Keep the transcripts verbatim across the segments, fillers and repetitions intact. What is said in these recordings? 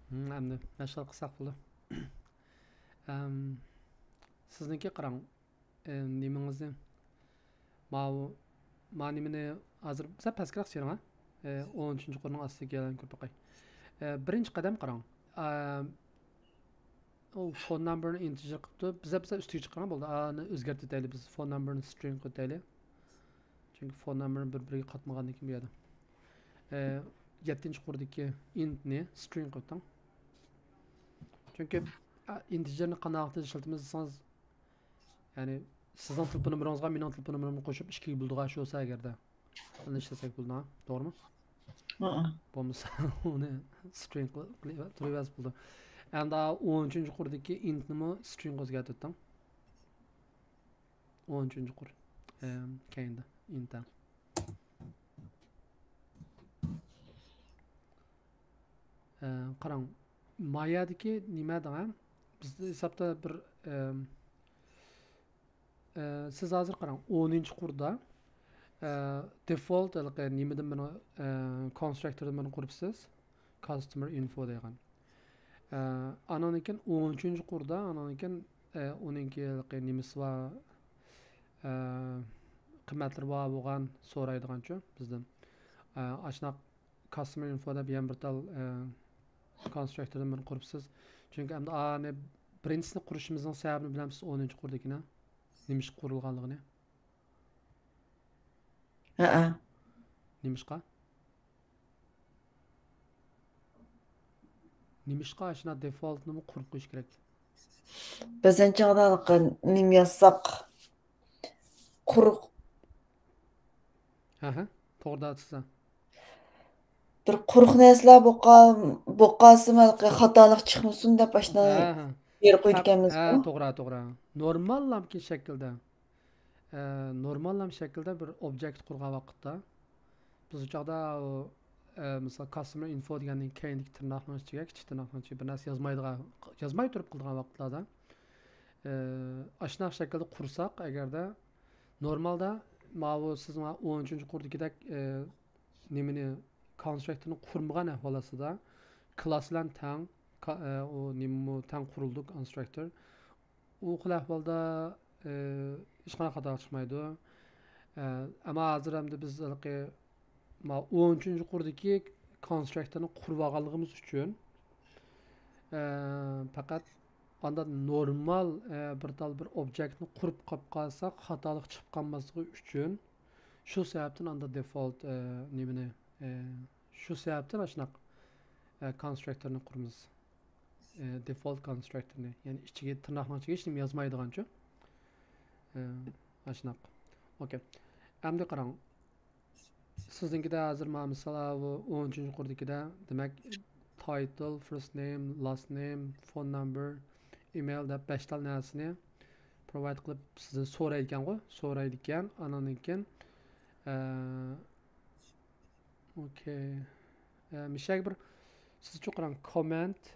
ھىم، ئەمدى مەشغەل قىلساق بولىدۇ. ئەم، سىزنىڭكى قاراڭ، ئە، نېمىڭىزنى، ماۋۇ، ما نېمىنى ھازىر سەل پەسكىرەك سىيرىڭ، ھە؟ ئە، ئون ئۈچىنچى قۇرنىڭ ئاستىدىكى يەرلەرنى كۆرۈپ باقاي. ئە، بىرىنچى قەدەم قاراڭ. ئە، ئۇ فون نمبېرنى ئىنتېجېر قىلىپتۇ. بىزە، بىزە ئۈستىگە چىقىرغان بولدى. ئانى ئۆزگەرتىۋېتەيلى، بىز فون نمبېرنى سترىڭ قىلىۋېتەيلى. چۈنكى فون نمبېرنى بىر-بىرىگە قاتمىغاندىن كېيىن بۇ يەردە. ئە، يەتتىنچى قۇردىكى ئىنتنى سترىڭ قىلىۋېتىڭ. چۈنكى، ئە، ئىنتېجېرنى قانداق ئىشلىتىمىز دېسىڭىز، يەنى سىزنىڭ تېلېفون نومۇرىڭىزغا مېنىڭ تېلېفون نومۇرۇمنى قوشۇپ ئىككىگە بۆلىدىغان شۇ بولسا ئەگەردە. ئۇنى ئىشلەتسەك بولىدۇ، توغرىمۇ؟ ھە. بولمىسا ئۇنى سترىڭ قىلىپ تۇرۇۋەرسە بولىدۇ. ئەمدى ئون ئۈچىنچى قۇردىكى ئىنتنىمۇ سترىڭغا ئۆزگەرتىۋېتىڭ. ئون ئۈچىنچى قۇر. ئەم، كەينىدە ئىنت. ئە، قاراڭ، ما يەردىكى نېمە دەڭ، ھە؟ بىزدە ھېسابتا بىر، ئەم، ئە، سىز ھازىر قاراڭ، ئونىنچى قۇردا، ئە، دېفولت ھېلىقى نېمىدىن بىرنى، ئە، كونستراكتوردىن بىرنى قۇرۇپسىز، كاستمېر ئىنفو دەيدىغان. ئە، ئانىڭدىن كېيىن ئون ئۈچىنچى قۇردا، ئانىڭدىن كېيىن، ئە، ئۇنىڭكى ھېلىقى نېمىسى بار، ئە، قىممەتلىرى بار بولغان سورايدىغانچۇ بىزدىن. ئە، ئاشۇنداق كاستمېر ئىنفو دەپ يەنە بىر تال، ئە، كونستراكتوردىن بىرنى قۇرۇپسىز. چۈنكى ئەمدى ئانى بىرىنچىسىنى قۇرۇشىمىزنىڭ سەۋەبىنى بىلەمسىز، ئونىنچى قۇردىكىنى؟ نېمىشقا قۇرۇلغانلىقىنى؟ ھەئە. نېمىشقا؟ نېمىشقا ئاشۇنداق دېفولتنىمۇ قۇرۇپ قويۇش كېرەك؟ بەزەن چاغدا ھېلىقى نېمە يازساق، قۇرۇق. ھە، ھە، توغرا دەۋاتىسىز. بىر قۇرۇق نەرسىلەر بولۇپ قال-، بولۇپ قالسىمۇ، ھېلىقى خاتالىق چىقمىسۇن دەپ ئاشۇنداق ھە، ھە. يەر ھە، قويىدىكەنمىزغۇ. ھە، توغرا، توغرا. نورماللامكى شەكىلدە، ئە، نورماللام شەكىلدە بىر ئوبيېكت قۇرغان ۋاقىتتا، بىز ئۇ چاغدا ئۇ، ئە، مىسال، كاستمېر ئىنفو دېگەننىڭ كەينىدىكى تىرناقنىڭ ئىچىگە، كىچىك تىرناقنىڭ ئىچىگە بىر نەرسە يازمايدىغان، يازماي تۇرۇپ قىلىدىغان ۋاقىتلاردا، ئە، ئاشۇنداق شەكىلدە قۇرساق، ئەگەردە نورمالدا ماۋۇ سىز مانا ئون ئۈچىنچى قۇردىكىدەك، ئە، نېمىنى، كونستراكتورنى قۇرمىغان ئەھۋال ئاستىدا، كلاس بىلەن تەڭ، كا-، ئە، ئۇ نېمىمۇ تەڭ قۇرۇلىدۇ، كونستراكتور. ئۇ خىل ئەھۋالدا، ئە، ھېچقانداق خاتا چىقمايدۇ. ئە، ئەمما ھازىر ئەمدى بىز ھېلىقى ما ئون ئۈچىنچى قۇردىكى كونستراكتورنى قۇرۇۋالغانلىقىمىز ئۈچۈن، ئە، پەقەت ئاندا نورمال، ئە، بىر تال بىر ئوبيېكتنى قۇرۇپ قاپ قالساق، خاتالىق چىقىپ قالماسلىقى ئۈچۈن، شۇ سەۋەبتىن ئاندا دېفولت، ئە، نېمىنى، ئە، شۇ سەۋەبتىن ئاشۇنداق، ئە، كونستراكتورنى قۇرىمىز. ئە، دېفولت كونستراكتورنى، يەنى ئىچىگە، تىرناقنىڭ ئىچىگە ھېچنېمە يازمايدىغانچۇ. ئە، ئاشۇنداق. ئوكەي. ئەمدى قاراڭ. سىزنىڭكىدە ھازىر مانا مىسال، ئاۋۇ ئون ئۈچىنچى قۇردىكىدە، دېمەك، تايتىل، فىرست نېيم، لاست نېيم، فون نامبېر، ئىمېيل دەپ بەش تال نەرسىنى پروۋايد قىلىپ سىزدىن سورايدىكەنغۇ، سورايدىكەن. ئانىڭدىن كېيىن، ئە، ئوكەي. ئە، مىشەگە بىر، سىزچۇ قاراڭ، كوممېنت،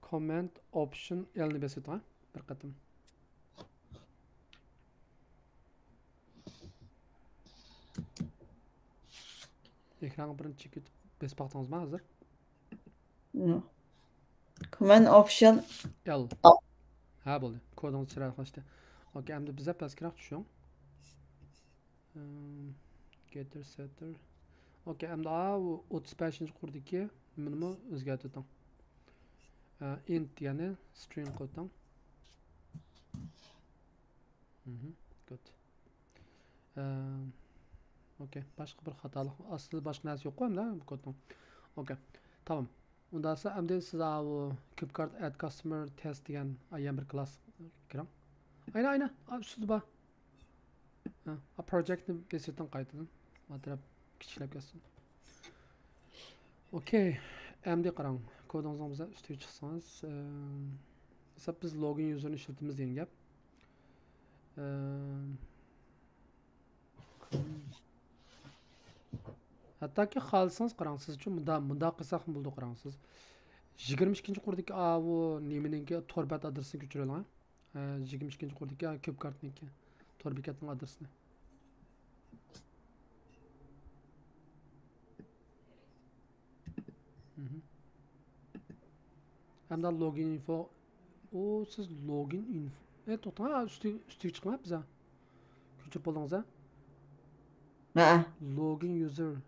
كوممېنت ئوپشن ئېلنى بېسىۋېتىڭ، ھە؟ بىر قېتىم. ئېكرانغا بىرنى چېكىۋېتىپ بېسىپ باقتىڭىزمۇ ھازىر؟ ياق. كوممېنت ئوپشن ئېل. ئا. ھە، بولدى. كودىڭىز چىرايلىقلاشتى. ئوكەي، ئەمدى بىزە پەسكىراق چۈشۈڭ. ئىم، گېتتېر، سېتتېر. ئوكەي، ئەمدى ئاۋۇ ئوتتۇز بەشىنچى قۇردىكى نېمىنىمۇ ئۆزگەرتىۋېتىڭ. ئە، ئىنت، يەنى سترىڭ قىلىۋېتىڭ. مھم، گۇد. ئە، ئوكەي، باشقا بىر خاتالىق، ئاستىدا باشقا نەرسە يوققۇ ئەمدى بۇ كودنىڭ؟ ئوكەي، تامام. ئۇنداقسا ئەمدى سىز ئاۋۇ كۇبكارت ئەد كاستمېر تېست دېگەن، ئا، يەنە بىر كلاس كىرىڭ. ئاينا، ئاينا، ئا، ئۈستىدە بار. ھە، ئا، پروجېكتنى بېسىۋېتىڭ قايتىدىن. ما تەرەپ كىچىكلەپ كەتسۇن. ئوكەي، ئەمدى قاراڭ. كودىڭىزنىڭ بىزە ئۈستىگە چىقسىڭىز، ئە، ھېساب بىز لوگىن يۇزېرنى ئىشلىتىمىز دېگەن گەپ. ئە، ھەتتاكى خالىسىڭىز قاراڭ، سىزچۇ مۇندا-، مۇنداق قىلساقمۇ بولىدۇ، قاراڭ سىز. يىگىرمە ئىككىنچى قۇردىكى ئاۋۇ نېمىنىڭكى تور بەت ئادرېسىنى كۆچۈرۈۋېلىڭ. ئە، يىگىرمە ئىككىنچى قۇردىكى كۇبكارتنىڭكى تور بېكەتنىڭ ئادرېسىنى. مھم. ئەمدى لوگىن ئىنفو. ئۇ، سىز لوگىن ئىنفو. ئە، توختاڭ، ئۈستىگە، ئۈستىگە چىقىڭ، بىزە. كۆچۈرۈپ بولدىڭىز، ھە؟ ھە. لوگىن يۇزېر.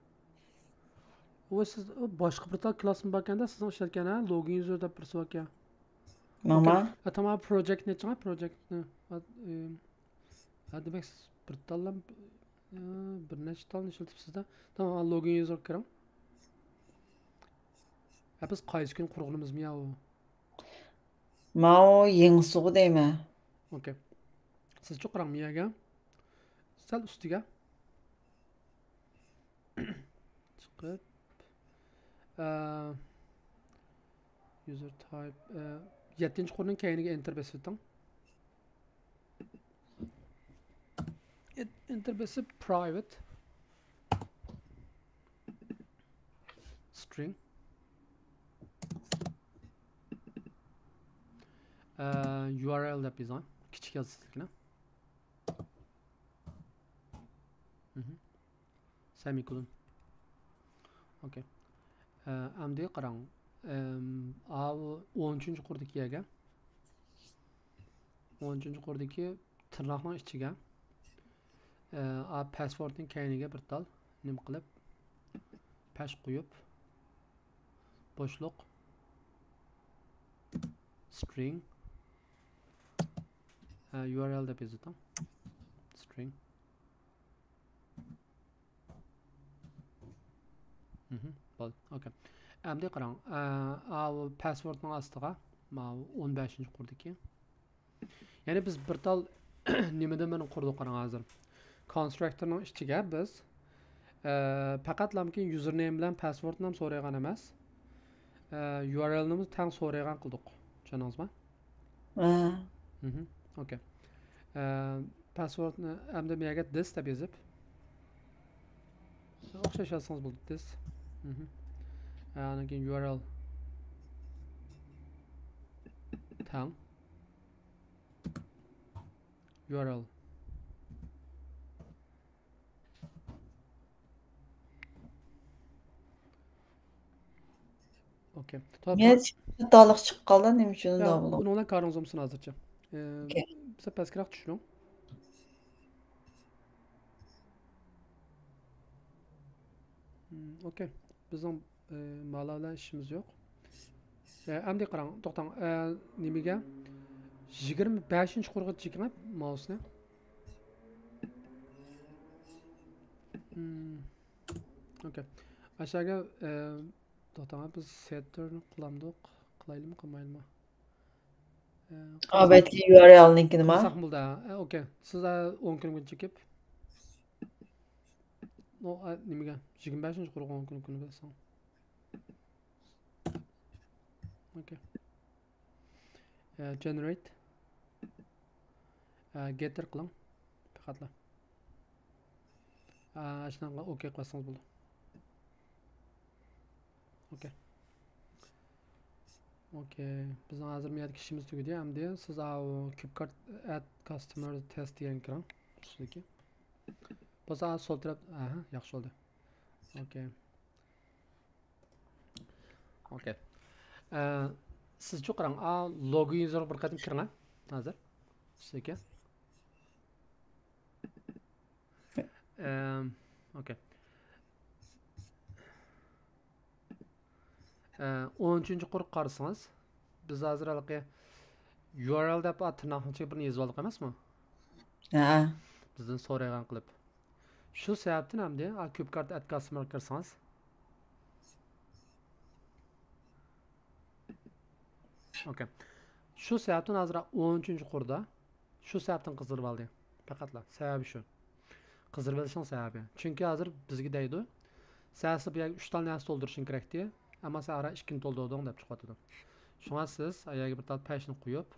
ئۇ، سىز، ئۇ باشقا بىر تال كلاسمۇ باركەن-دە، سىزنىڭ ئىشلەتكەن، ھە؟ لوگىن يۇزېر دەپ بىرسى باركەن. ماما. ئە، تامام، پروجېكتنى ئېچىڭ، پروجېكتنى. ئە، ھە، دېمەك، سىز بىر تاللا، ئە، بىر نەچچە تالنى ئىشلىتىپسىز-دە. تامام، لوگىن يۇزېرغا كىرىڭ. ھە، بىز قايسى كۈنى قۇرغىنىمىزمۇ يا ئۇ؟ ماۋۇ يېڭىسىغۇ دەيمەن. ئوكەي. سىزچۇ قاراڭ مىيەگە. سەل ئۈستىگە. چىقىپ. ئە، يۇزېر تايپ، ئە، يەتتىنچى قۇرنىڭ كەينىگە ئېنتېر بېسىۋېتىڭ. ئېنتېر بېسىپ، پرايۋېت سترىڭ، ئە، يۇ ئار ئېل دەپ يېزىڭ. كىچىك يازىسىزكىنە. مھم. سېمىكولون. ئوكەي. ئە، ئەمدى قاراڭ. ئەم، ئاۋۇ ئون ئۈچىنچى قۇردىكى يەرگە. ئون ئۈچىنچى قۇردىكى تىرناقنىڭ ئىچىگە، ئە، ئا، پاسۋورتنىڭ كەينىگە بىر تال نېمە قىلىپ، پەش قويۇپ، بوشلۇق، سترىڭ، ئە، يۇ ئار ئېل دەپ يېزىۋېتىڭ. سترىڭ. مھم، بولدى. ئوكەي. ئەمدى قاراڭ. ئە، ئاۋۇ پاسۋورتنىڭ ئاستىغا ماۋۇ ئون بەشىنچى قۇردىكى. يەنى بىز بىر تال نېمىدىن بىرنى قۇردۇق، قاراڭ ھازىر. كونستراكتورنىڭ ئىچىگە بىز، ئە، پەقەتلامكى يۇزېرنېيم بىلەن پاسۋورتنى ھەم سورايدىغان ئەمەس. ئە، يۇ ئار ئېلنىمۇ تەڭ سورايدىغان قىلدۇق. چۈشەندىڭىزمۇ؟ ھە. مھم، ئوكەي. ئە، پاسۋورتنى ئەمدى بۇ يەرگە دىس دەپ يېزىپ، ئوخشاش يازسىڭىز بولىدۇ، دىس. مھم. ئە، ئاندىن كېيىن يۇ ئار ئېل تەڭ. يۇ ئار ئېل. ئوكەي. توپ. مېنىڭ خاتالىق چىقىپ قالدى، نېمە ئۈچۈن يا، ئۇنداق بولۇپ؟ بۇنىڭ بىلەن كارىڭىز بولمىسۇن ھازىرچە. ئى، ئوكەي. بىز پەسكىراق چۈشۈرۈڭ. مم، ئوكەي. بىزنىڭ، ئى، مالا بىلەن ئىشىمىز يوق. ئى، ئەمدى قاراڭ، توختاڭ. ئى، نېمىگە؟ يىگىرمە بەشىنچى قۇرغا چېكىڭ ماۋسنى. مم، ئوكەي. ئاشۇ يەرگە، ئى، توختاڭ، بىز سېتتېرنى قىلامدۇق؟ قىلايلىمۇ، قىلمايلىمۇ؟ ئە، ئا، بەتكى يۇ ئار ئېلنىڭكىنىما؟ قىلساق بولدى. ئە، ئوكەي. سىز، ئە، ئون كۈنگە چېكىپ. ئۇ، ئە، نېمىگە؟ يىگىرمە بەشىنچى قۇرغان كۈنى، كۈنى بىلسەڭ. ئوكەي. ئە، جېنېرېيت. ئە، گېتتېر قىلىڭ. پەقەتلا. ئە، ئاشۇنىڭغا ئوكەي قىلسىڭىز بولىدۇ. ئوكەي. ئوكەي. بىزنىڭ ھازىر مۇ يەردىكى ئىشىمىز تۈگىدى. ئەمدى سىز ئاۋۇ كۇبكارت ئەد كاستمەر تېست دېگەنگە كىرىڭ. ئۈستىدىكى. بولسا ھازىر سول تەرەپ، ئەھە، ياخشى بولدى. ئوكەي. ئوكەي. ئە، سىزچۇ قاراڭ. ئا، لوگىن يۈزىگە بىر قېتىم كىرىڭ، ھە. ھازىر. ئۈستىدىكى. ئەم، ئوكەي. ئە، ئون ئۈچىنچى قۇرغا قارىسىڭىز، بىز ھازىر ھېلىقى يۇ ئار ئېل دەپ تىرناقنىڭ ئىچىگە بىرنى يېزىۋالدۇق ئەمەسمۇ؟ ھە. بىزدىن سورايدىغان قىلىپ. شۇ سەۋەبتىن ئەمدى، ئا، كۇبكارت ئەت كاستمەرگە كىرسىڭىز. ئوكەي. شۇ سەۋەبتىن ھازىر ئون ئۈچىنچى قۇردا شۇ سەۋەبتىن قىزدۇرۇۋالدى. پەقەتلا. سەۋەبى شۇ. قىزدۇرۇۋېلىشنىڭ سەۋەبى. چۈنكى ھازىر بىزگە دەيدۇ، سەن ئەسلى بۇ يەرگە ئۈچ تال نەرسە تولدۇرۇشۇڭ كېرەكتى. ئەمما سەن ئاران ئىككىنى تولدۇردۇڭ دەپ چىقىۋاتىدۇ. شۇڭا سىز ئايەرگە بىر تال پەشنى قويۇپ،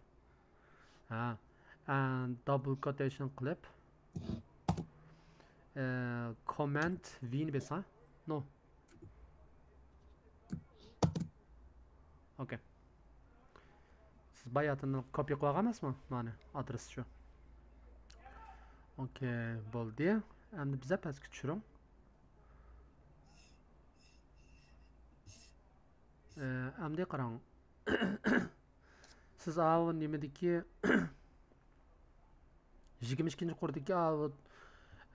ھە، ئەن دابل كوتېيشن قىلىپ، ئە، كومماند ۋى نى بېسىڭ. نو. ئوكەي. سىز باياتىن كوپىي قىلىۋالغان ئەمەسمۇ؟ مانا ئادرېس شۇ. ئوكەي، بولدى. ئەمدى بىزە پەسكە چۈشۈرۈڭ. ئە، ئەمدى قاراڭ. سىز ئاۋۇ نېمىدىكى، يىگىرمە ئىككىنچى قۇردىكى ئاۋۇ،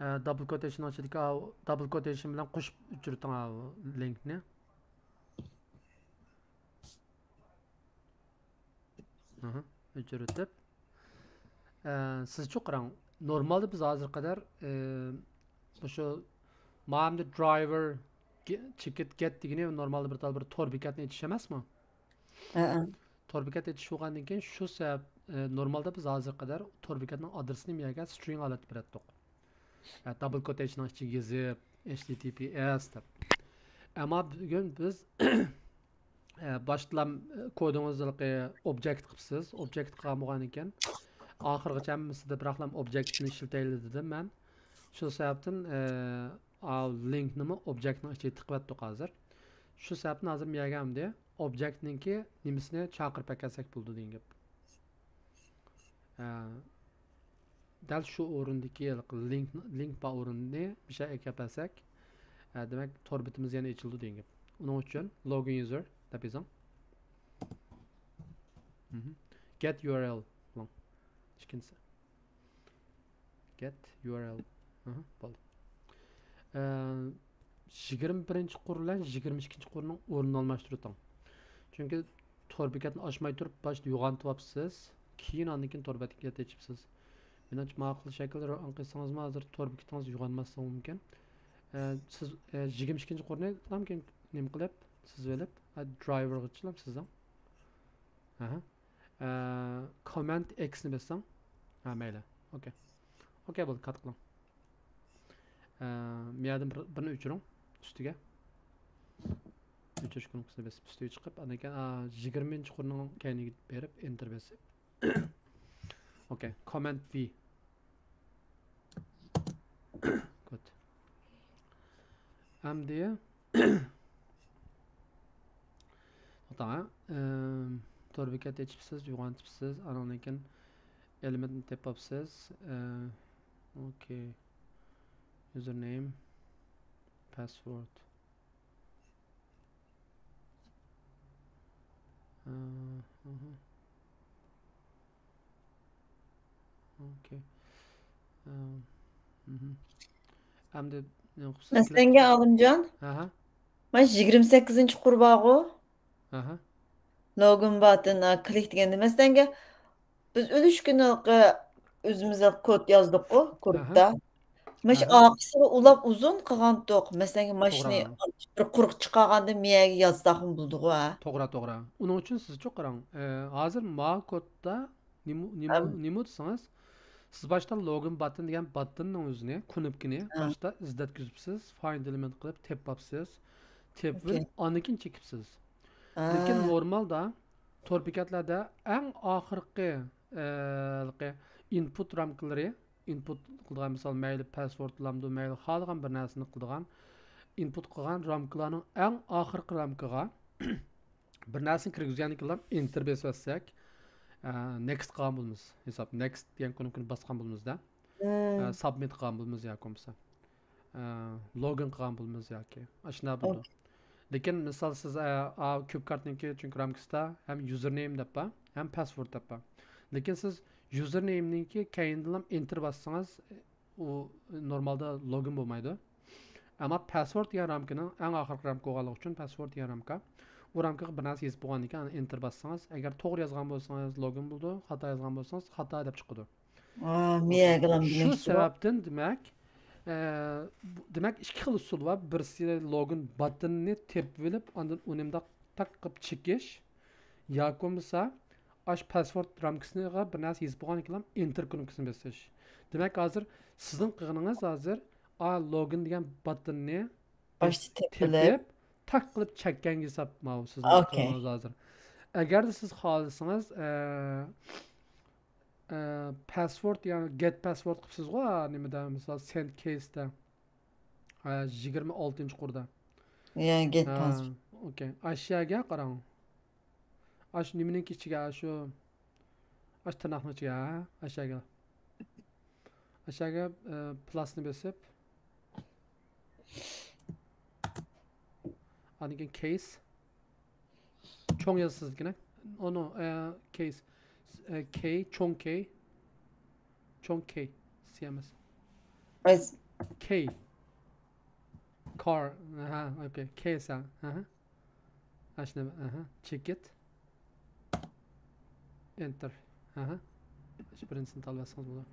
ئە، دابل كوتېيشننىڭ ئىچىدىكى ئاۋۇ دابل كوتېيشن بىلەن قوشۇپ ئۆچۈرتۈڭ ئاۋۇ لىنكنى. ئەھە، ئۆچۈرۈتۈپ. ئە، سىزچۇ قاراڭ، نورمالدا بىز ھازىرغا قەدەر، ئە، مۇشۇ ماۋۇ درايۋېر، چېكىت گەت دېگىنى نورمالدا بىر تال بىر تور بېكەتنى ئېچىش ئەمەسمۇ؟ ھەئە. تور بېكەت ئېچىش بولغاندىن كېيىن شۇ سەۋەب، ئە، نورمالدا بىز ھازىرغا قەدەر تور بېكەتنىڭ ئادرېسىنى مۇ يەرگە سترىڭ ھالەتتە بېرەتتۇق. ئە، دابل كوتېيشننىڭ ئىچىگە يېزىپ، HTTPS دەپ. ئەمما بۈگۈن بىز، ئە، باشتىلا، ئە، كودىڭىزنى ھېلىقى ئوبجېكت قىپسىز. ئوبجېكت قىلغان بولغاندىكىن، ئاخىرغىچە ھەممىسىدە بىراقلا ئوبجېكتنى ئىشلىتەيلى دېدىم مەن. شۇ سەۋەبتىن، ئە، ئاۋۇ لىنكنىمۇ ئوبجېكتنىڭ ئىچىگە تىقىۋەتتۇق ھازىر. شۇ سەۋەبتىن ھازىر مۇ يەرگە ئەمدى ئوبجېكتنىڭكى نېمىسىنى چاقىرىپ ئەكەلسەك بولىدۇ دېگەن گەپ. ئە، دەل شۇ ئورۇندىكى لىنك، لىنك بار ئورۇننى مۇشۇ يەرگە ئەكەپ بەرسەك، ئە، دېمەك، تور بېتىمىز يەنە ئېچىلىدۇ دېگەن گەپ. ئۇنىڭ ئۈچۈن لوگىن يۇزېر دەپ يېزىڭ. مھم. گەت يۇ ئار ئېل قىلىڭ. ئىككىنچىسى. گەت يۇ ئار ئېل. ئاھا، بولدى. ئە، يىگىرمە بىرىنچى قۇر بىلەن يىگىرمە ئىككىنچى قۇرنىڭ ئورنىنى ئالماشتۇرۇۋېتىڭ. چۈنكى تور بېكەتنى ئاچماي تۇرۇپ، باشتا يوغانتىۋاپسىز، كېيىن ئاندىن كېيىن تور بېكەت ئېچىپسىز. مېنىڭچە، ماقۇل شەكىلدە ئاڭقىسىڭىزمۇ، ھازىر تور بېكىتىڭىز يوغانماسلىقى مۇمكىن. ئە، سىز، ئە، يىگىرمە ئىككىنچى قۇرنى لامكىن نېمە قىلىپ، سىزىۋېلىپ، ئە، درايۋېرغا چىلام سىزنىڭ. ئاھا. ئە، كوماند ئېكسنى بېسىڭ. ھە، مەيلى. ئوكەي. ئوكەي، بولدى، كات قىلىڭ. ئە، مۇ يەردىن بىر، بىرنى ئۆچۈرۈڭ ئۈستىگە. ئۆچۈرۈش كۇنۇپكىسىنى بېسىپ ئۈستىگە چىقىپ، ئاندىن كېيىن، ئا، يىگىرمىنچى قۇرنىڭ كەينىگە بېرىپ، ئېنتېر بېسىپ. ئوكەي، كوماند ۋى. گۇد. ئەمدى توختاڭ، ھە؟ ئىم، تور بېكەت ئېچىپسىز، يوغانتىپسىز، ئانىڭدىن كېيىن ئېلېمېنتنى تېپىپسىز. ئە، ئوكەي. يۇزېرنېيم، پاسۋورد. ئە، ئاھا. ئوكەي. ئە، مھم. ئەمدى نېمە قىپسىز؟ مەسىلەنگە، ئالىمجان، ئاھا. مانا يىگىرمە سەككىزىنچى قۇر بارغۇ؟ ئاھا. لوگىن باتن، ئا، كلىك دېگەندە، مەسىلەنگە، بىز ئۈلۈشكۈن ھېلىقى ئۆزىمىز كود يازدۇققۇ، ئاھا. كودتا. مانا شۇ ئاھا. ئارقىسىغا ئۇلاپ ئۇزۇن قىلغانتۇق. مەسىلەنگە، مانا شۇنى توغرا. بىر قۇرۇق چىقارغاندا مۇ يەرگە يازساقمۇ بولىدىغۇ، ھە؟ توغرا، توغرا. ئۇنىڭ ئۈچۈن سىزچۇ قاراڭ. ئە، ھازىر ما كودتا نېمە، نېمە، ئەم. نېمە دېسىڭىز، سىز باشتا لوگىن باتن دېگەن باتننىڭ ئۆزىنى، كۇنۇپكىنى ئەم. باشتا ئىزدەتكۈزۈپسىز، فايند ئېلېمېنت قىلىپ تېپىپسىز. تېپىپ، ئوكەي. ئاندىن كېيىن چېكىپسىز. ئا. لېكىن نورمالدا تور بېكەتلەردە ئەڭ ئاخىرقى، ئە، ھېلىقى ئىنپۇت رامكىلىرى، ئىنپۇت قىلىدىغان، مىسال، مەيلى پاسۋورتلامدۇ، مەيلى خالىغان بىر نەرسىنى قىلىدىغان، ئىنپۇت قىلغان رامكىلارنىڭ ئەڭ ئاخىرقى رامكىغا بىر نەرسىنى كىرگۈزگەندىن كېيىنلا ئېنتېر بېسىۋەتسەك، ئە، نېكست قىلغان بولىمىز. ھېساب نېكست دېگەن كۇنۇپكىنى باسقان بولىمىزدا. مم. ئە، سابمىت قىلغان بولىمىز ياكى بولمىسا، ئە، لوگىن قىلغان بولىمىز ياكى ئاشۇنداق بولىدۇ. ئوكەي. لېكىن مىسال سىز، ئە، ئا، كۇبكارتنىڭكى چۈنكى رامكىسىدا ھەم يۇزېرنېيم دەپ بار، ھەم پاسۋورد دەپ بار. لېكىن سىز يۇزېرنېيمنىڭكى كەينىدىنلا ئېنتېر باسسىڭىز، ئۇ نورمالدا لوگىن بولمايدۇ. ئەمما پاسۋورد دېگەن رامكىنىڭ ئەڭ ئاخىرقى رامكا بولغانلىقى ئۈچۈن، پاسۋورد دېگەن رامكا، ئۇ رامكىغا بىر نەرسە يېزىپ بولغاندىن كېيىن، ئېنتېر باسسىڭىز، ئەگەر توغرا يازغان بولسىڭىز، لوگىن بولىدۇ، خاتا يازغان بولسىڭىز، خاتا دەپ چىقىدۇ. ئا، مىيەگىلام شۇ دېمەكچى بۇ. سەۋەبتىن دېمەك، ئە، بۇ، دېمەك، ئىككى خىل ئۇسۇل بار. بىرسى لوگىن باتنىنى تېپىۋېلىپ، ئاندىن ئۇنى مۇنداق تاق قىلىپ چېكىش. ياكى بولمىسا، ئاشۇ پاسۋورد رامكىسىغا بىر نەرسە يېزىپ بولغاندىن كېيىن ئېنتېر كۇنۇپكىسىنى بېسىش. دېمەك، ھازىر سىزنىڭ قىلغىنىڭىز ھازىر، ئا، لوگىن دېگەن باتنىنى باشتا تېپىلىپ. تېپىپ، تاق قىلىپ چەككەنگە ھېساب ماۋۇ سىزنىڭ ئوكەي. قىلغىنىڭىز ھازىر. ئەگەردە سىز خالىسىڭىز، ئە، ئە، پاسۋورد، يەنى گەت پاسۋورد قىپسىزغۇ، نېمىدە، مىسال، سەنت كېيستا. ئە، يىگىرمە ئالتىنچى قۇردا. يا، گەت ھە، پاسۋورد. ئوكەي. ئاشۇ يەرگە قاراڭ. ئاشۇ نېمىنىڭكى ئىچىگە، ئاشۇ، ئاشۇ تىرناقنىڭ ئىچىگە، ھە؟ ئاشۇ يەرگە. ئاشۇ يەرگە، ئە، پلاسنى بېسىپ. ئاندىن كېيىن كېيس. چوڭ يازىسىز لېكىن، ھە؟ ئۇنىڭ، ئە، كېيس، ئە، كېي، چوڭ كېي. چوڭ كېي، سى ئەمەس. قايسى؟ كېي. كار. ئاھا، ئوكەي. كېي سەن. ئاھا. ئاشۇنى، ئاھا. چېكىت. ئېنتېر. ئاھا. شۇ بىرىنچىسىنى تاللىۋەتسىڭىز بولىدۇ.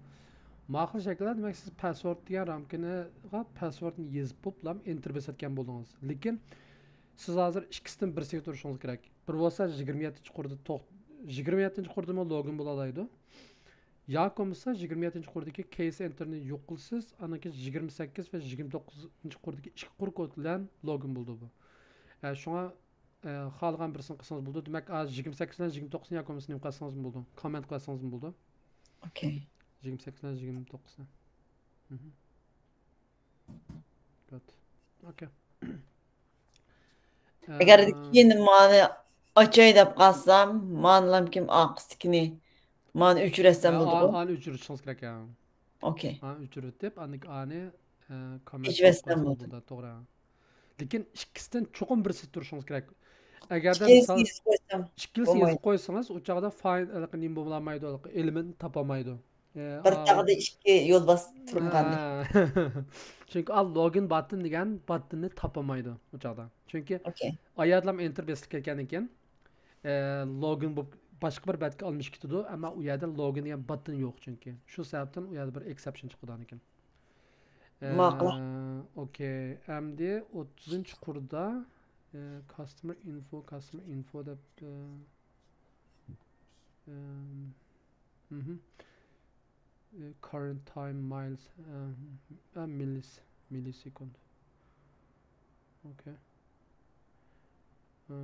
ماقۇل شەكىلدە، دېمەك، سىز پاسۋورد دېگەن رامكىنىغا پاسۋوردنى يېزىپ بوپلا ئېنتېر بېسىۋەتكەن بولدىڭىز. لېكىن سىز ھازىر ئىككىسىدىن بىرسىگە تۇرۇشىڭىز كېرەك. بىر بولسا يىگىرمە يەتتىنچى قۇردا توق-، يىگىرمە يەتتىنچى قۇردىمۇ لوگىن بولالايدۇ. ياكى بولمىسا يىگىرمە يەتتىنچى قۇردىكى كېيس ئېنتېرنى يوق قىلىسىز، ئاندىن كېيىن يىگىرمە سەككىز ۋە يىگىرمە توققۇزىنچى قۇردىكى ئىككى قۇر كود بىلەن لوگىن بولىدۇ بۇ. ئە، شۇڭا، ئە، خالىغان بىرسىنى قىلسىڭىز بولىدۇ. دېمەك، ھازىر يىگىرمە سەككىز بىلەن يىگىرمە توققۇزنى ياكى بولمىسا نېمە قىلسىڭىزمۇ بولىدۇ. كوممېنت قىلسىڭىزمۇ بولىدۇ. ئوكەي. يىگىرمە سەككىز بىلەن يىگىرمە توققۇزنى. مھم. گۇد. ئوكەي. ئەگەر كېيىن مانى ئاچاي دەپ قالسام، مانىلام كىم ئارقىسىدىكىنى مانى ئۆچۈرەتسەم بولىدۇ. ئانى ئۆچۈرۈشىڭىز كېرەك. ئوكەي. ئانى ئۆچۈرۈپ، ئاندىن ئانى، ئە، كوممېنت ئۆچۈرەتسەم قىلسىڭىز بولىدۇ. بولىدۇ، توغرا. لېكىن ئىككىسىدىن چوقۇم بىرسى تۇرۇشىڭىز كېرەك. ئەگەردە ئىككىلىسىنى مىسال يېزىپ قويسام ئىككىلىسىنى بولمايدۇ. يېزىپ قويسىڭىز، ئۇ چاغدا فايل، ھېلىقى نېمە بولالمايدۇ، ھېلىقى ئېلېمېنتنى تاپالمايدۇ. ئە، بىر ئا- تاغدا ئىككى يولۋاس تۇرۇپ قالدى. ئا، چۈنكى ئا لوگىن باتتىن دېگەن باتتىننى تاپالمايدۇ ئۇ چاغدا. چۈنكى ئوكەي. ئايادىلام ئېنتېر بېسىلىپ كەتكەندىن كېيىن، ئە، لوگىن بولۇپ باشقا بىر بەتكە ئالمىشىپ كېتىدۇ، ئەمما ئۇ يەردە لوگىن دېگەن باتتىن يوق چۈنكى. شۇ سەۋەبتىن ئۇ يەردە بىر ئېكسېپشن چىقىدۇ ئاندىن كېيىن. ئە، ماقۇل. ئوكەي. ئەمدى ئوتتۇزىنچى قۇردا، ئە، كاستمېر ئىنفو، كاستمېر ئىنفو دەپ، ئە، ئە، مھم. ئە، كاررېنت تايم مايلس، ئە، ئە، مىللىس-، مىللىسېكۇند. ئوكەي. ئە،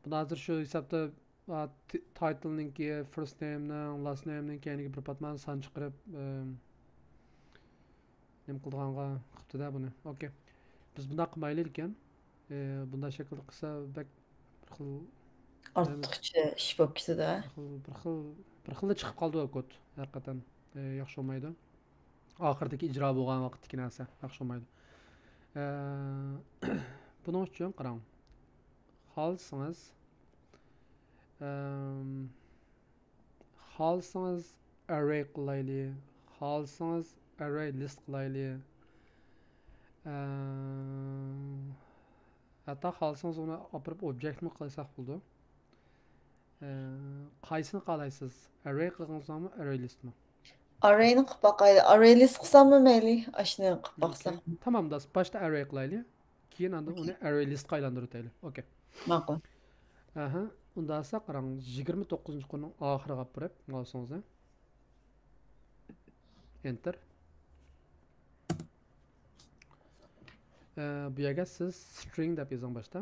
بۇنى ھازىر شۇ ھېسابتا، ئا، تايتىلنىڭكى، فىرست نېمنىڭ، لاست نېمنىڭ كەينىگە بىر پاتمان سان چىقىرىپ، ئە، نېمە قىلىدىغانغا قىپتۇ-دە بۇنى. ئوكەي. بىز بۇنداق قىلمايلى لېكىن. ئە، بۇنداق شەكىلدە قىلسا بەك بىر خىل، ئارتۇقچە ئىش بولۇپ كېتىدۇ. بىر خىل، بىر خىل، بىر خىللا چىقىپ قالىدۇ كود. ھەقىقەتەن، ئە، ياخشى بولمايدۇ. ئاخىرىدىكى ئىجرا بولغان ۋاقىتتىكى نەرسە ياخشى بولمايدۇ. ئە، بۇنىڭ ئۈچۈن قاراڭ. خالىسىڭىز، ئەم، خالىسىڭىز ئەررەي قىلايلى، خالىسىڭىز ئەررەي لىست قىلايلى. ئە، ھەتتا خالىسىڭىز ئۇنى ئاپىرىپ ئوبيېكتمۇ قىلساق بولىدۇ. ئە، قايسىنى قالايسىز؟ ئەررەي قىلغىنىڭىزمۇ، ئەررەي لىستمۇ؟ ئەررەينى قىلىپ باقايلى. ئەررەي لىست قىلساممۇ مەيلى؟ ئاشۇنى قىلىپ باقساق. ئوكەي. تامام، داس. باشتا ئەررەي قىلايلى. كېيىن ئاندىن ئۇنى ئەررەي لىستقا ئايلاندۇرۇۋېتەيلى. ئوكەي. ماقۇل. ئەھە. ئۇنداق قىلساق، قاراڭ، يىگىرمە توققۇزىنچى قۇرنىڭ ئاخىرىغا ئاپىرىپ ماۋسىڭىزنى. ئېنتېر. ئە، بۇ يەرگە سىز سترىڭ دەپ يېزىڭ باشتا.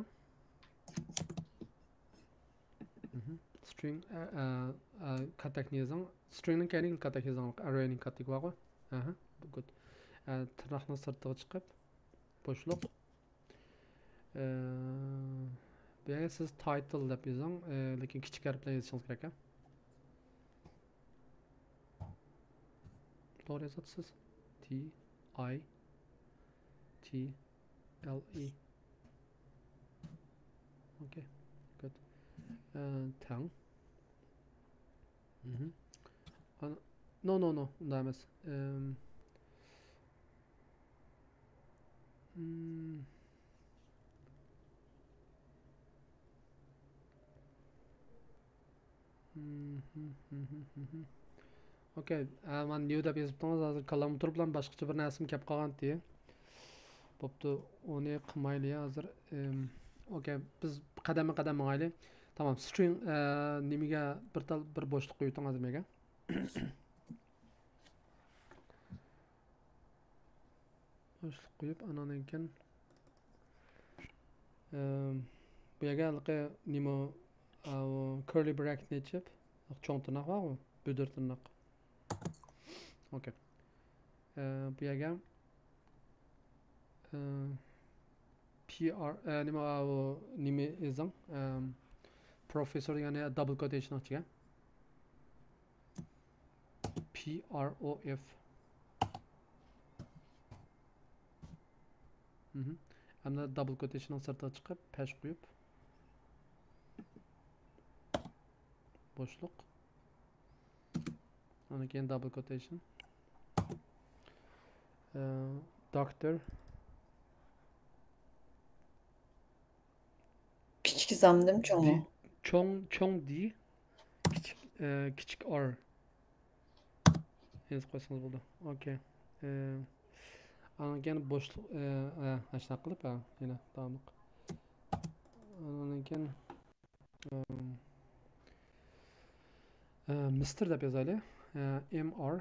مھم. سترىڭ، ئە، ئە، ئە، كاتەكنى يېزىڭ. سترىڭنىڭ كەينىگە كاتەك يېزىڭ. ئەررەينىڭ كاتەكى بارغۇ. ئەھە، گۇد. ئە، تىرناقنىڭ سىرتىغا چىقىپ، بوشلۇق. ئە، بۇ يەرگە سىز تايتىل دەپ يېزىڭ، ئە، لېكىن كىچىك ھەرپ بىلەن يېزىشىڭىز كېرەك، ھە؟ توغرا يازاتسىز. تى ئاي تى ئېل ئى. ئوكەي، گۇد. ئە، تەڭ. مھم. ئانا-، نو، نو، نو، ئۇنداق ئەمەس. ئەم، مم. مم، مم، مم، مم، مم. ئوكەي، ئە، مانا نيۇ دەپ يېزىپتىڭىز، ھازىر كاللامدا تۇرۇپلا باشقىچە بىر نەرسىمۇ كەپ قالغانتى. بوپتۇ، ئۇنى قىلمايلى ھازىر. ئەم، ئوكەي، بىز قەدەممۇ قەدەم ماڭايلى. تامام، سترىڭ، ئە، نېمىگە بىر تال، بىر بوشلۇق قويۇۋېتىڭ ھازىر مېگە. بوشلۇق قويۇپ، ئاناندىن كېيىن، ئەم، بۇ يەرگە ھېلىقى نېمە، ئاۋۇ كېرلى براكېتنى ئېچىپ، چوڭ تىرناق بارغۇ، بۈدۈر تىرناق. ئوكەي. ئە، بۇ يەرگە، ئە، پى ئار، ئە، نېمە، ئاۋۇ نېمە يېزىڭ، ئەم، پروفېسسور دېگەننى دابل كوتېيشننىڭ ئىچىگە. پى ئار ئو ئېف. مھم. ئەمدى دابل كوتېيشننىڭ سىرتىغا چىقىپ، پەش قويۇپ. بوشلۇق. ئاندىن كېيىن double quotation. ئە، doctor. كىچىك زامدىم چوڭ. چوڭ، چوڭ دى. كىچىك، ئە، كىچىك ئار. يېزىپ قويسىڭىز بولىدۇ. ئوكەي. ئە، ئاندىن كېيىن بوشلۇق، ئە، ئە، ئاشۇنداق قىلىپ، ئە، يەنە داۋاملىق. ئاندىن كېيىن، ئەم، ئە، مىستېر دەپ يازايلى. ئە، ئېم ئار.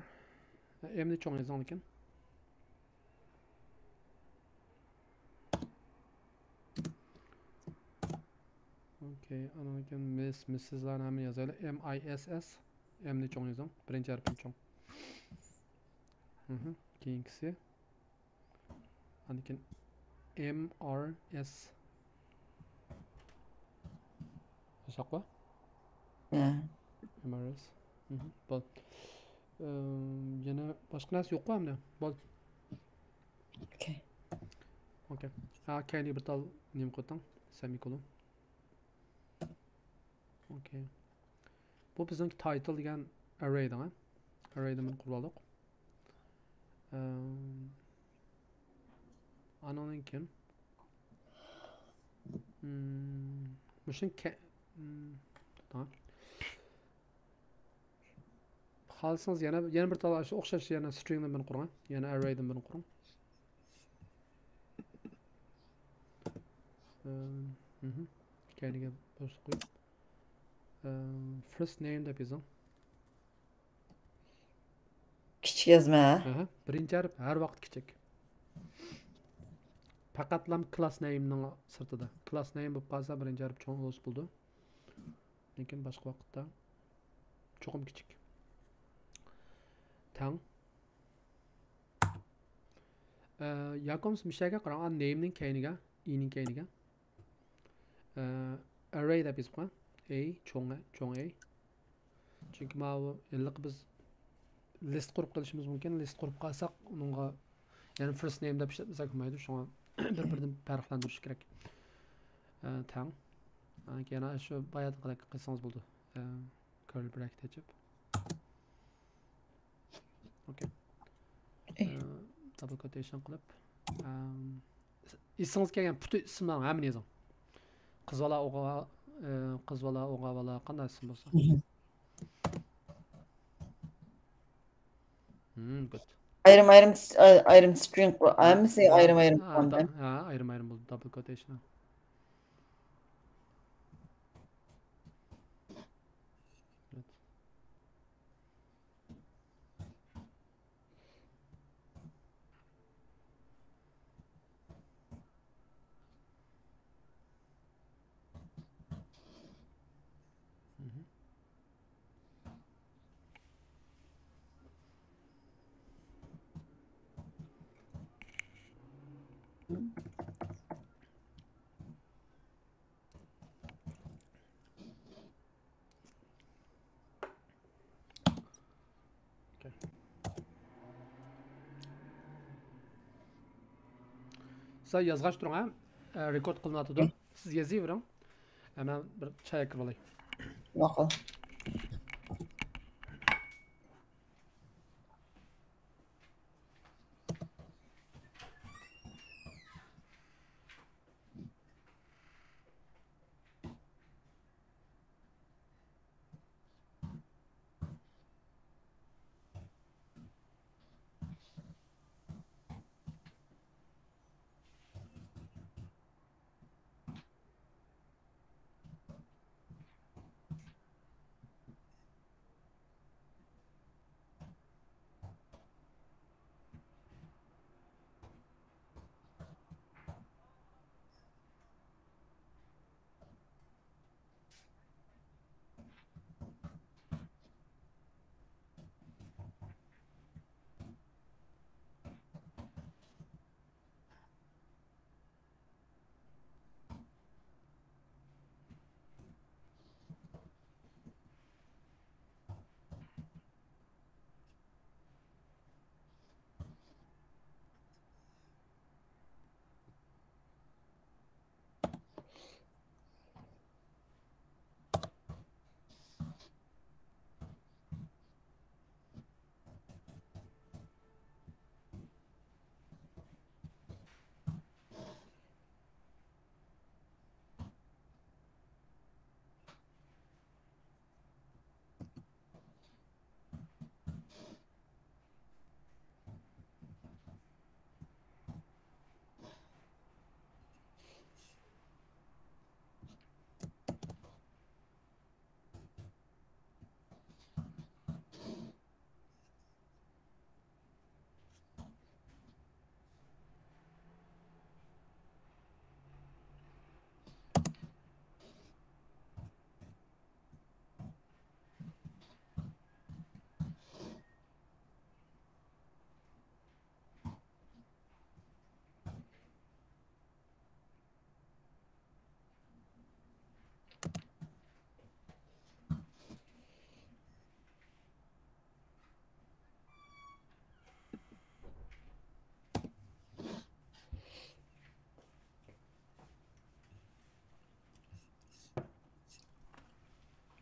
ئېمنى چوڭ يازىڭ لېكىن. ئوكەي، ئاندىن كېيىن مىس، مىسسىزلارنى ھەممە يازايلى. ئېم ئاي ئېس ئېس. ئېمنى چوڭ يازىڭ. بىرىنچى ھەرپىنى چوڭ. مھم. كېيىنكىسى. ئاندىن كېيىن ئېم ئار ئېس. يازساقلا. ھە. ئېم ئار ئېس. مھم. بولدى. ئىم، يەنە باشقا نەرسە يوققۇ ئەمدى؟ بولدى. ئوكەي. ئوكەي. ھە، كەينىگە بىر تال نېمە قويۇڭ. سېمىكولون. ئوكەي. بۇ بىزنىڭ تايتىل دېگەن ئەررەيدىن، ھە؟ ئەررەيدىن بىرنى قۇرۇۋالدۇق. ئەم، ئانىڭدىن كېيىن، مم، مۇشۇنى كە-، مم، توختاڭ. خالىسىڭىز يەنە، يەنە بىر تال ئاشۇ ئوخشاش يەنە سترىڭدىن بىرنى قۇرۇڭ. يەنە ئەررەيدىن بىرنى قۇرۇڭ. ئەم، مھم. كەينىگە بوشلۇق قويۇپ. ئەم، first name دەپ يېزىڭ. كىچىك يازما. ئەھە، بىرىنچى ھەرپ ھەر ۋاقىت كىچىك. پەقەتلام كلاس نېيمنىڭ سىرتىدا. كلاس نېيم بولۇپ قالسا بىرىنچى ھەرپ چوڭ بولسا بولىدۇ. لېكىن باشقا ۋاقىتتا چوقۇم كىچىك. تەڭ. ئە، ياكى بولمىسا مۇشۇ يەرگە قاراڭ، نېيمنىڭ كەينىگە، ئىنىڭ كەينىگە. ئە، ئەررەي دەپ يېزىپ قويۇڭ. ئەي، چوڭ، چوڭ ئەي. چۈنكى ماۋۇ ھېلىقى بىز لىست قۇرۇپ قېلىشىمىز مۇمكىن. لىست قۇرۇپ قالساق، ئۇنىڭغا يەنە first name دەپ ئىشلەتمىسەك بولمايدۇ. شۇڭا بىر-بىرىدىن پەرقلەندۈرۈش كېرەك. ئە، تەڭ. ئە، يەنە شۇ باياتقىدەك قىلسىڭىز بولىدۇ. ئە، curly bracket ئېچىپ. ئوكەي. ئە، double quotation قىلىپ، ئەم، ئېسىڭىزگە كەلگەن پۈتۈن ئىسىملارنىڭ ھەممىنى يېزىڭ. قىز بالا، ئوغۇل، ئە، قىز بالا، ئوغۇل بالا، قانداق ئىسىم بولسا. ھىم، good. ئايرىم-ئايرىم، ئايرىم string، ھەممىسى ئايرىم-ئايرىم. ھە، ئايرىم-ئايرىم بولدى، double quotation. سىلەر يازغاچ تۇرۇڭ، ھە؟ ئە، رېكورد قىلىنىۋاتىدۇ. سىز يېزىۋېرىڭ. ھە، مەن بىر چاي ئەكىرىۋالاي. ماقۇل.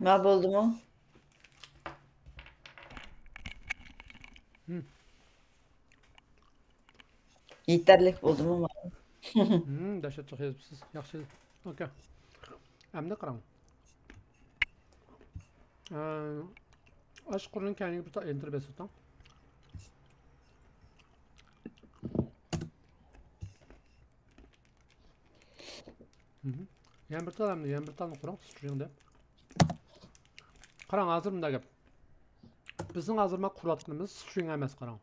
ما بولدىمۇ؟ يېتەرلىك بولدىمۇ ماڭا؟ دەھشەت يېزىپسىز. ياخشى. ئوكەي. ئەمدى قاراڭ. ئاشۇ قۇرنىڭ كەينىگە بىر تا ئېنتېر بېسىۋېتىڭ. يەنە بىر تال ئەمدى، يەنە بىر تالنى قۇرۇڭ، سترىڭ دەپ. قاراڭ، ھازىر مۇنداق گەپ. بىزنىڭ ھازىر ما قۇرۇۋاتقىنىمىز سترىڭ ئەمەس، قاراڭ.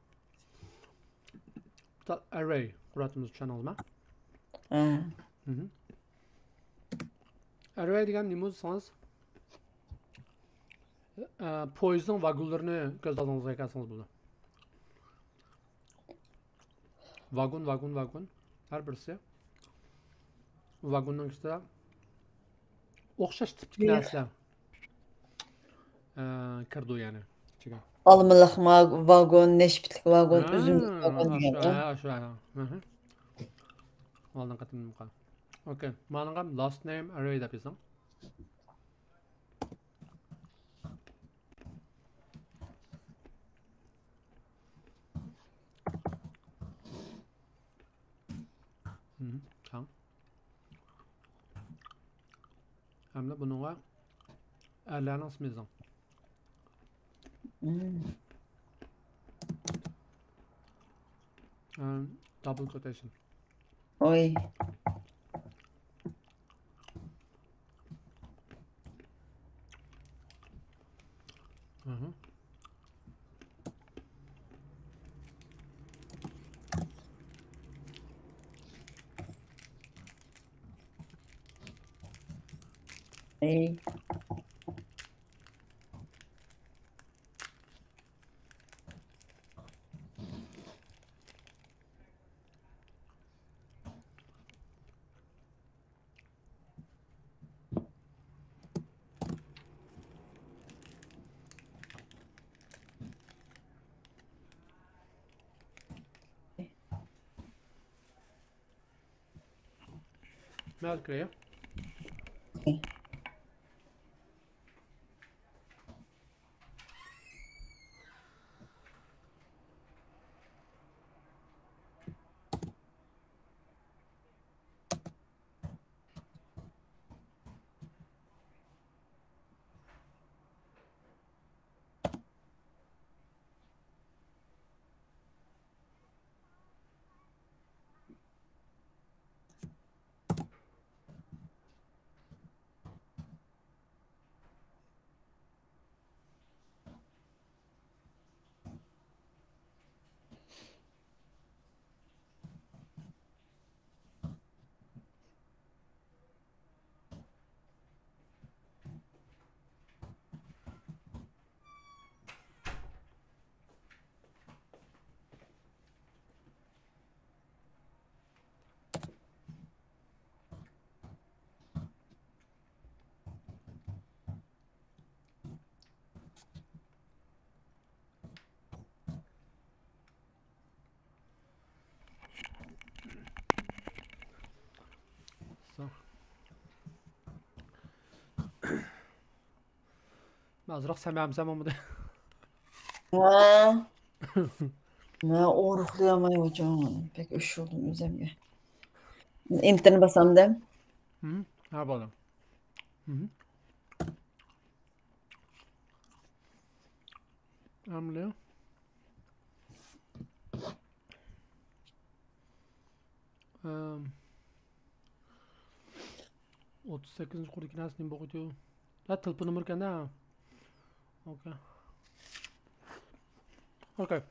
بىر تال ئەررەي قۇرۇۋاتىمىز، چۈشەندىڭىزما؟ ھە. ئەررەي دېگەن نېمە دېسىڭىز، ئە، پويىزنىڭ ۋاگونلىرىنى كۆز ئالدىڭىزغا كەلتۈرسىڭىز بولىدۇ. ۋاگون، ۋاگون، ۋاگون. ھەر بىرسى ۋاگوننىڭ ئىچىدە ئوخشاش تىپتىكى نەرسىلەر، ئە، كىرىدۇ يەنى ئىچىگە. ئالمىلىق ما-، ۋاگون، نەشپۈتلۈك ۋاگون، ھە، ئۈزۈملۈك ۋاگون ئاشۇ، دېگەن. ھە، ئاشۇ، ھە. ئالدىنقى قېتىم. ئوكەي. مانىڭغا last name array دەپ يېزىڭ. ھەمدە بۇنىڭغا ئەرلەرنىڭ ئىسمى يېزىڭ. دابل كوتېيشن. ھوي. مەن كىرەي. ئازراق سەمەمسەم بولمىدى. ۋا. مەن ئورۇقلىيالماي ۋاجان. بەك ئۇششۇلدۇم ئۆزۈمگە. ئېنتېرنى باسامدىم. ھە، بولدى. ئەمدى. ئەم، ئوتتۇز سەككىزىنچى قۇردىكى نەرسە نېمە بولغىيتۇ؟ ھە، تېلېفون نومۇرى ئىكەن-دە. ئوكەي. ئوكەي.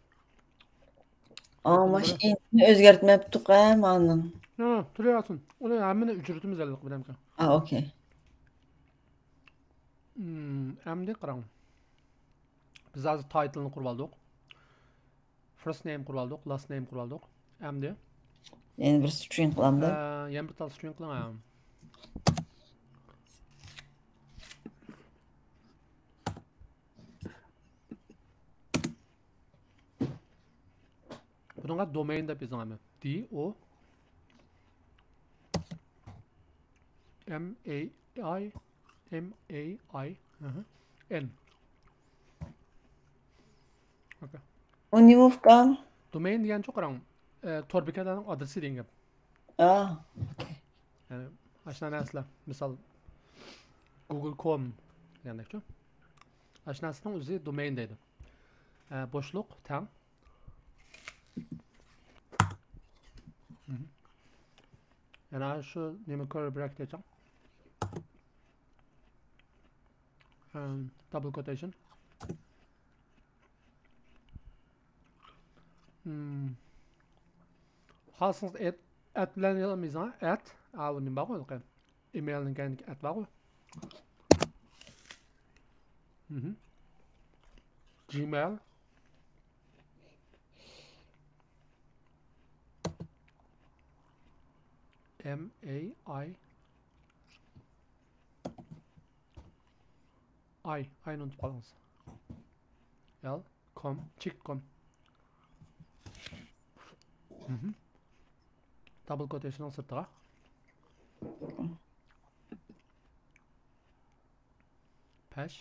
ئا، ماش ئېنتىنى ئۆزگەرتمەپتۇق ھە مانىڭ. ياق، تۇرۇۋەرسۇن. ئۇنى ھەممىنى ئۆچۈرتىمىز ھېلىقى بىلەنكەن. ئا، ئوكەي. ئەمدى قاراڭ. بىز ھازىر تايتىلنى قۇرۇۋالدۇق. فىرست نېيم قۇرۇۋالدۇق، لاست نېيم قۇرۇۋالدۇق. ئەمدى يەنە بىر سترىڭ قىلامدۇ. ئە، يەنە بىر تال سترىڭ قىلىڭ، ھە. بۇنىڭغا دومەين دەپ يېزىڭ ھەممە. دى ئو ئېم ئەي ئاي، ئېم ئەي ئاي. ئاھا. N. ئوكەي. ئۇنى مۇفكام. دومەين دېگەنچۇ قاراڭ، ئە، تور بېكەتلەرنىڭ ئادرېسى دېگەن گەپ. ئا، ئوكەي. يەنى ئاشۇنداق نەرسىلەر، مىسال، گوگول كوم دېگەندەكچۇ. ئاشۇ نەرسىنىڭ ئۆزى دومەين دەيدۇ. ئە، بوشلۇق تەڭ. مھم. يەنە شۇ نېمە كۆرۈپ بېرەك دېسەڭ. ئەم، دابل كوتېيشن. مم. خالىسىڭىز ئەت، ئەت بىلەن يازىڭىز، ئەت. ئاۋۇ نېمە بارغۇ ھېلىقى؟ ئىمېيلنىڭ كەينىدىكى ئەت بارغۇ. مھم. جىمېيل. M A I. I، I نى ئۇنتۇپ قالدىڭىز. يال، كوم، چېك كوم. مھم. دابل كوتېيشننىڭ سىرتىغا. پەش.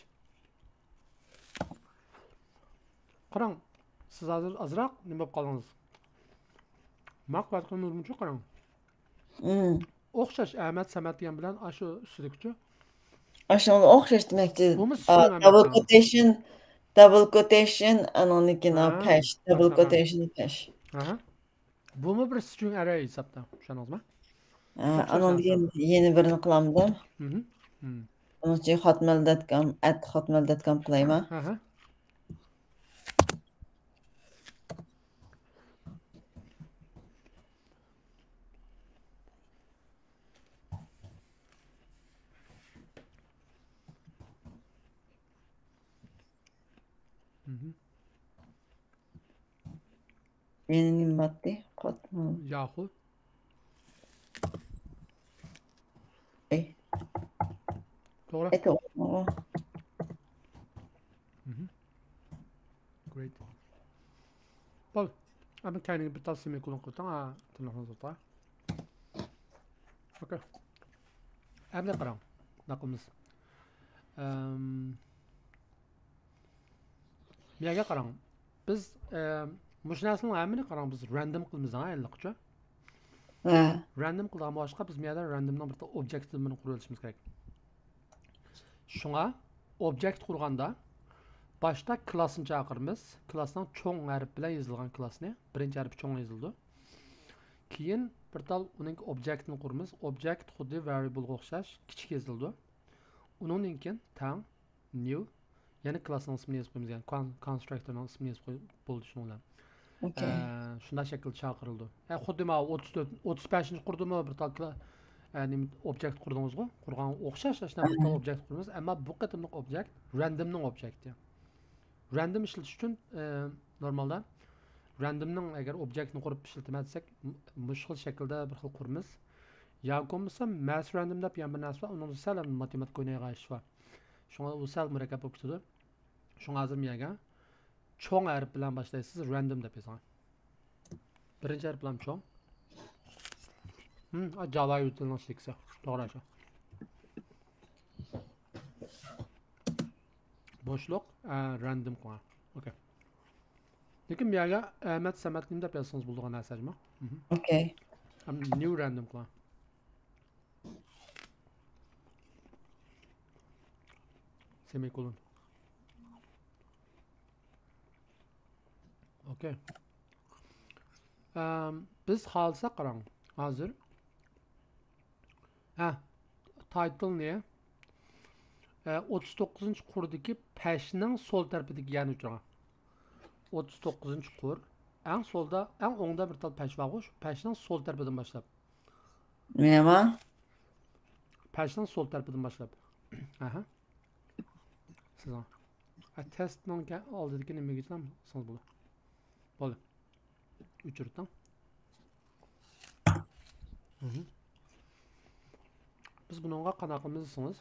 قاراڭ، سىز ھازىر ئازراق نېمە بولۇپ قالدىڭىز؟ ماق ۋەت قىلمىدىمچۇ، قاراڭ. مم. ئوخشاش، ئەمەت سەمەت دېگەن بىلەن ئاشۇ ئۈستىدىكىچۇ. ئاشۇنىڭغا ئوخشاش دېمەكچى. بۇمۇ ئا، سىزنىڭ دابل ئەمەت. كوتېيشن، دابل كوتېيشن، ئانىڭدىن كېيىن ئا، ھە، پەش، دابل ئاشۇنداق. كوتېيشن، پەش. ئاھا. بۇمۇ بىر سترىڭ ئەرەي ھېسابتا، چۈشەندىڭىزمۇ؟ ھە، ئوخشاش ئانىڭدىن كېيىن يەنە بىرنى قىلامدۇ. مھم. مم. ئۇنىڭ ئۈچۈن hotmail dot com، at hotmail dot com قىلايما؟ ئاھا. مھم. يەنە نېمە بارتى؟ قاتمۇ؟ ياخۇ. ئەي. توغرا. ئەي، توغرا. مھم. Great. بول. ئەمدى كەينىگە بىر تال سېمىكولون قىلىۋېتىڭ، ھە، تىرناقنى ئۇزارتىڭ. ئوكەي. ئەمدى قاراڭ. ناقىمىز. ئەم، بۇ يەرگە قاراڭ. بىز، ئە، مۇشۇ نەرسىنىڭ ھەممىنى قاراڭ، بىز راندوم قىلىمىز، ھە، ھېلىقىچە. ھە. راندوم قىلىدىغان بولغاچقا، بىز بۇ يەردە راندومنىڭ بىر ئوبيېكتىنى قۇرۇۋېلىشىمىز كېرەك. شۇڭا ئوبيېكت قۇرغاندا باشتا كلاسنى چاقىرىمىز. كلاسنىڭ چوڭ ھەرپ بىلەن يېزىلغان كلاسنى، بىرىنچى ھەرپى چوڭ يېزىلىدۇ. كېيىن بىر تال ئۇنىڭ ئوبيېكتىنى قۇرىمىز. ئوبيېكت خۇددى ۋارىيبلغا ئوخشاش كىچىك يېزىلىدۇ. ئۇنىڭدىن كېيىن تەڭ نيۇ، يەنە كلاسنىڭ ئىسمىنى يېزىپ قويىمىز، يەنى كون-، كونستراكتورنىڭ ئىسمىنى يېزىپ قويۇپ بولىدۇ شۇنىڭ بىلەن. ئوكەي. ئە، شۇنداق شەكىلدە چاقىرىلىدۇ. ئە، خۇددى ماۋۇ ئوتتۇز تۆت، ئوتتۇز بەشىنچى قۇردىمۇ بىر تال كلا-، ئە، نېمە، ئوبيېكت قۇردىڭىزغۇ؟ قۇرغانغا ئوخشاش، ئاشۇنداق بىر تال ئوبيېكت قۇرىمىز، ئەمما بۇ قېتىملىق ئوبيېكت راندومنىڭ ئوبيېكتى. راندوم ئىشلىتىش ئۈچۈن، ئە، نورمالدا راندومنىڭ ئەگەر ئوبيېكتنى قۇرۇپ ئىشلىتىمەن دېسەك، م-، مۇشۇ خىل شەكىلدە بىر خىل قۇرىمىز. ياكى بولمىسا ماس راندوم دەپ يەنە بىر نەرسە بار، ئۇنىڭدا سەل ماتېماتىكا ئوينايدىغان ئىش بار. شۇڭا ئۇ سەل مۇرەككەپ بولۇپ كېتىدۇ. شۇڭا ھازىر مەيەگە چوڭ ھەرپ بىلەن باشلايسىز، راندوم دەپ يازغان. بىرىنچى ھەرپ بىلەن چوڭ. ھىم، جاۋا يۈزلىنىڭ ئىشلىكسە. توغرا شۇ. بوشلۇق، ئە، راندوم قىلغان. ئوكەي. لېكىن بۇ يەرگە ئەمەت سەمەتنى دەپ يازسىڭىز بولىدىغان نەرسە جۇمۇ. مھم. ئوكەي. ئەمدى نيۇ راندوم قىلغان. سېمىكولون. ئوكەي. ئەم، بىز خالىساق قاراڭ. ھازىر. ھە، تايتىلنى، ئە، ئوتتۇز توققۇزىنچى قۇردىكى پەشنىڭ سول تەرىپىدىكى يەرنى ئۆچۈرۈڭ. ئوتتۇز توققۇزىنچى قۇر. ئەڭ سولدا، ئەڭ ئوڭدا بىر تال پەش بارغۇ، شۇ پەشنىڭ سول تەرىپىدىن باشلاپ. نېمە؟ پەشنىڭ سول تەرىپىدىن باشلاپ. ئەھە. سىزنىڭ. ئە، تېستنىڭ كە-، ئالدىدىكى نېمىگە ئىچىدە قىلسىڭىز بولىدۇ. بولدى. ئۆچۈرتىڭ. مھم. بىز بۇنىڭغا قانداق قىلىمىز دېسىڭىز،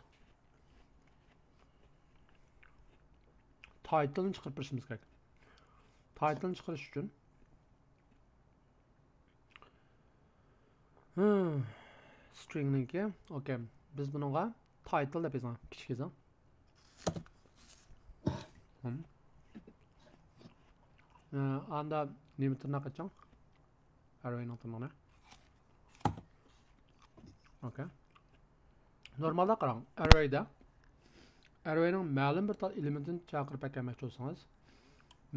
تايتىلنى چىقىرىپ بېرىشىمىز كېرەك. تايتىلنى چىقىرىش ئۈچۈن، ھىم، سترىڭنىڭكى، ئوكەي. بىز بۇنىڭغا تايتىل دەپ يېزىڭ، كىچىك يېزىڭ. ئە، ئاندا نېمە تىرناق ئېچىڭ؟ ئەرۋەينىڭ تىرنىقىنى. ئوكەي. نورمالدا قاراڭ، ئەرۋەيدە، ئەرۋەينىڭ مەلۇم بىر تال ئېلېمېنتىنى چاقىرىپ ئەكەلمەكچى بولسىڭىز،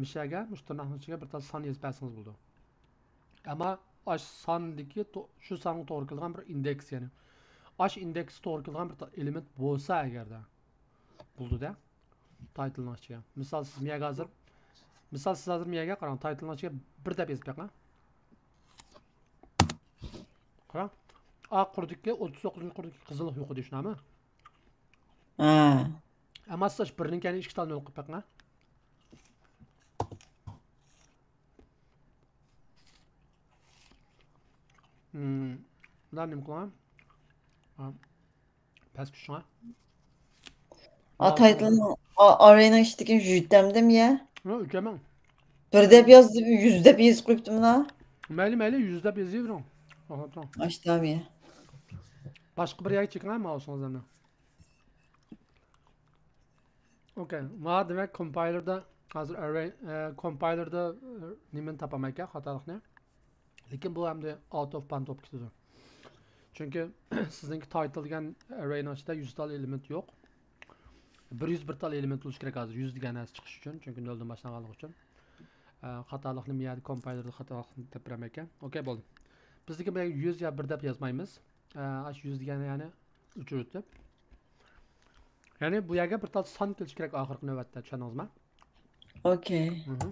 مىشەگە، مۇشۇ تىرناقنىڭ ئىچىگە بىر تال سان يېزىپ بەرسىڭىز بولىدۇ. ئەمما ئاش ساندىكى تو-، شۇ سانغا توغرا كېلىدىغان بىر ئىندېكس، يەنى ئاش ئىندېكس توغرا كېلىدىغان بىر تا-، ئېلېمېنت بولسا ئەگەردە، بولىدۇ-دە. تايتىلنىڭ ئىچىگە. مىسال، سىز مىيەگە ھازىر، مىسال، سىز ھازىر مىيەگە قاراڭ، تايتىلنىڭ ئىچىگە بىر دەپ يېزىپ بېقىڭ. قاراڭ. ئا قۇردىكى، ئوتتۇز توققۇزىنچى قۇردىكى قىزىل يوقىدى، شۇنداقمۇ؟ ھە. ئەمما سىز بىرنىڭ كەينىگە ئىككى تال نۆل قىلىپ بېقىڭ. ھىم. بۇلار نېمە قىلغان؟ ھا. پەس كۈچۈڭە. ئا، تايتىلنىڭ، ئا، ئاررەينىڭ ئىچىدىكى يۈز دەمدىم يە. ھە، ئۆچەمەن. بىر دەپ يازدىم، يۈز دەپ يېزىپ قويۇپتۇ مانا. مەيلى، مەيلى، يۈز دەپ يېزىۋېرىڭ. ئاشتام يە. باشقا بىر يەرگە چېكىڭ، ماۋۇسىڭىزلارنى. ئوكەي. ما، دېمەك، كومپايلېردا ھازىر ئەررەي، ئە، كومپايلېردا، ئە، نېمىنى تاپالمايكەن، خاتالىقنى. لېكىن بۇ ئەمدى ئاوت ئوف باند بولۇپ كېتىدۇ. چۈنكى سىزنىڭكى تايتىل دېگەن ئەررەينىڭ ئىچىدە يۈز تال ئېلېمېنت يوق. بىر يۈز بىر تال ئېلېمېنت بولۇشى كېرەك ھازىر، يۈز دېگەن نەرسە چىقىش ئۈچۈن، چۈنكى نۆلدىن باشلانغانلىقى ئۈچۈن. ئە، خاتالىقنى بۇ يەردە كومپايلېردا خاتالىقنى تېپىپ بېرەلمەيكەن. ئوكەي، بولدى. بىز لېكىن بۇ يەرگە يۈز يا بىر دەپ يازمايمىز. ئە، ئاشۇ يۈز دېگەننى يەنى ئۆچۈرۈۋېتىپ. يەنى بۇ يەرگە بىر تال سان كېلىشى كېرەك ئاخىرقى نۆۋەتتە، چۈشەندىڭىزمۇ؟ ئوكەي. مھم.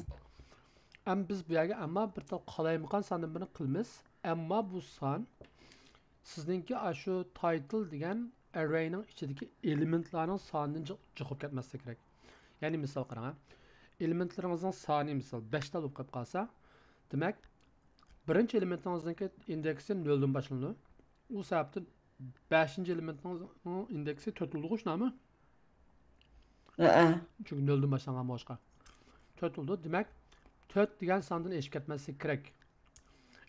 ئەمما بىز بۇ يەرگە ئەمما بىر تال قالايمىقان ساندىن بىرنى قىلىمىز. ئەمما بۇ سان سىزنىڭكى ئاشۇ تايتىل دېگەن ئەررەينىڭ ئىچىدىكى ئېلېمېنتلارنىڭ سانىدىن جىق، جىق بولۇپ كەتمەسلىكى كېرەك. يەنى مىسال قاراڭ، ھە. ئېلېمېنتلىرىڭىزنىڭ سانى مىسال بەش تال بولۇپ قېلىپ قالسا، دېمەك، بىرىنچى ئېلېمېنتىڭىزنىڭكى ئىندېكسى نۆلدىن باشلىنىدۇ. ئۇ سەۋەبتىن بەشىنچى ئېلېمېنتنىڭ ئىندېكسى تۆت بولىدىغۇ، شۇنداقمۇ؟ ھەئە. چۈنكى نۆلدىن باشلانغان بولۇشقا. تۆت بولىدۇ. دېمەك، تۆت دېگەن ساندىن ئېشىپ كەتمەسلىكى كېرەك.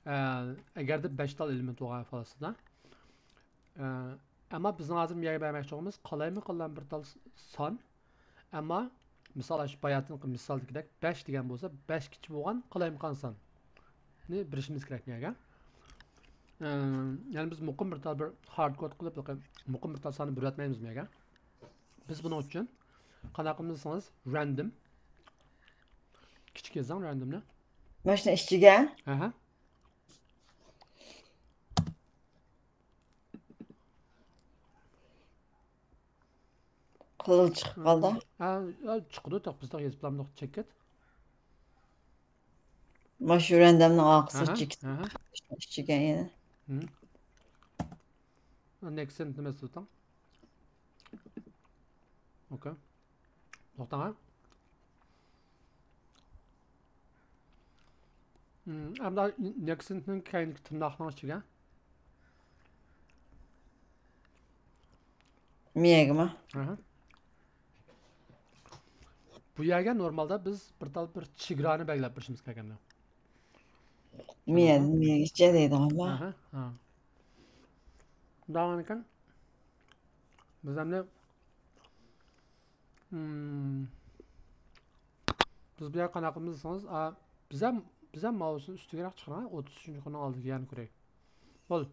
ئە، ئەگەردە بەش تال ئېلېمېنت بولغان ھالەتتە. ئە، ئەمما بىزنىڭ ھازىر بۇ يەرگە بەرمەكچى بولغىنىمىز قالايمىقانلار بىر تال سان. ئەمما مىسال، ئاشۇ باياتىنقى مىسالدىكىدەك بەش دېگەن بولسا، بەشكىچە بولغان قالايمىقان ساننى بېرىشىمىز كېرەك بۇ يەرگە. ئە، يەنى بىز مۇقىم بىر تال بىر ھارد كود قىلىپ، مۇقىم بىر تال ساننى بېرىۋەتمەيمىز بۇ يەرگە. بىز بۇنىڭ ئۈچۈن قانداق قىلىمىز دېسىڭىز، رەندوم. كىچىك يېزىڭ رەندومنى. ماشىنا ئىچىگە؟ ھە، ھە. قىزىل چىقىپ قالدى. ھە، ھە، چىقىدۇ، تېخى بىز تېخى يېزىپ بولامدۇق، چەككەت. ماشۇ رەندومنىڭ ئارقىسىغا ئاھا، چېكىت. ئاھا. ئىچىگە يەنە. ھىم. نېكىست نېمە تۇتۇڭ؟ ئوكەي. توختاڭ، ھە؟ ھىم، ئەمدى نېكىستنىڭ كەينىدىكى تىرناقنىڭ ئىچىگە. مىيەگىمۇ؟ ئاھا. بۇ يەرگە نورمالدا بىز بىر تال بىر چېگرانى بەلگىلەپ بېرىشىمىز كېرەك ئەمدى. مىيەدىن مىيەگىچە دەيدىغانلار. ئاھا، ھا. داۋاملىكەن. بىز ئەمدى، ھىم، بىز بۇ يەرگە قانداق قىلىمىز دېسىڭىز، ئا، بىز ھەم، بىز ھەم ماۋۇسىنى ئۈستىگىرەك چىقىرىڭ، ئوتتۇز ئۈچىنچى قۇرنىڭ ئالدىغا يەنە كۆرەي. بول.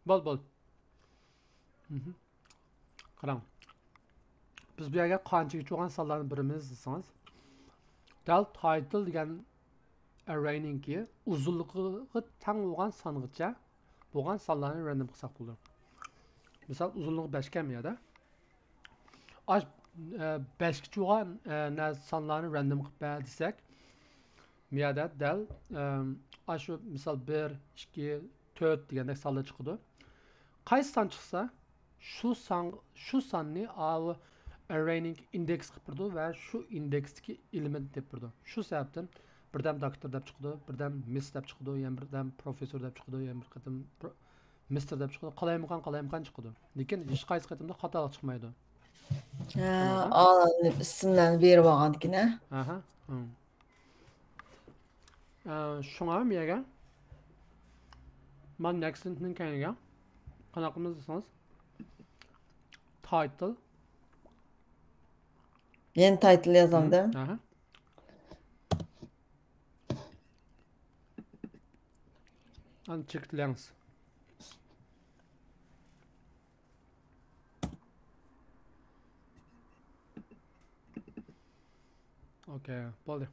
بول، بول. مھم. قاراڭ. بىز بۇ يەرگە قانچىگىچە بولغان سانلارنى بېرىمىز دېسىڭىز، دەل تايتىل دېگەن ئەررەينىڭكى ئۇزۇنلۇقىغا تەڭ بولغان سانغىچە بولغان سانلارنى رەندوم قىلساق بولىدۇ. مىسال، ئۇزۇنلۇقى بەشكەن بۇ يەردە. ئاش، ئە، بەشكىچە بولغان، ئە، نە-، سانلارنى رەندوم قىلىپ بەر دېسەك، بۇ يەردە دەل، ئە، ئاشۇ مىسال بىر، ئىككى، تۆت دېگەندەك سانلار چىقىدۇ. قايسى سان چىقسا، شۇ سان، شۇ ساننى ئاۋۇ ئەررەينىڭ ئىندېكس قىلىپ بېرىدۇ ۋە شۇ ئىندېكستىكى ئېلېمېنت دەپ بېرىدۇ. شۇ سەۋەبتىن بىردەم دوكتور دەپ چىقىدۇ، بىردەم مىس دەپ چىقىدۇ، يەنە بىردەم پروفېسسور دەپ چىقىدۇ، يەنە بىر قېتىم پرو-، مىستېر دەپ چىقىدۇ. قالايمىقان، قالايمىقان چىقىدۇ. لېكىن ھېچقايسى قېتىمدا خاتالىق چىقمايدۇ. ھە، ئالىپ ئىسىملارنى بېرىپ ئالغاندىكىن، ھە؟ ئاھا. ھىم. ئە، شۇڭا مەيەگە مانا نېكىستنىڭ كەينىگە قانداق قىلىمىز دېسىڭىز، تايتىل يەنە تايتىل يازامدىم. ئاھا. ئاندىن چېكىت لەڭز. ئوكەي، بولدى.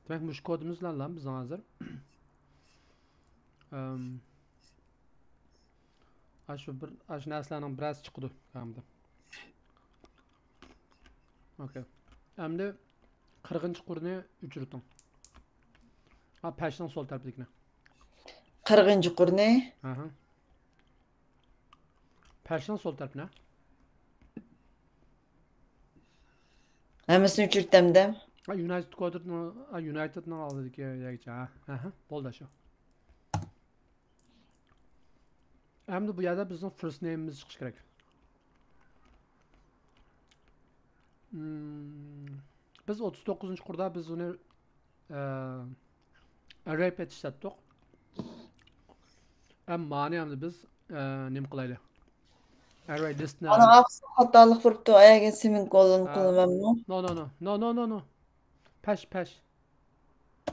دېمەك، مۇشۇ كودىمىز بىلەن بىزنىڭ ھازىر. ئەم، ئاشۇ بىر، ئاشۇ نەرسىلەرنىڭ بىرەرسى چىقىدۇ كامدا. ئوكەي. ئەمدى قىرىقىنچى قۇرنى ئۆچۈرتۈڭ. ھا، پەشنىڭ سول تەرىپىدىكىنى. قىرىقىنچى قۇرنى؟ ئاھا. پەشنىڭ سول تەرىپىنى. ھەممىسىنى ئۆچۈرتەمدە. ھا، يۇنايتېد كودىنىڭ، ھا، يۇنايتېدنىڭ ئالدىدىكى يەرگىچە. ھا، ئاھا، بولدى شۇ. ئەمدى بۇ يەردە بىزنىڭ فىرست نېيمىمىز چىقىشى كېرەك. مم، بىز ئوتتۇز توققۇزىنچى قۇردا بىز ئۇنى، ئە، ئەررەي پەت ئىشلەتتۇق. ئەمما مانى ئەمدى بىز، ئە، نېمە قىلايلى؟ ئەررەي لىستنى. ئانا ئاقسا خاتالىق بېرىپتۇ، ئەگەر سېمىكولون ئە، قىلىمەنمۇ؟ نو، نو، نو. نو، نو، نو، نو. پەش، پەش.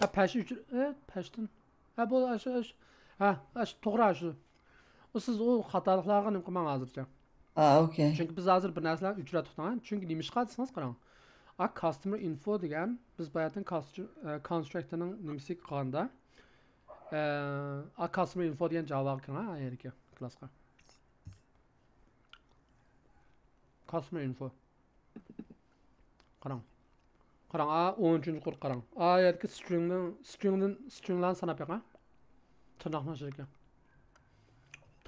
ھە، پەش ئۆچۈر-، ھە، پەشتىن. ھە، بولدى، ئاشۇ، ئاشۇ. ھە، ئاشۇ، توغرا، ئاشۇ. ئۇ سىز ئۇ خاتالىقلارغا نېمە قىلماڭ ھازىرچە. ھا، ئوكەي. چۈنكى بىز ھازىر بىر نەرسىلەرنى ئۆچۈرۈۋاتتۇق، ھە؟ چۈنكى نېمىشقا دېسىڭىز، قاراڭ. ئا، كاستمېر ئىنفو دېگەن، بىز باياتىن كاستر-، ئە، كونستراكتورنىڭ نېمىسىگە قىلغاندا، ئە، ئا، كاستمېر ئىنفو دېگەن جاۋاغا كىرىڭ، ھە، ئا يەردىكى كلاسقا. كاستمېر ئىنفو. قاراڭ. قاراڭ، ئا، ئون ئۈچىنچى قۇر قاراڭ. ئا يەردىكى سترىڭنىڭ، سترىڭدىن، سترىڭلارنى ساناپ بېقىڭ. تىرناقنىڭ ئىچىدىكى.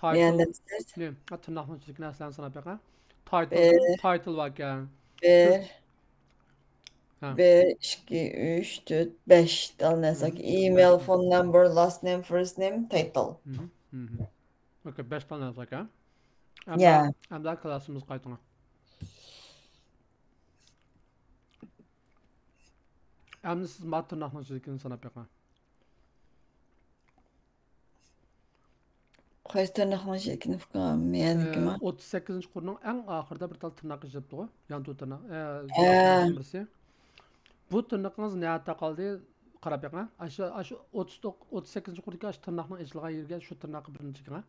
تايتىل. نېمە؟ ئا، تىرناقنىڭ ئىچىدىكى نەرسىلەرنى ساناپ بېقىڭ. تايتىل، بىر. تايتىل باركەن. بىر. ھە. بىر، ئىككى، ئۈچ، تۆت، بەش دانە نەرسە. مم. ئىمېيل، فون نەمبەر، لاست نېم، فىرست نېم، تايتىل. مم، مم. ئوكەي، بەش دانە نەرسە ئىكەن. يا. ئەمدى، ئەمدى كلاسىمىزغا قايتىڭ. ئەمدى سىز ما تىرناقنىڭ ئىچىدىكىنى ساناپ بېقىڭ. قايسى تىرناقنىڭ ئىچىدىكىنى ئۇكام؟ مېيەنىكىما؟ ئە، ئوتتۇز سەككىزىنچى قۇرنىڭ ئەڭ ئاخىرىدا بىر تال تىرناق ئىشلەپتىغۇ. يانتۇ تىرناق. ئە، ھە. بىرسى. بۇ تىرنىقىڭىز نەدە قالدى؟ قاراپ بېقىڭ. ئاشۇ، ئاشۇ ئوتتۇز توققۇز، ئوتتۇز سەككىزىنچى قۇردىكى ئاشۇ تىرناقنىڭ ئېچىلغان يېرىگە شۇ تىرناققا بىرنى چېكىڭ.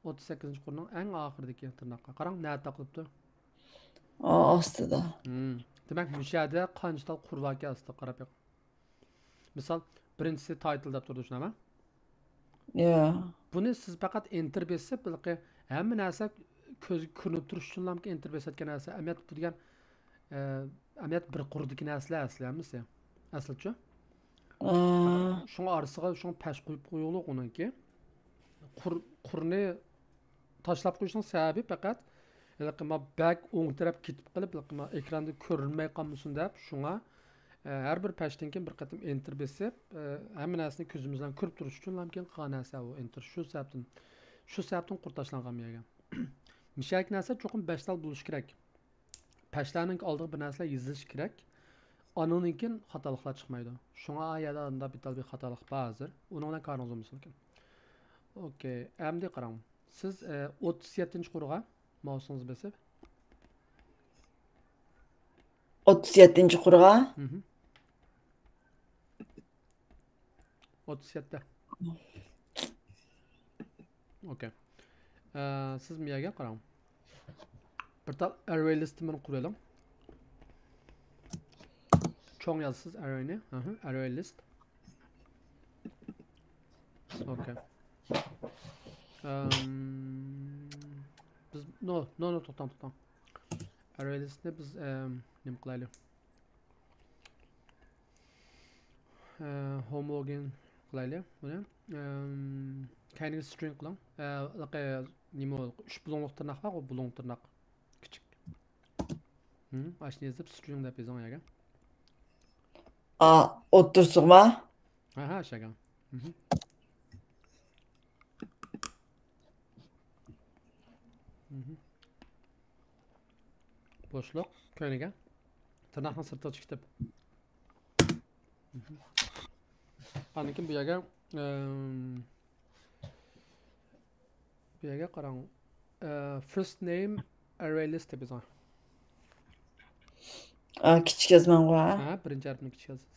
ئوتتۇز سەككىزىنچى قۇرنىڭ ئەڭ ئاخىرىدىكى تىرناققا. قاراڭ، نەدە تاقىلىپتۇ؟ ئا، ئاستىدا. مم. دېمەك، مۇشۇ يەردە قانچە تال قۇر باركەن ئاستىدا قاراپ بېقىڭ. مىسال، بىرىنچىسى تايتىل دەپ تۇرىدۇ، شۇنداقمۇ؟ يا. بۇنى سىز پەقەت ئېنتېر بېسىپ، ھېلىقى ھەممە نەرسە كۆزگە كۆرۈنۈپ تۇرۇش ئۈچۈنلا ئېنتېر بېسىۋەتكەن نەرسە. ئەمەلىيەتتە بۇ دېگەن، ئە، ئەمەلىيەتتە بىر قۇردىكى نەرسىلەر ئەسلى ھەممىسى. ئەسلىچۇ؟ ئا. شۇڭا ئارىسىغا شۇڭا پەش قويۇپ قويۇلۇق ئۇنىڭكى. قۇر-، قۇرنى تاشلاپ قويۇشنىڭ سەۋەبى پەقەت ھېلىقى ما بەك ئوڭ تەرەپ كېتىپ قېلىپ، ھېلىقى ما ئېكراندا كۆرۈنمەي قالمىسۇن دەپ، شۇڭا، ئە، ھەر بىر پەشتىن كېيىن بىر قېتىم ئېنتېر بېسىپ، ئە، ھەممە نەرسىنى كۆزىمىز بىلەن كۆرۈپ تۇرۇش ئۈچۈنلا كېيىن قىلغان نەرسە ئۇ ئېنتېر. شۇ سەۋەبتىن، شۇ سەۋەبتىن قۇر تاشلانغان بۇ يەرگە. مۇشۇ يەردىكى نەرسە چوقۇم بەش تال بولۇشى كېرەك. پەشلەرنىڭ ئالدىغا بىر نەرسىلەر يېزىلىشى كېرەك. ئانىڭدىن كېيىن خاتالىقلار چىقمايدۇ. شۇڭا ئا يەردە ئاندا بىر تال بىر خاتالىق بار ھازىر. ئۇنىڭ بىلەن كارىڭىز بولمىسۇن لېكىن. ئوكەي، ئەمدى قاراڭ. سىز، ئە، ئوتتۇز يەتتىنچى قۇرغا ماۋسىڭىزنى بېسىپ. ئوتتۇز يەتتىنچى قۇرغا؟ مھم. ئوتتۇز يەتتە. ئوكەي. ئە، سىز مۇ يەرگە قاراڭ. بىر تال ئەررەي لىستىمنى قۇرۇۋېلىڭ. چوڭ يازىسىز ئەررەينى. ئەھە، ئەررەي لىست. ئوكەي. ئەم، بىز، نو، نو، نو، توختاڭ، توختاڭ. ئەررەي لىستنى بىز، ئەم، نېمە قىلايلى؟ ئە، ھوموگېن قىلايلى بۇنى. ئەم، كەينىگە سترىڭ قىلىڭ. ئە، ھېلىقى نېمە، ئۈچ بۇلۇڭلۇق تىرناق بارغۇ، بۇلۇڭ تىرناق. كىچىك. ھىم، ئاشۇنى يېزىپ، سترىڭ دەپ يېزىڭ يەرگە. ئا، ئوتتۇرىسىغىما؟ ھە، ھە، شەگەن. مھم. مھم. بوشلۇق، كەينىگە. تىرناقنىڭ سىرتىغا چىقىتىپ. مھم. ئاندىن كېيىن بۇ يەرگە، ئەم، بۇ يەرگە قاراڭ. ئە، فىرست نېيم ئەررەي لىست دەپ يېزىڭ. ئا، كىچىك يازماڭغۇ، ھە؟ ھە، بىرىنچى ھەرپنى كىچىك يازىسىز.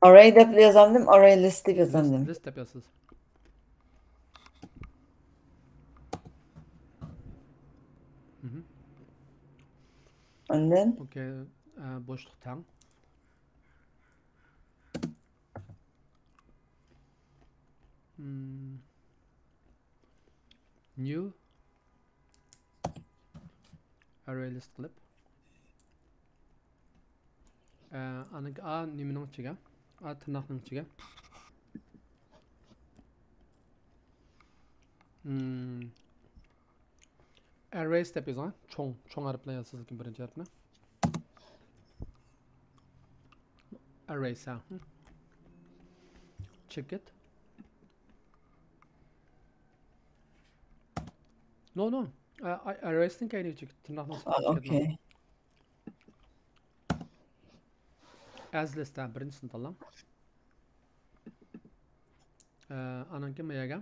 ئارراي دەپ يازامدىم، ئارراي لىست دەپ يازامدىم. لىست دەپ يازىسىز. مهم. ئاندىن؟ ئوكەي، ئە، بوشلۇق تەڭ. مم. New array list قىلىپ، ئە، ئانىڭكى ئا نېمىنىڭ ئىچىگە، ئا تىرناقنىڭ ئىچىگە. مم. Arrays دەپ يازغان. چوڭ، چوڭ ھەرپ بىلەن يازىسىز، لېكىن بىرىنچى ھەرپنى. Arrays، ھە. Check it. No, no. ئە، ئە، ئەررەيسنىڭ كەينىگە چېكىت، تىرناقنىڭ ئا، ئۈستىگە چېكىت. ئوكەي. ئەز لىست، ھە، بىرىنچىسىنى تاللاڭ. ئە، ئانىڭكى ما يەرگە.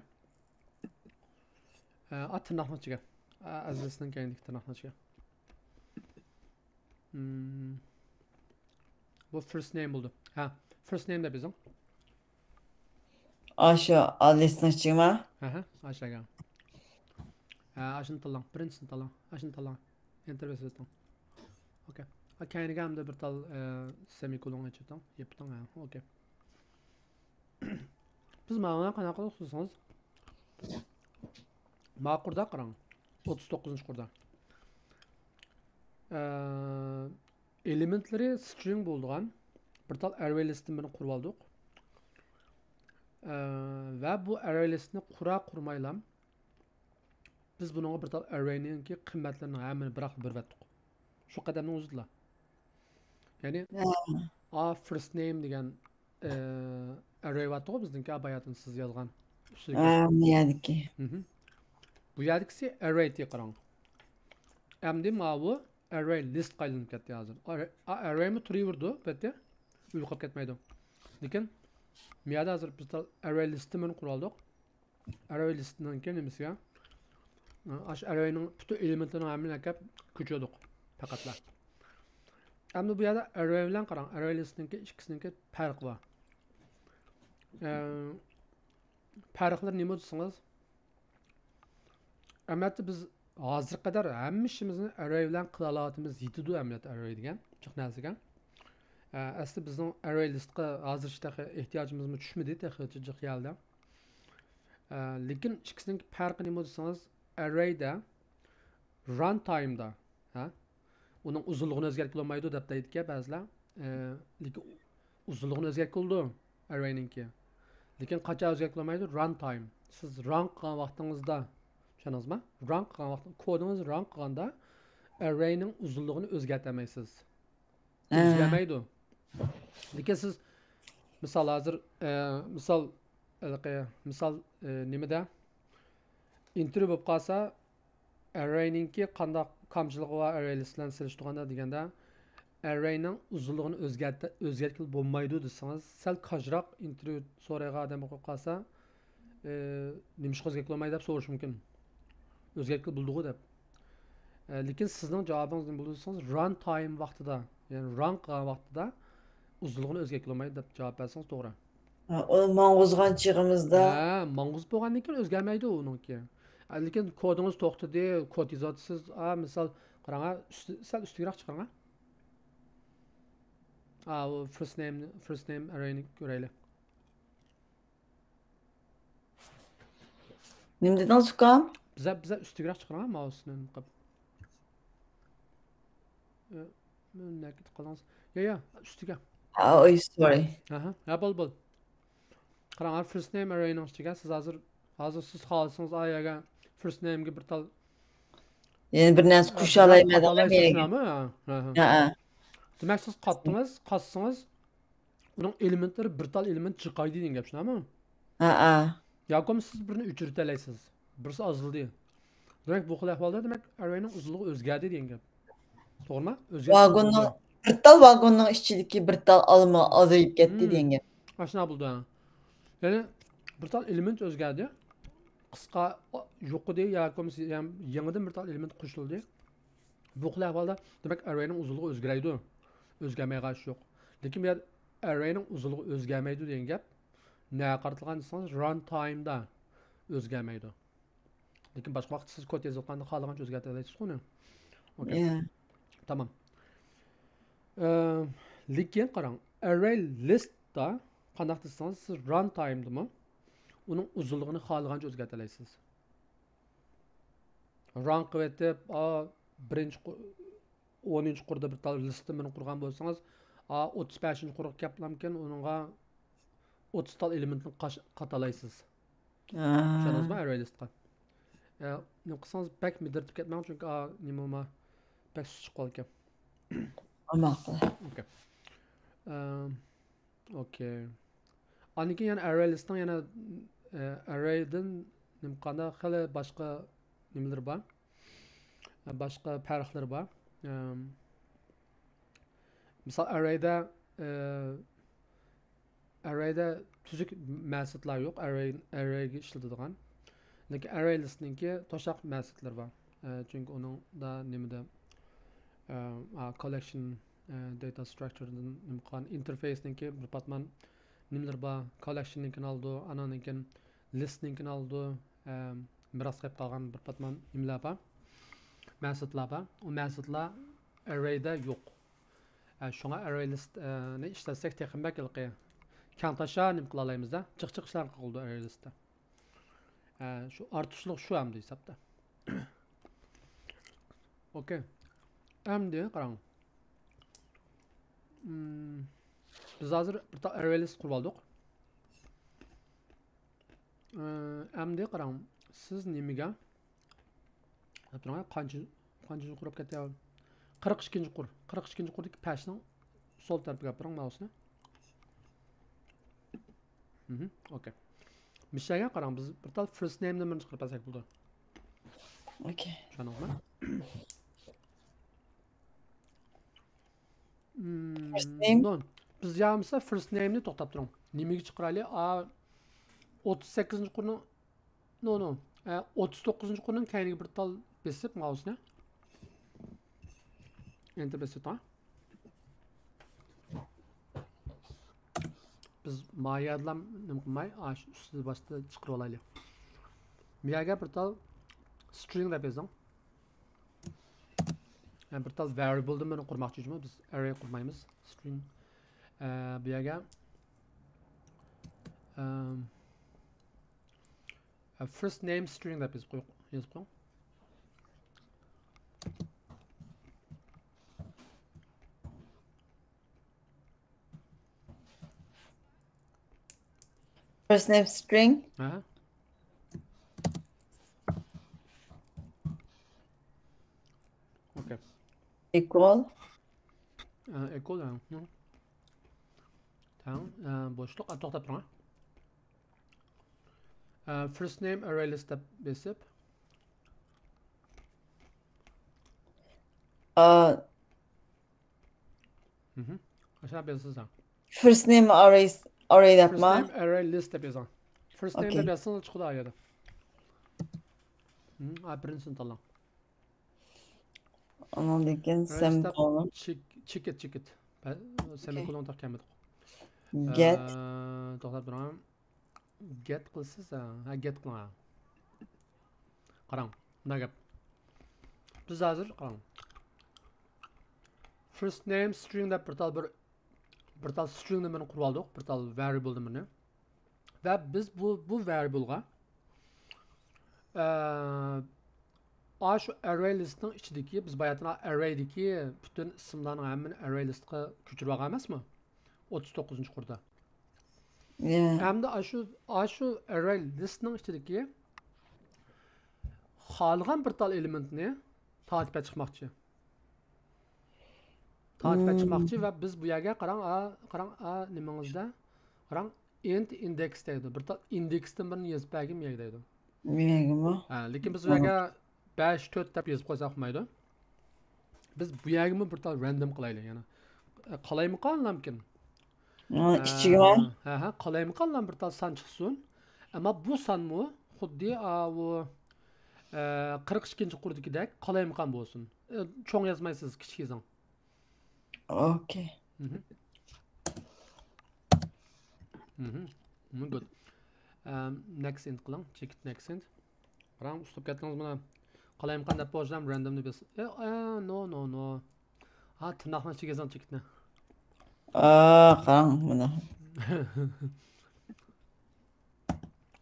ئە، ئا، تىرناقنىڭ ئىچىگە. ئە، ئەز لىستنىڭ كەينىدىكى تىرناقنىڭ ئىچىگە. مم. بۇ first name بولدى. ھە، first name دەپ يېزىڭ. ئاشۇ ئا لىستنىڭ ئىچىگىما؟ ھە، ھە، ئاشۇ يەرگە. ھە، ئاشۇنى تاللاڭ. بىرىنچىسىنى تاللاڭ. ئاشۇنى تاللاڭ. Enter بېسىۋېتىڭ. ئوكەي. ھە، كەينىگە ئەمدى بىر تال، ئە، سېمىكولون ئېچىۋېتىڭ. يېپىۋېتىڭ، ھە، ئوكەي. بىز مانا قانداق قىلدۇق دېسىڭىز، ما قۇردا قاراڭ. ئوتتۇز توققۇزىنچى قۇردا. ئە، ئېلېمېنتلىرى string بولىدىغان بىر تال ئەررەي لىستتىن بىرنى قۇرۇۋالدۇق. ئە، ۋە بۇ ئەررەي لىستنى قۇرا قۇرمايلا، بىز بۇنىڭغا بىر تال ئەررەينىڭكى قىممەتلىرىنىڭ ھەممىنى بىراقلا بېرىۋەتتۇق. شۇ قەدەمنىڭ ئۆزىدىلا. يەنى، ھە. ئا first name دېگەن، ئە، ئەررەي بارتىغۇ بىزنىڭكى، باياتىن سىز يازغان ئۈستىدىكى. ھە، بۇ يەردىكى. مهم. بۇ يەردىكىسى ئەررەي، قاراڭ. ئەمدى ماۋۇ ئەررەي لىستقا ئايلىنىپ كەتتى ھازىر. ئەررەي، ئا، ئەررەيمۇ تۇرۇۋېرىدۇ، ئەلۋەتتە. يوقاپ كەتمەيدۇ. لېكىن بۇ يەردە ھازىر بىز تال ئەررەي لىستىمىزنى قۇرۇۋالدۇق. ئەررەي لىستنىڭكى نېمىسىگە، ئاشۇ ئەررەينىڭ پۈتۈن ئېلېمېنتلىرىنىڭ ھەممىنى ئەكەپ كۆچۈردۇق پەقەتلا. ئەمدى بۇ يەردە ئەررەي بىلەن قاراڭ، ئەررەي لىستنىڭكى ئىككىسىنىڭكى پەرقى بار. ئە، پەرقلىرى نېمە دېسىڭىز، ئەمەلىيەتتە بىز ھازىرغا قەدەر ھەممە ئىشىمىزنى ئەررەي بىلەن قىلالاۋاتىمىز، يېتىدۇ ئەمەلىيەتتە ئەررەي دېگەن جىق نەرسىگە. ئە، ئەسلى بىزنىڭ ئەررەي لىستقا ھازىرچە تېخى ئېھتىياجىمىزمۇ چۈشمىدى تېخىچە جىق ھالدا. ئە، لېكىن ئىككىسىنىڭ پەرقى نېمە دېسىڭىز، ئەررەيدە ران تايمدا، ھە؟ ئۇنىڭ ئۇزۇنلۇقىنى ئۆزگەرتكىلى بولمايدۇ دەپ دەيدىكەن بەزىلەر. ئە، لېكىن ئۇزۇنلۇقىنى ئۆزگەرتكىلى بولىدۇ ئەررەينىڭكى. لېكىن قاچان ئۆزگەرتكىلى بولمايدۇ؟ ران تايم. سىز ران قىلغان ۋاقتىڭىزدا، چۈشەندىڭىزما؟ ران قىلغان ۋاقىت، كودىڭىز ران قىلغاندا ئەررەينىڭ ئۇزۇنلۇقىنى ئۆزگەرتەلمەيسىز. ھە. ئۆزگەرمەيدۇ. لېكىن سىز، مىسال، ھازىر، ئە، مىسال، ھېلىقى، مىسال، ئە، نېمىدە؟ ئىنترو بولۇپ قالسا، ئەررەينىڭكى قانداق كامچىلىقى بار ئەررەي لىست بىلەن سېلىشتۇرغاندا دېگەندە، ئەررەينىڭ ئۇزۇنلۇقىنى ئۆزگەرتە-، ئۆزگەرتكىلى بولمايدۇ دېسىڭىز، سەل كاجراق ئىنترو سورايدىغان ئادەم بولۇپ قالسا، ئى، نېمىشقا ئۆزگەرتكىلى بولمايدۇ دەپ سورىشى مۇمكىن. ئۆزگەرتكىلى بولىدىغۇ دەپ. ئە، لېكىن سىزنىڭ جاۋابىڭىز نېمە بولىدۇ دېسىڭىز، ران تايم ۋاقتىدا، يەنى ران قىلغان ۋاقتىدا ئۇزۇنلۇقىنى ئۆزگەرتكىلى بولمايدۇ دەپ جاۋاب بەرسىڭىز توغرا. ھە، ئۇنى ماڭغۇزغان چېغىمىزدا. ھە، ماڭغۇزۇپ بولغاندىن كېيىن ئۆزگەرمەيدۇ ئۇنىڭكى. ھە، لېكىن كودىڭىز توختىدى، كود يېزىۋاتىسىز. ھە، مىسال، قاراڭ، ھە، ئۈستى، سەل ئۈستىگىرەك چىقىرىڭ، ھە. ھە، ئۇ first name، first name ئەررەينى كۆرەيلى. نېمە دېدىڭىز، ئۇكام؟ بىزە، بىزە ئۈستىگىرەك چىقىرىڭ، ماۋۇسىنى قىلىپ. ئە، نەگە كېتىپ قالدىڭىز؟ يا، يا، ئۈستىگە. ئا، ئوي، سورى. ئاھا، ھە، بول، بول. قاراڭ، first name ئەررەينىڭ ئۈستىگە سىز ھازىر، ھازىر سىز خالىسىڭىز، ئا يەرگە first nameگە بىر تال، يەنە بىر نەرسە ئە، قوشالايمەن دېگەن. ھە، ھە. ھە، ھە. دېمەك، سىز قاتتىڭىز، قاتسىڭىز، ئۇنىڭ ئېلېمېنتلىرى بىر تال ئېلېمېنت جىقايدى دېگەن گەپ، شۇنداقمۇ؟ ھەئە. ياكى بولمىسا سىز بىرنى ئۆچۈرۈۋېتەلەيسىز. بىرسى ئازلىدى. دېمەك، بۇ خىل ئەھۋالدا، دېمەك، ئەررەينىڭ ئۇزۇنلۇقى ئۆزگەردى دېگەن گەپ. توغرىمۇ؟ ئۆزگەردى. ۋاگوننىڭ، بىر تال ۋاگوننىڭ ئىچىدىكى بىر تال ئالما ئازىيىپ كەتتى دېگەن گەپ. ئاشۇنداق بولىدۇ، ھە. يەنى بىر تال ئېلېمېنت ئۆزگەردى. قىسقا يوقىدى ياكى بولمىسا يەنىدىن بىر تال ئېلېمېنت قوشۇلدى. بۇ خىل ئەھۋالدا دېمەك ئەررەينىڭ ئۇزۇنلۇقى ئۆزگىرەيدۇ. ئۆزگەرمەي قالىشى يوق. لېكىن بۇ يەردە ئەررەينىڭ ئۇزۇنلۇقى ئۆزگەرمەيدۇ دېگەن گەپ نەگە قارىتىلغان دېسىڭىز، ران تايمدا ئۆزگەرمەيدۇ. لېكىن باشقا ۋاقىتتا سىز كود يېزىۋاتقاندا خالىغانچە ئۆزگەرتەلەيسىزغۇ ئۇنى. ئوكەي. تامام. ئە، لېكىن قاراڭ، ئەررەي لىستتا قانداق دېسىڭىز، سىز ران تايمدىمۇ ئۇنىڭ ئۇزۇنلۇقىنى خالىغانچە ئۆزگەرتەلەيسىز. ران قىلىۋېتىپ، ئا، بىرىنچى قۇ-، ئونىنچى قۇردا بىر تال لىستنى بىرنى قۇرغان بولسىڭىز، ئا، ئوتتۇز بەشىنچى قۇرغا كەپلامكىن ئۇنىڭغا ئوتتۇز تال ئېلېمېنتنى قاش-، قاتالايسىز. چۈشەندىڭىزمۇ؟ ئەررەي لىستقا. ئە، نېمە قىلسىڭىز بەك مىدىرىتىپ كەتمەڭ، چۈنكى، ئا، نېمە بولما، بەك سۇس چىقىپ قالىدىكەن. ماقۇل. ئوكەي. ئە، ئوكەي. ئاندىن كېيىن يەنە ئەررەي لىستنىڭ يەنە، ئە، ئەررەيدىن نېمە قانداق خېلى باشقا نېمىلىرى بار. ئە، باشقا پەرقلىرى بار. ئەم، مىسال، ئەررەيدە، ئە، ئەررەيدە تۈزۈك مەسىتلار يوق، ئەررەي، ئەررەيگە ئىشلىتىدىغان. لېكىن ئەررەي لىستنىڭكى توشاق مەسىتلىرى بار. ئە، چۈنكى ئۇنىڭدا نېمىدە، ئە، ئا، كوللېكشن، ئە، داتا ستراكچىردىن نېمە قىلغان، ئىنتېرفېيسنىڭكى بىر پاتمان نېمىلىرى بار، كوللېكشننىڭكىنى ئالىدۇ، ئاناندىن كېيىن لىستنىڭكىنى ئالىدۇ، ئە، مىراس قېلىپ قالغان بىر پاتمان نېمىلەر بار، مەسىتلار بار. ئۇ مەسىتلار ئەررەيدە يوق. ئە، شۇڭا ئەررەي لىست، ئە، نى ئىشلەتسەك تېخىمۇ بەك ھېلىقى كەڭتاشا نېمە قىلالايمىز-دە، جىق جىق ئىشلارنى قىلىدۇ ئەررەي لىستتا. ئە، شۇ ئارتۇقچىلىق شۇ ئەمدى ھېسابتا. ئوكەي. ئەمدى قاراڭ. مم، بىز ھازىر بىر تال ئەررەي لىست قۇرۇپ ئالدۇق. ئە، ئەمدى قاراڭ. سىز نېمىگە؟ قاراپ تۇرۇڭ، قانچە، قانچىنچى قۇر بولۇپ كەتتى؟ قىرىق ئىككىنچى قۇر. قىرىق ئىككىنچى قۇردىكى پەشنىڭ سول تەرىپىگە ئاپىرىڭ ماۋسنى. مھم، ئوكەي. مىشەگە قاراڭ، بىز بىر تال فىرست نېيمنى بىرىنچى قىلىپ بەرسەك بولىدۇ. ئوكەي. چۈشەندىڭىزمۇ؟ مم، فىرست نېيم. نو. بىز يا بولمىسا فىرست نېيمنى توختاپ تۇرۇڭ. نېمىگە چىقىرايلى؟ ئا، ئوتتۇز سەككىزىنچى قۇرنىڭ، نو، نو. ئە، ئوتتۇز توققۇزىنچى قۇرنىڭ كەينىگە بىر تال بېسىپ ماۋسنى. ئېنتېر بېسىپ تۇرۇڭ. بىز مايادىلام نېمە قىلماي، ئاشۇ ئۈستىدە باشتا چىقىرىۋالايلى. بۇ يەرگە بىر تال سترىڭ دەپ يېزىڭ. يەنى بىر تال ۋەرىيبلدىن بىرنى قۇرماقچى جۇمۇ، بىز ئەررەي قۇرمايمىز. سترىڭ. ئە، بۇ يەرگە، ئەم، ئە، فىرست نېيم سترىڭ دەپ يېزىپ قويۇڭ، يېزىپ قويۇڭ. First name string. ھە. ئوكەي. Equal. ئە، equal، ھە. تەڭ، ئە، بوشلۇق، ئە، توختاپ تۇرۇڭ. ئە، first name array list دەپ بېسىپ. ئە، مھم. ئاشۇنداق بېسىسەن. First name array، array دەپما؟ First name array list دەپ يازىڭ. First name ئوكەي. دەپ يازسىڭىز چىقىدۇ ئا يەردە. مھم. ئا، بىرىنچىسىنى تاللاڭ. ئانىڭدىن كېيىن array list دەپ سېمىكولون. چېك-، چېكىت، چېكىت. بە-، ئوكەي. سېمىكولون تاق كەلمىدۇق. Get. ئە، توختاپ تۇرۇڭ. Get قىلىسىز، ھە، ھە، get قىلىڭ، ھە. قاراڭ، مۇنداق گەپ. بىز ھازىر، قاراڭ. First name string دەپ بىر تال بىر، بىر تال string نېمىنى قۇرۇپ ئالدۇق، بىر تال variable نېمىنى. ۋە بىز بۇ، بۇ variable غا، ئە، ئاشۇ array list نىڭ ئىچىدىكى، بىز باياتىن array دىكى پۈتۈن ئىسىملارنىڭ ھەممىنى array list قا كۆچۈرۈپ ئالغان ئەمەسمۇ؟ ئوتتۇز توققۇزىنچى قۇردا. يە. ھەمدە ئاشۇ، ئاشۇ array list نىڭ ئىچىدىكى خالىغان بىر تال ئېلېمېنتنى تارتىپ چىقماقچى. تارتىپ مم. چىقماقچى ۋە بىز بۇ يەرگە قاراڭ، ئا، قاراڭ، ئا، نېمىڭىزدە، قاراڭ، int index دەيدۇ. بىر تال ئىندېكستىن بىرنى يېزىپ بەرگىن بۇ يەرگە دەيدۇ. بۇ يەرگىمۇ؟ ھە، لېكىن بىز بۇ يەرگە بەش تۆت دەپ يېزىپ قويساق بولمايدۇ. بىز بۇ يەرگىمۇ بىر تال random قىلايلى يەنە. ئە، قالايمىقان لامكىن. ئۇنىڭ ئىچىگىمۇ؟ ھە، ھە، قالايمىقانلار بىر تال سان چىقسۇن. ئەمما بۇ سانمۇ خۇددى ئاۋۇ، ئە، قىرىق ئىككىنچى قۇردىكىدەك قالايمىقان بولسۇن. ئە، چوڭ يازمايسىز، كىچىك يېزىڭ. ئوكەي. مھم. مھم. مھم، good. ئەم، next int قىلىڭ. چېكىت next int. قاراڭ، ئۇسلۇب كەتتىڭىز مانا. قالايمىقان دەپ بولسام، randomنى بېس. ئە، ئە، no, no, no. ھا، تىرناقنىڭ ئىچىگە يېزىڭ چېكىتنى. ئا، قاراڭ مانا.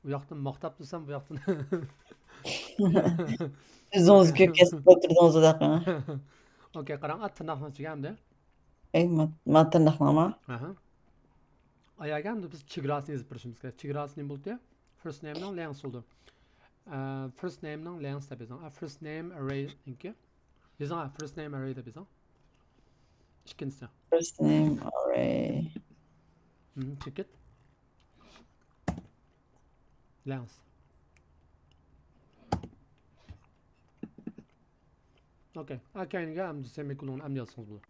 ئۇ ياقتىن ماختاپ تۇرسام، بۇ ياقتىن. ئۆزىڭىز كۆپ كەسىپ ئولتۇردىڭىز ئۇنداق. ئوكەي، قاراڭ، ئا، تىرناقنىڭ ئىچىگە ئەمدى. ئەي، ما-، ما تىرناقنىڭما؟ ئاھا. ئاياغا ئەمدى بىز چېگراسىنى يېزىپ بېرىشىمىز كېرەك. چېگراسى نېمە بولدى؟ First nameنىڭ length بولدى. ئە، first nameنىڭ length دەپ يېزىڭ. ئە، first name arrayنىڭكى. يېزىڭ، ئە، first name array دەپ يېزىڭ. ئىككىنچىسى. First name array. مھم، چېكىت. Length. ئوكەي. ئا، كەينىگە ئەمدى سېمىكولوننى ئەمدى يازسىڭىز بولىدۇ.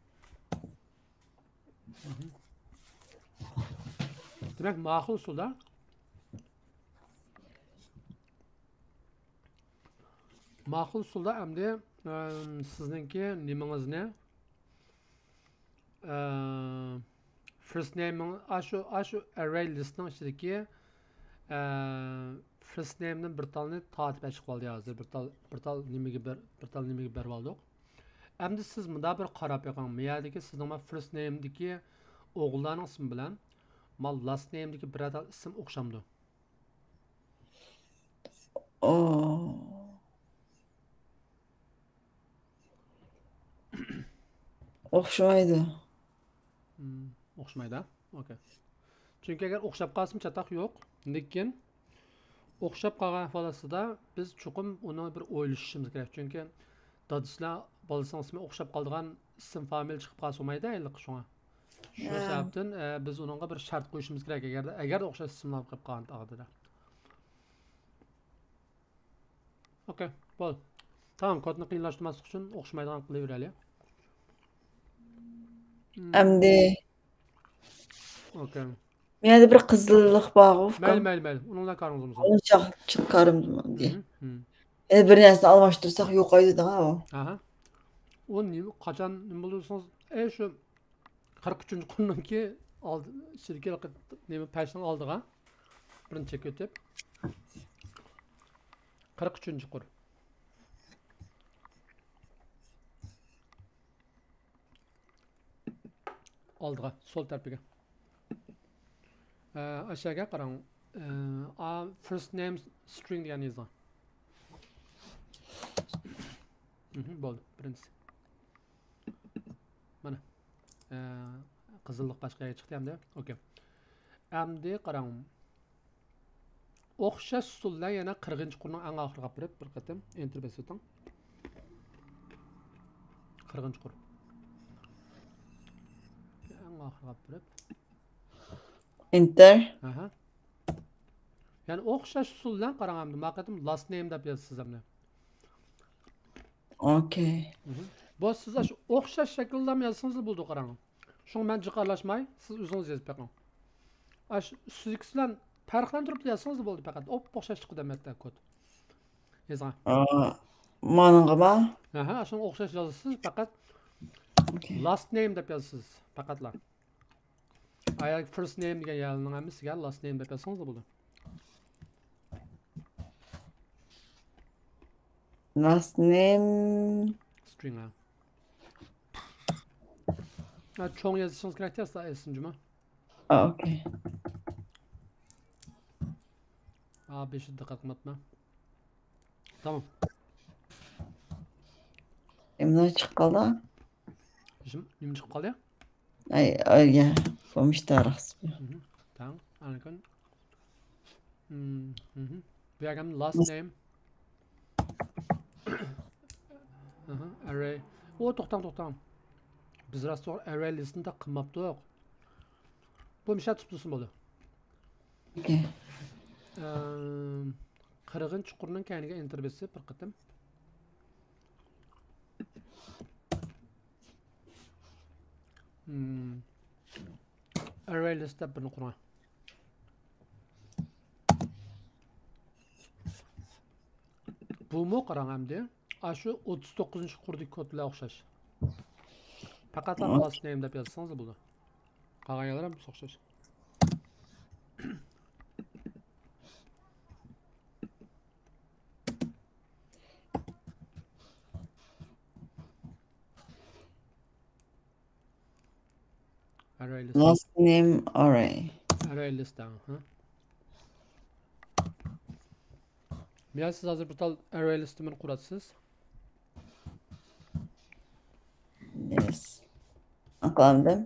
مھم. دېمەك، ماقۇل ئۇسۇلدا. ماقۇل ئۇسۇلدا ئەمدى، ئەم، سىزنىڭكى نېمىڭىزنى، ئە، first nameنىڭ، ئاشۇ، ئاشۇ array listنىڭ ئىچىدىكى، ئە، first nameدىن بىر تالنى تارتىپ ئەچىقىپ ئالدى ھازىر. بىر تال، بىر تال نېمىگە بېر-، بىر تال نېمىگە بېرىپ ئالدۇق. ئەمدى سىز مۇنداق بىر قاراپ بېقىڭ. مۇ يەردىكى سىزنىڭ ما first nameدىكى ئوغۇللارنىڭ ئىسمى بىلەن ما last nameدىكى بىرەر تال ئىسىم ئوخشامدۇ؟ ئوخشىمايدۇ. مم، ئوخشىمايدۇ. ئوكەي. چۈنكى ئەگەر ئوخشاپ قالسىمۇ چاتاق يوق. لېكىن ئوخشاپ قالغان ئەھۋال ئاستىدا بىز چوقۇم ئۇنى بىر ئويلىشىشىمىز كېرەك. چۈنكى دادىسىلەر بالىسىنىڭ ئىسمى ئوخشاپ قالىدىغان ئىسىم فامىلە چىقىپ قالسا بولمايدۇ ھېلىقى شۇڭا. شۇ ھە. سەۋەبتىن، ئە، بىز ئۇنىڭغا بىر شەرت قويۇشىمىز كېرەك، ئەگەردە، ئەگەردە ئوخشاش ئىسىملار قېلىپ قالغان تەقدىردە. ئوكەي، بول. تامام، كودنى قىيىنلاشتۇرماسلىق ئۈچۈن ئوخشىمايدىغان قىلىۋېرەيلى. مم. ئەمدى. ئوكەي. مەندە بىر قىزىللىق بارغۇ، ئۇكام. مەيلى، مەيلى، مەيلى. ئۇنىڭ بىلەن كارىڭىز بولمىسۇن. ئۇنىڭ چاق-، چىق كارىم دېدى. مم، مم. يەنە بىر نەرسىنى ئالماشتۇرساق يوقايدۇ دەڭ، ئاۋۇ. ئاھا. ئۇ نېمە، قاچان نېمە بولدى دېسىڭىز، ئەي، شۇ قىرىق ئۈچىنچى قۇرنىڭكى ئالدى، ئىچىدىكى نېمە، پەشنىڭ ئالدىغا بىرنى چېكىۋېتىپ، قىرىق ئۈچىنچى قۇر. ئالدىغا، سول تەرىپىگە. ئە، ئاشۇ يەرگە قاراڭ. ئە، ئا، first name string دېگەننى يېزىڭ. مھم، بولدى، بىرىنچىسى. مانا. ئە، قىزىللىق باشقا يەرگە چىقتى ئەمدى. ئوكەي. ئەمدى قاراڭ. ئوخشاش ئۇسۇل بىلەن يەنە قىرىقىنچى قۇرنىڭ ئەڭ ئاخىرىغا ئاپىرىپ بىر قېتىم ئېنتېر بېسىۋېتىڭ. قىرىقىنچى قۇر. ئەڭ ئاخىرىغا ئاپىرىپ. ئېنتېر. ئاھا. يەنى ئوخشاش ئۇسۇل بىلەن قاراڭ ئەمدى. ما قېتىم last name دەپ يازىسىز ئەمدى. ئوكەي. مھم. بۇ سىز ئاشۇ ئوخشاش شەكىلدە يازسىڭىزلا بولىدۇ، قاراڭ. شۇڭا مەن جىق ئارىلاشماي، سىز ئۆزىڭىز يېزىپ بېقىڭ. ئاشۇ ئۈستىدىكىسى بىلەن پەرقلەندۈرۈپ يازسىڭىزلا بولدى پەقەت. ئوپئوخشاش چىقىدۇ ئەمەتتە كود. يېزىڭ. ئا، مانىڭغىما؟ ئاھا، شۇڭا ئوخشاش يازىسىز، پەقەت ئوكەي. Last name دەپ يازىسىز، پەقەتلا. ئايا first name دېگەن يەرنىڭ ھەممىسىگە last name دەپ يازسىڭىزلا بولىدۇ. Last name. String، ھە. ھە، چوڭ يېزىشىڭىز كېرەك ئەسلا ئېسىن جۇما. ئا، ئوكەي. ئا، بېشىدا دىققەت قىلماپتىمەن. تامام. ئەمدى چىقىپ قالدى. نېمە، نېمە چىقىپ قالدى؟ ئاي، ئاي، يا، پومىشتا راست. مھم. تاڭ، ئاندىن كېيىن. مم، مھم. بۇ يەرگە last name. ئاھا، array. ئو، توختاڭ، توختاڭ. بىز راست توغرا array listنى تاق قىلماپتۇق. بۇ مىشا تۇتۇپ تۇرسۇن بولدى. ئوكەي. ئەم، قىرىقىنچى قۇرنىڭ كەينىگە ئېنتېر بېسىپ بىر قېتىم. مم. ئەررەي لىست دەپ بىرنى قۇرغان. بۇمۇ قاراڭ ئەمدى. ئاشۇ ئوتتۇز توققۇزىنچى قۇردىكى كود بىلەن ئوخشاش. پەقەتلا لاست نەيم دەپ يازسىڭىز بولىدۇ. قالغان يەرلەر ھەم ئوخشاش. ئەررەي لىست. Last name array. ئەررەي لىست، ھە. مىيا، سىز ھازىر بىر تال ئەررەي لىستىمنى قۇراتسىز. Yes. قىلامدىم.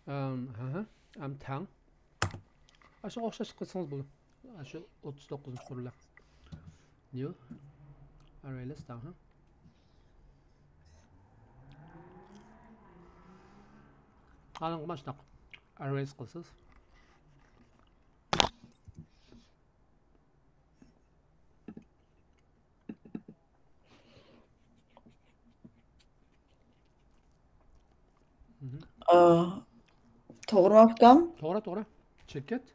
ئەم، ھە، ھە. ئەم، تەڭ. ئاشۇ ئوخشاش قىلسىڭىز بولىدۇ. ئاشۇ ئوتتۇز توققۇزىنچى قۇر بىلەن. New. ئەررەي لىست، ھە. ئاندىن ماشۇنداق ئەررەيز قىلىسىز. مهم. ئا، توغرىمۇ ئۇقتۇم؟ توغرا، توغرا. چېكىت.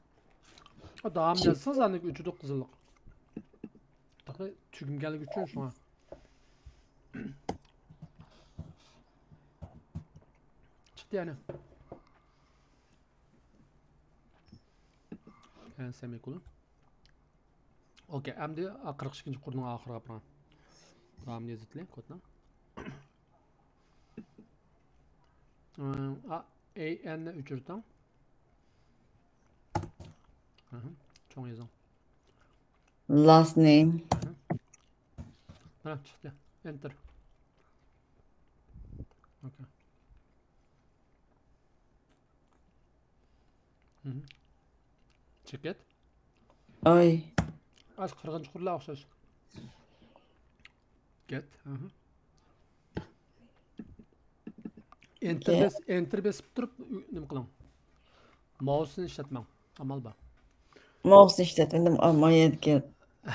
داۋام يازسىڭىز ئاندىن ئۆچىدۇ قىزىللىق. تېخى تۈگىمىگەنلىكى ئۈچۈن شۇڭا. چىقتى يەنە. ھە، سېمىكولون. ئوكەي، ئەمدى قىرىق ئىككىنچى قۇرنىڭ ئاخىرىغا بارغان. داۋامىنى يېزىۋېتىلى، كودنىڭ. ئا، ئەي ئېننى ئۆچۈرتۈڭ. ئاھا، چوڭ يېزىڭ. Last name. ئاھا. مانا چىقتى. Enter. ئوكەي. مهم. چېكىت. ئاي. ئاشۇ قىرىقىنچى قۇرلار ئوخشاش. Get. ئاھا. Enter بېس-، Enter بېسىپ تۇرۇپ نېمە قىلىڭ. ماۋسنى ئىشلەتمەڭ. ئامال بار. ماۋسنى ئىشلەتمىدىم، ئەمما يەنە كەت.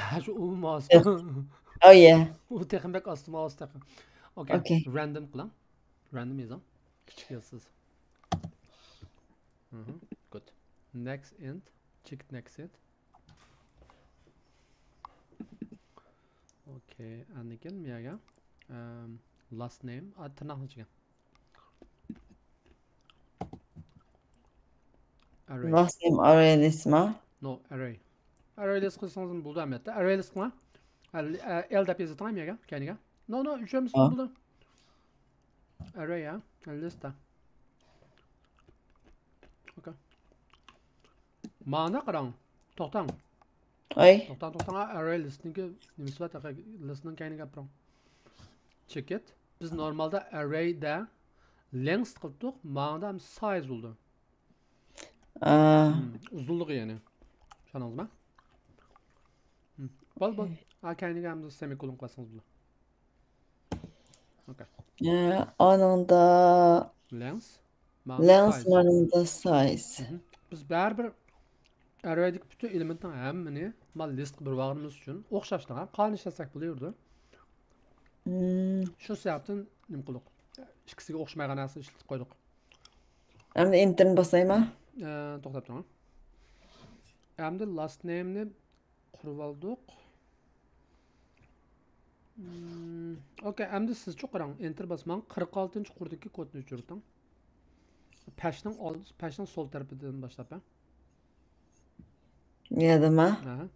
ھە، شۇ ئۇ ماۋس. ئۇ تېخى بەك ئاستا ماۋس تېخى. ئوكەي. ئوكەي. Random قىلىڭ. Random يېزىڭ. كىچىك يازسىز. مهم. Good. Next int. Check next int. ئوكەي، ئاندىن كېيىن مۇ يەرگە، ئەم، last name، ئا، تىرناقنى ئىچىگە. Array. Last name array list ما؟ No, array. Array list قىلسىڭىز بولىدۇ ئەمەلىيەتتە. Array list قىلما. L، ئە، L دەپ يېزىۋېتىڭ مۇ يەرگە، كەينىگە. No, no، ئۈچەمىسى بولىدۇ. Array، ھە، list. ئوكەي. مانا قاراڭ. توختاڭ. ئاي. توختاڭ، توختاڭ. ئا، ئەررەي لىستنىڭكى نېمىسى بار تېخى؟ لىستنىڭ كەينىگە بېرىڭ. چېكىت. بىز نورمالدا ئەررەيدە لېنگس قىلىپتۇق. ماڭىدا ھەم سايز بولىدۇ. ئا. مم، ئۇزۇنلۇقى يەنى. چۈشەندىڭىزمۇ؟ مم. بول، بول. ئا، كەينىگە ھەمدە سېمىكولون قىلسىڭىز بولىدۇ. ئوكەي. ئە، ئانىڭدا لېنگس. لېنگس، مانىڭدا سايز. مهم. بىز بەرىبىر ئەررەيدىكى پۈتۈن ئېلېمېنتنىڭ ھەممىنى ما لىستقا بېرىۋالغىنىمىز ئۈچۈن ئوخشاشلىغان قانۇن ئىشلەتسەك بولۇۋېرىدۇ. مم. شۇ سەۋەبتىن نېمە قىلدۇق؟ ئىككىسىگە ئوخشىمايدىغان نەرسىنى ئىشلىتىپ قويدۇق. ئەمدى ئېنتېرنى باسايما؟ ئە، توختاپ تۇرۇڭ. ئەمدى لاست نېمنى قۇرۇۋالدۇق. مم، ئوكەي، ئەمدى سىزچۇ قاراڭ، ئېنتېر باسماڭ، قىرىق ئالتىنچى قۇردىكى كودنى ئۆچۈرتۈڭ. پەشنىڭ ئال-، پەشنىڭ سول تەرىپىدىن باشلاپ، ھە؟ يادىما؟ ئەھە.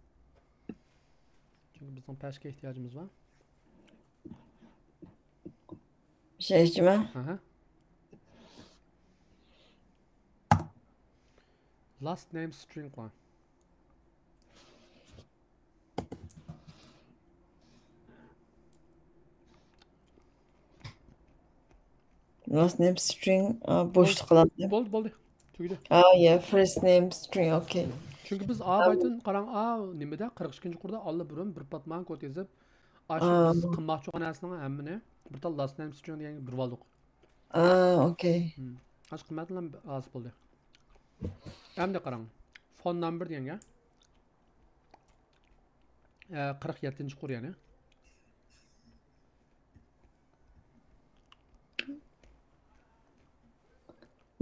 چۈنكى بىزنىڭ پەشكە ئېھتىياجىمىز بار. بىر شەي ئىچىمەن. ئەھە. Last name string قىلىڭ. Last name string، ئا، بوشلۇق قىلاتتى. بولدى، بولدى. تۈگىدى. ئا، يە، first name string، ئوكەي. چۈنكى بىز ئا بايتىن قاراڭ، ئا نېمىدە، قىرىق ئىككىنچى قۇردا ئاللىبۇرۇن بىر پات ماڭا كود يېزىپ، ئاشۇ ئا. بىز قىلماقچى بولغان نەرسىنىڭ ھەممىنى بىر تال last name string دېگەنگە بېرىۋالدۇق. ئا، ئوكەي. ھىم. ئاشۇ قىممەتلەر ھازىر بولدى. ئەمدى قاراڭ. Phone number دېگەنگە. ئە، قىرىق يەتتىنچى قۇر يەنى.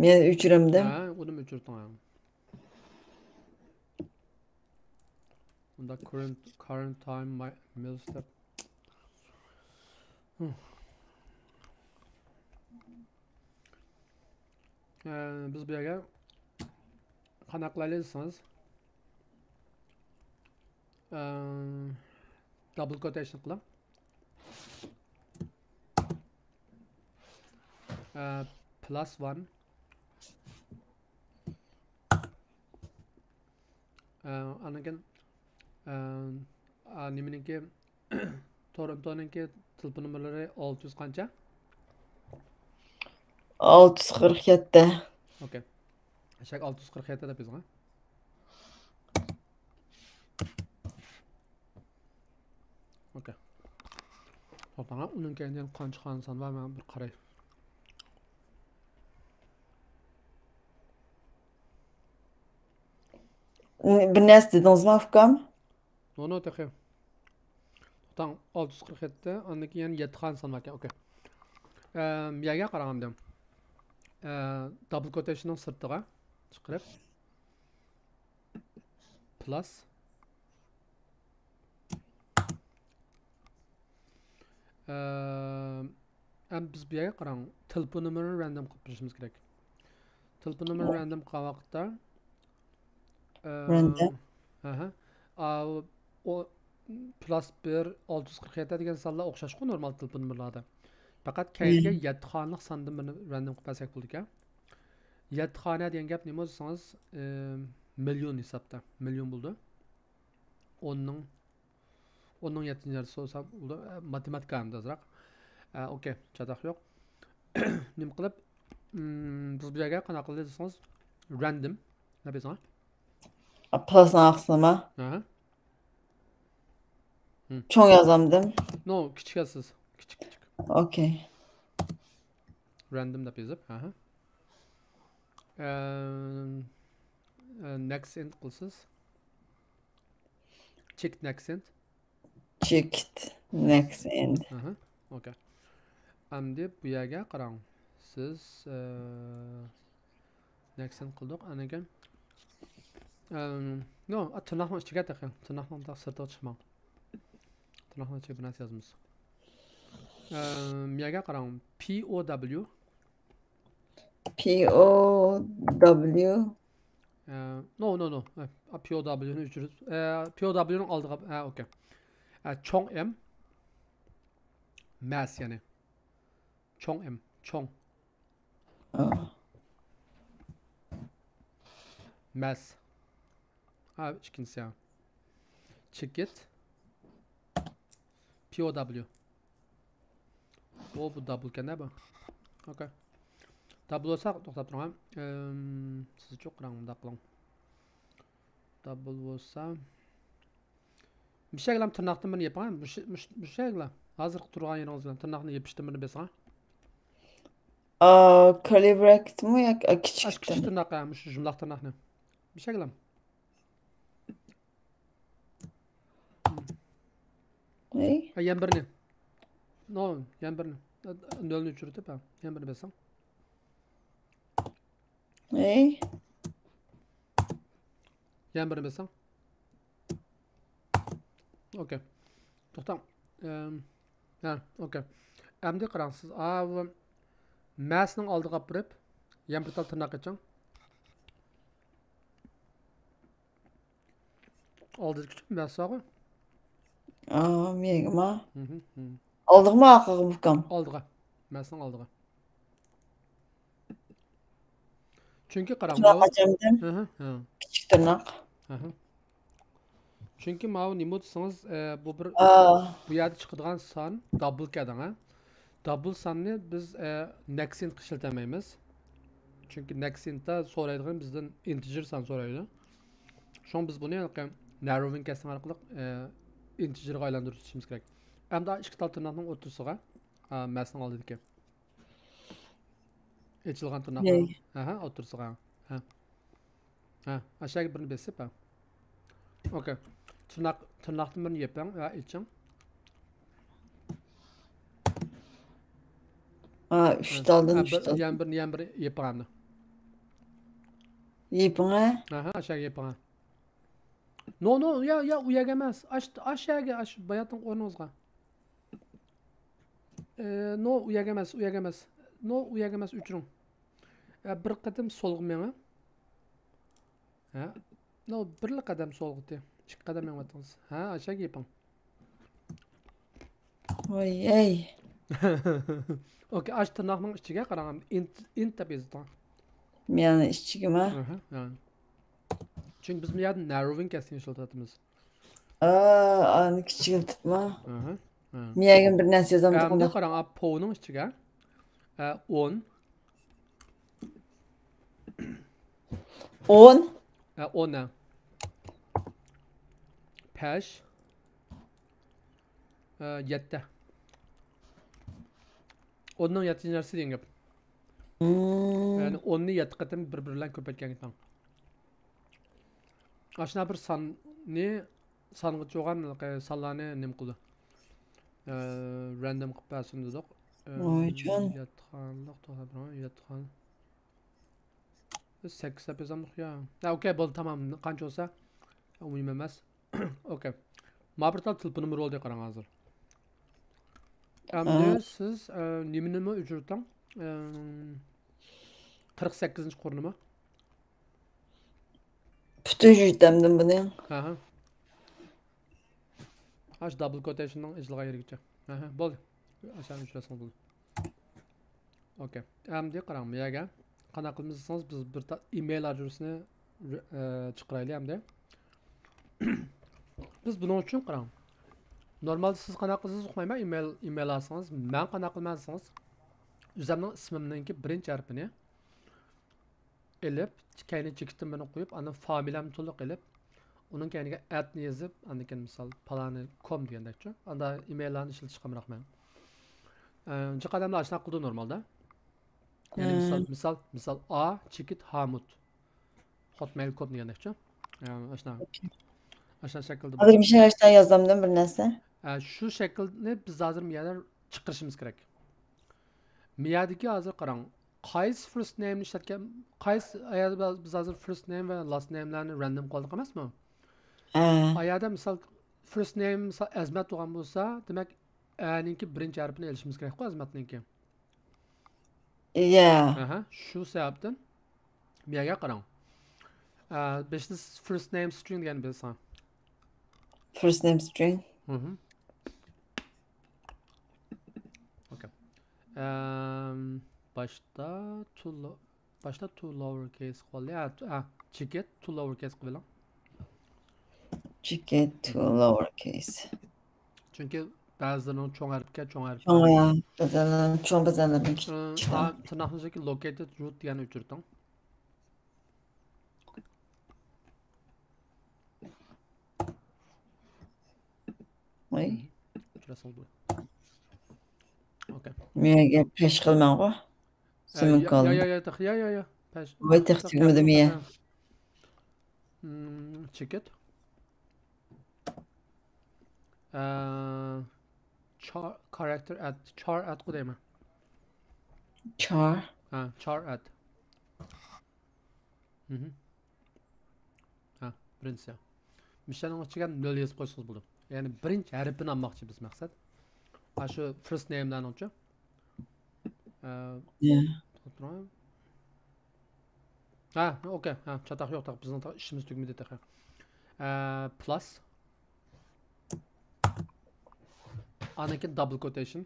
مەن ئۆچۈرەمدىم. ھە، ئۇنىمۇ ئۆچۈرتۈڭ، ھە. ئۇندا current، current time، my، milstep. ھە، بىز بۇ يەرگە قانداق قىلايلى دېسىڭىز، ئە، double quotation قىلىڭ. ئە، plus one. ئە، ئاندىن كېيىن، ئە، ئا، نېمىنىڭكى، تورونتونىڭكى تېلېفون نومۇرلىرى ئالتە يۈز قانچە؟ ئالتە يۈز قىرىق يەتتە. ئوكەي. شەك ئالتە يۈز قىرىق يەتتە دەپ يېزىڭ، ھە؟ ئوكەي. توختاڭ، ئۇنىڭ كەينىدىن قانچە خانىسان بار، مەن بىر قاراي. بىر نەرسە دېدىڭىزمۇ، ئۇكام؟ نو، نو، تېخى. توختاڭ، ئالتە يۈز قىرىق يەتتە، ئاندىن كېيىن يەنە يەتتە خانىسان باركەن. ئوكەي. ئەم، يەرگە قاراڭ ئەمدى. ئە، double quotation نىڭ سىرتىغا چىقىرىپ. Plus. ئەم، ئەم بىز بۇ يەرگە قاراڭ. تېلېفون نومۇرىنى random قىلىپ بېرىشىمىز كېرەك. تېلېفون نومۇرىنى random قىلغان ۋاقىتتا، ئە، random. ئەھە. ئا، ئۇ، plus بىر، ئالتە يۈز قىرىق يەتتە دېگەن سانلار ئوخشاشقۇ نورمال تېلېفون نومۇرلاردا. پەقەت كەينىگە يەتتە خانىلىق ساندىن بىرنى random قىلىپ بەرسەك بولىدىكەن. يەتتە خانا دېگەن گەپ نېمە دېسىڭىز، ئە، مىليون ھېسابتا. مىليون بولىدۇ. ئوننىڭ، ئوننىڭ يەتتىنچى يارتىسى بولسا بولىدۇ. ئە، ماتېماتىكا ئەمدى ئازراق. ئە، ئوكەي، چاتاق يوق. نېمە قىلىپ، مم، بىز بۇ يەرگە قانداق قىلدى دېسىڭىز، random دەپ يېزىڭ. Plus نىڭ ئارقىسىنىما؟ ئەھە. چوڭ يازامدىم. نو، كىچىك يازىسىز. كىچىك، كىچىك. ئوكەي. Random دەپ يېزىپ، ئەھە. ئە، ئە، next int قىلىسىز. Check next int. Check next int. ئەھە. ئوكەي. ئەمدى بۇ يەرگە قاراڭ. سىز، ئە، next int قىلدۇق. ئاندىن كېيىن، ئەم، نو، ئا، تىرناقنىڭ ئىچىگە تېخى. تىرناقنىڭ سىرتىغا چىقماڭ. تىرناقنىڭ ئىچىگە بىر نەرسە يازىمىز. ئەم، يەرگە قاراڭ. P O W. P O W. ئە، نو، نو، نو. ئە، P O W نى ئۆچۈرۈپ، ئە، P O W نىڭ ئالدىغا، ئە، ئوكەي. ئە، چوڭ M. Mass، يەنى. چوڭ M، چوڭ. ئا. Mass. ھە، ئىككىنچىسى، ھە. Check it. P O W. ئۇ، بۇ double ئىكەن-دە بۇ. ئوكەي. Double بولسا، توختاپ تۇرۇڭ، ھە. ئىم، سىزچۇ قاراڭ، مۇنداق قىلىڭ. Double بولسا، مۇشەگىلەم تىرناقتىن بىرنى يېپىڭ، ھە. مۇشە-، مۇشە-، مۇشەگىلە. ھازىرقى تۇرغان يېرىڭىز بىلەن تىرناقنى يېپىشتىن بىرنى بېسىڭ، ھە. ئا، curly bracketمۇ ياكى، ئا، ئاش، كىچىك كىچىك تىرناق؟ تىرناق، ھە، مۇشۇ يۇمىلاق تىرناقنى. مۇشەگىلەم. ئەي؟ ھە، يەنە بىرنى. نو، يەنە بىرنى. نۆلنى ئۆچۈرتۈپ، ھە، يەنە بىرنى بېسىڭ. ئەي؟ يەنە بىرنى بېسىڭ. ئوكەي. توختاڭ. ئەم، ھە، ئوكەي. ئەمدى قاراڭ، سىز ئاۋۇ مەسنىڭ ئالدىغا ئاپىرىپ، يەنە بىر تال تىرناق ئېچىڭ. ئالدىدىكى مەس بارغۇ. ئا، مېگىما؟ ھىم، ھىم. ئالدىغىمۇ، ئارقىغىمۇ، ئۇكام؟ ئالدىغا. مەسنىڭ ئالدىغا. چۈنكى قاراڭ، تىرناق ماۋۇ ئاچامدىم. ھە، ھە، ھە. كىچىك تىرناق. ھە، ھە. چۈنكى ماۋۇ نېمە دېسىڭىز، ئە، بۇ بىر، ئا. بۇ يەردە چىقىدىغان سان دابل كەلدىڭ، ھە؟ دابل ساننى بىز، ئە، next intقا ئىشلىتەلمەيمىز. چۈنكى next intتا سورايدىغىنى بىزدىن integer سان سورايدۇ. شۇڭا بىز بۇنى ھېلىقى narrowing casting ئارقىلىق، ئە، integerغا ئايلاندۇرۇپ ئىشلىشىمىز كېرەك. ئەمدى ئىككى تال تىرناقنىڭ ئوتتۇرىسىغا، ئا، مەسنىڭ ئالدىدىكى. ئېچىلغان تىرناقنىڭ. ھە، ھە، ئوتتۇرىسىغا. ھە. ھە، ئاشۇ يەرگە بىرنى بېسىپ، ھە. ئوكەي. تىرناق، تىرناقتىن بىرنى يېپىڭ ۋە ئېچىڭ. ھە، ئۈچ تالدىن ھە، ئۈچ بىر، تال. يەنە بىرنى، يەنە بىر يېپىڭ ئەمدى. يېپىڭە. ئاھا، ئاشۇ يەرگە يېپىڭە. نو، نو، يا، يا، ئۇ يەرگە ئەمەس. ئاش، ئاش يەرگە، ئاش باياتىنقى ئورنىڭىزغا. ئى، نو، ئۇ يەرگە ئەمەس، ئۇ يەرگە ئەمەس. نو، ئۇ يەرگە ئەمەس، ئۆچۈرۈڭ. ئە، بىر قېتىم سولغا مېڭىڭ. ھە؟ نو، بىرلا قەدەم سولغىتى. ئىككى قەدەم مېڭىۋاتىڭىز. ھە، ئاشۇ يەرگە يېپىڭ. ۋاي، ئەي. ئوكەي، ئاش تىرناقنىڭ ئىچىگە قاراڭ، ئىنت، ئىنت دەپ يېزىۋېتىڭ. مېنىڭ ئىچىگىمۇ؟ ئاھا، ھە. چۈنكى بىز بۇ يەردە narrowing كەسكىن ئىشلىتىۋاتىمىز. ئا، ئانى كىچىكلىتىپمۇ؟ ئاھا، ھە. مېنىڭ بىر نەرسە يازامدۇق ئەمدى ئۇنداق. قاراڭ، ئا، پوۋنىڭ ئىچىگە، ئە، ئون. ئون؟ ئە، ئون، ئە. پەش. ئە، يەتتە. ئوننىڭ يەتتىنچى نەرسە دېگەن گەپ. مم. يەنى ئوننى يەتتە قېتىم بىر-بىرى بىلەن كۆپەيتكەن گېپىڭ. ئاشۇنداق بىر ساننى، سانغا چوغان سانلارنى نېمە قىلىدۇ؟ ئە، random قىلىپ بەرسۇن دېدۇق. ئە، ۋايجان. ياتقانلىق، توغرا، ياتقان. بىز سەككىز دەپ يازامدۇق يا. ھە، ئوكەي، بولدى، تامام. قانچە بولسا، مۇھىم ئەمەس. ئوكەي. ما بىر تال تېلېفون نومۇرى بولدى، قاراڭ ھازىر. ئەمدى ھە. سىز، ئە، نېمىنىمۇ ئۆچۈرتۈڭ؟ ئە، قىرىق سەككىزىنچى قۇرنىمۇ؟ پۈتۈن يۈرتەمدىن بۇنى. ھە، ھە. ئاشۇ دابل كوتېيشننىڭ ئېچىلغان يېرىگىچە. ھە، ھە، بولدى. ئاشۇ ئۇچراتسىڭىز بولدى. ئوكەي. ئەمدى قاراڭ، بۇ يەرگە قانداق قىلىمىز دېسىڭىز، بىز بىر تا-، ئىمېيل ئادرېسىنى، ئە، چىقىرايلى ئەمدى. بىز بۇنىڭ ئۈچۈن قاراڭ. نورمالدا سىز قانداق قىلىسىز ئۇقمايمەن، ئىمېيل، ئىمېيل ئالسىڭىز، مەن قانداق قىلىمەن دېسىڭىز، ئۆزۈمنىڭ ئىسمىمنىڭكى بىرىنچى ھەرپىنى ئېلىپ، كەينى چېكىتتىن بىرنى قويۇپ، ئاندىن فامىلەمنى تولۇق ئېلىپ، ئۇنىڭ كەينىگە ئەتنى يېزىپ، ئاندىن كېيىن مىسال، پالانى كوم دېگەندەكچۇ. ئاندا ئىمېيللارنى ئىشلىتىشكە ئامراقمەن. ئە، جىق ئادەملەر ئاشۇنداق قىلىدۇ نورمالدا. يەنى مىسال، مىسال، مىسال، ئا، چېكىت، ھامۇت. ھوتمېيل كوم دېگەندەكچۇ. ئە، ئاشۇنداق. ئاشۇنداق شەكىلدە. ھازىر مىشەل ئاشۇنداق يازامدىم بىر نەرسە. ئە، شۇ شەكىلنى بىز ھازىر مۇ يەردە چىقىرىشىمىز كېرەك. مۇ يەردىكى ھازىر قاراڭ. قايسى فىرست نېمنى ئىشلەتكەن، قايسى، ئايەردە بىز ھازىر فىرست نېم ۋە لاست نېملارنى رەندوم قىلدۇق ئەمەسمۇ؟ ھە. ئايەردە مىسال، فىرست نېم مىسال، ئەزمەت بولغان بولسا، دېمەك، ئەنىڭكى بىرىنچى ھەرپىنى ئېلىشىمىز كېرەكقۇ، ئەزمەتنىڭكى. يا. ئەھە، شۇ سەۋەبتىن، بۇ يەرگە قاراڭ. ئە، بېشىدا فىرست نېم سترىڭ دېگەننى بىلىسەن. فىرست نېم سترىڭ. ھە. ئوكەي. ئەم، باشتا تو لو-، باشتا تو لوور كەيس قىلىۋالدى. ھە، تو-، ھە، چېكىت تو لوور كەيس قىلىۋېلىڭ. چېكىت تو لوور كەيس. چۈنكى بەزىلىرىنىڭ چوڭ ھەرپكە، چوڭ ھەرپ. چوڭ، بەزىلەر، چوڭ بەزىلەرنىڭ ئى، كىچىك. ئا، تىرناقنىڭ ئىچىدىكى لوكەيتېد روت دېگەننى ئۆچۈرتۈڭ. ۋاي. ئۆچۈرەسىڭىز بولىدۇ. ئوكەي. مېگە پەش قىلماڭغۇ. ئە، سىمىل يا، كالدىم. يا، يا، يا، تېخى، يا، يا، يا. پەش. ۋاي، تېخى تېخى تۈگىمىدىم، يا، يا. ھە. مم، چېكىت. ئە، چار، كارەكتېر ئەت، چار ئەتقۇ دەيمەن. چار؟ ھە، چار ئەت. مھم. ھە، بىرىنچىسى. مىشەلنىڭ ئىچىگە نۆل يېزىپ قويسىڭىز بولىدۇ. يەنى بىرىنچى ھەرپىنى ئالماقچى بىز مەقسەت. ئاشۇ فىرست نېملارنىڭچۇ. ئە، يا. ھە، ئوكەي. ھە، چاتاق يوق، تاق. بىزنىڭ تا-، ئىشىمىز تۈگىمىدى تېخى. ئە، پلاس. ئاندىن كېيىن دابل كوتېيشن.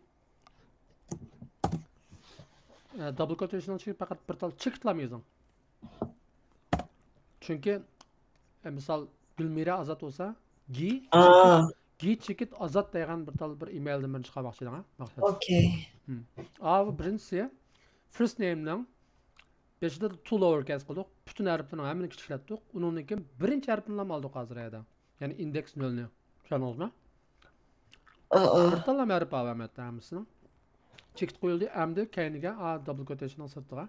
ئە، دابل كوتېيشننىڭ ئىچىگە پەقەت بىر تال چېكىتلارمۇ يېزىڭ. چۈنكى، ئە، مىسال، گۈلمىرە ئازاد بولسا، گى، ئا. چېكىت، گى چېكىت ئازاد دەيدىغان بىر تال بىر ئىمېيلدىن بىرنى چىقارماقچى ئىدىڭ، ھە؟ مەقسەت. ئوكەي. ھىم. ئاۋۇ بىرىنچىسى، فىرست نېمنىڭ بېشىدا تو لوور كەيس قىلدۇق، پۈتۈن ھەرپلەرنىڭ ھەممىنى كىچىكلەتتۇق، ئۇنىڭدىن كېيىن بىرىنچى ھەرپىنىلا ئالدۇق ھازىر يەردە. يەنى ئىندېكس نۆلنى. چۈشەندىڭىزمۇ؟ ئا، ئا. بىر تاللا ھەرپ بار ئەمەتتە ھەممىسىنىڭ. چېكىت قويۇلدى، ئەمدى كەينىگە، ئا، دابل كوتېيشننىڭ سىرتىغا.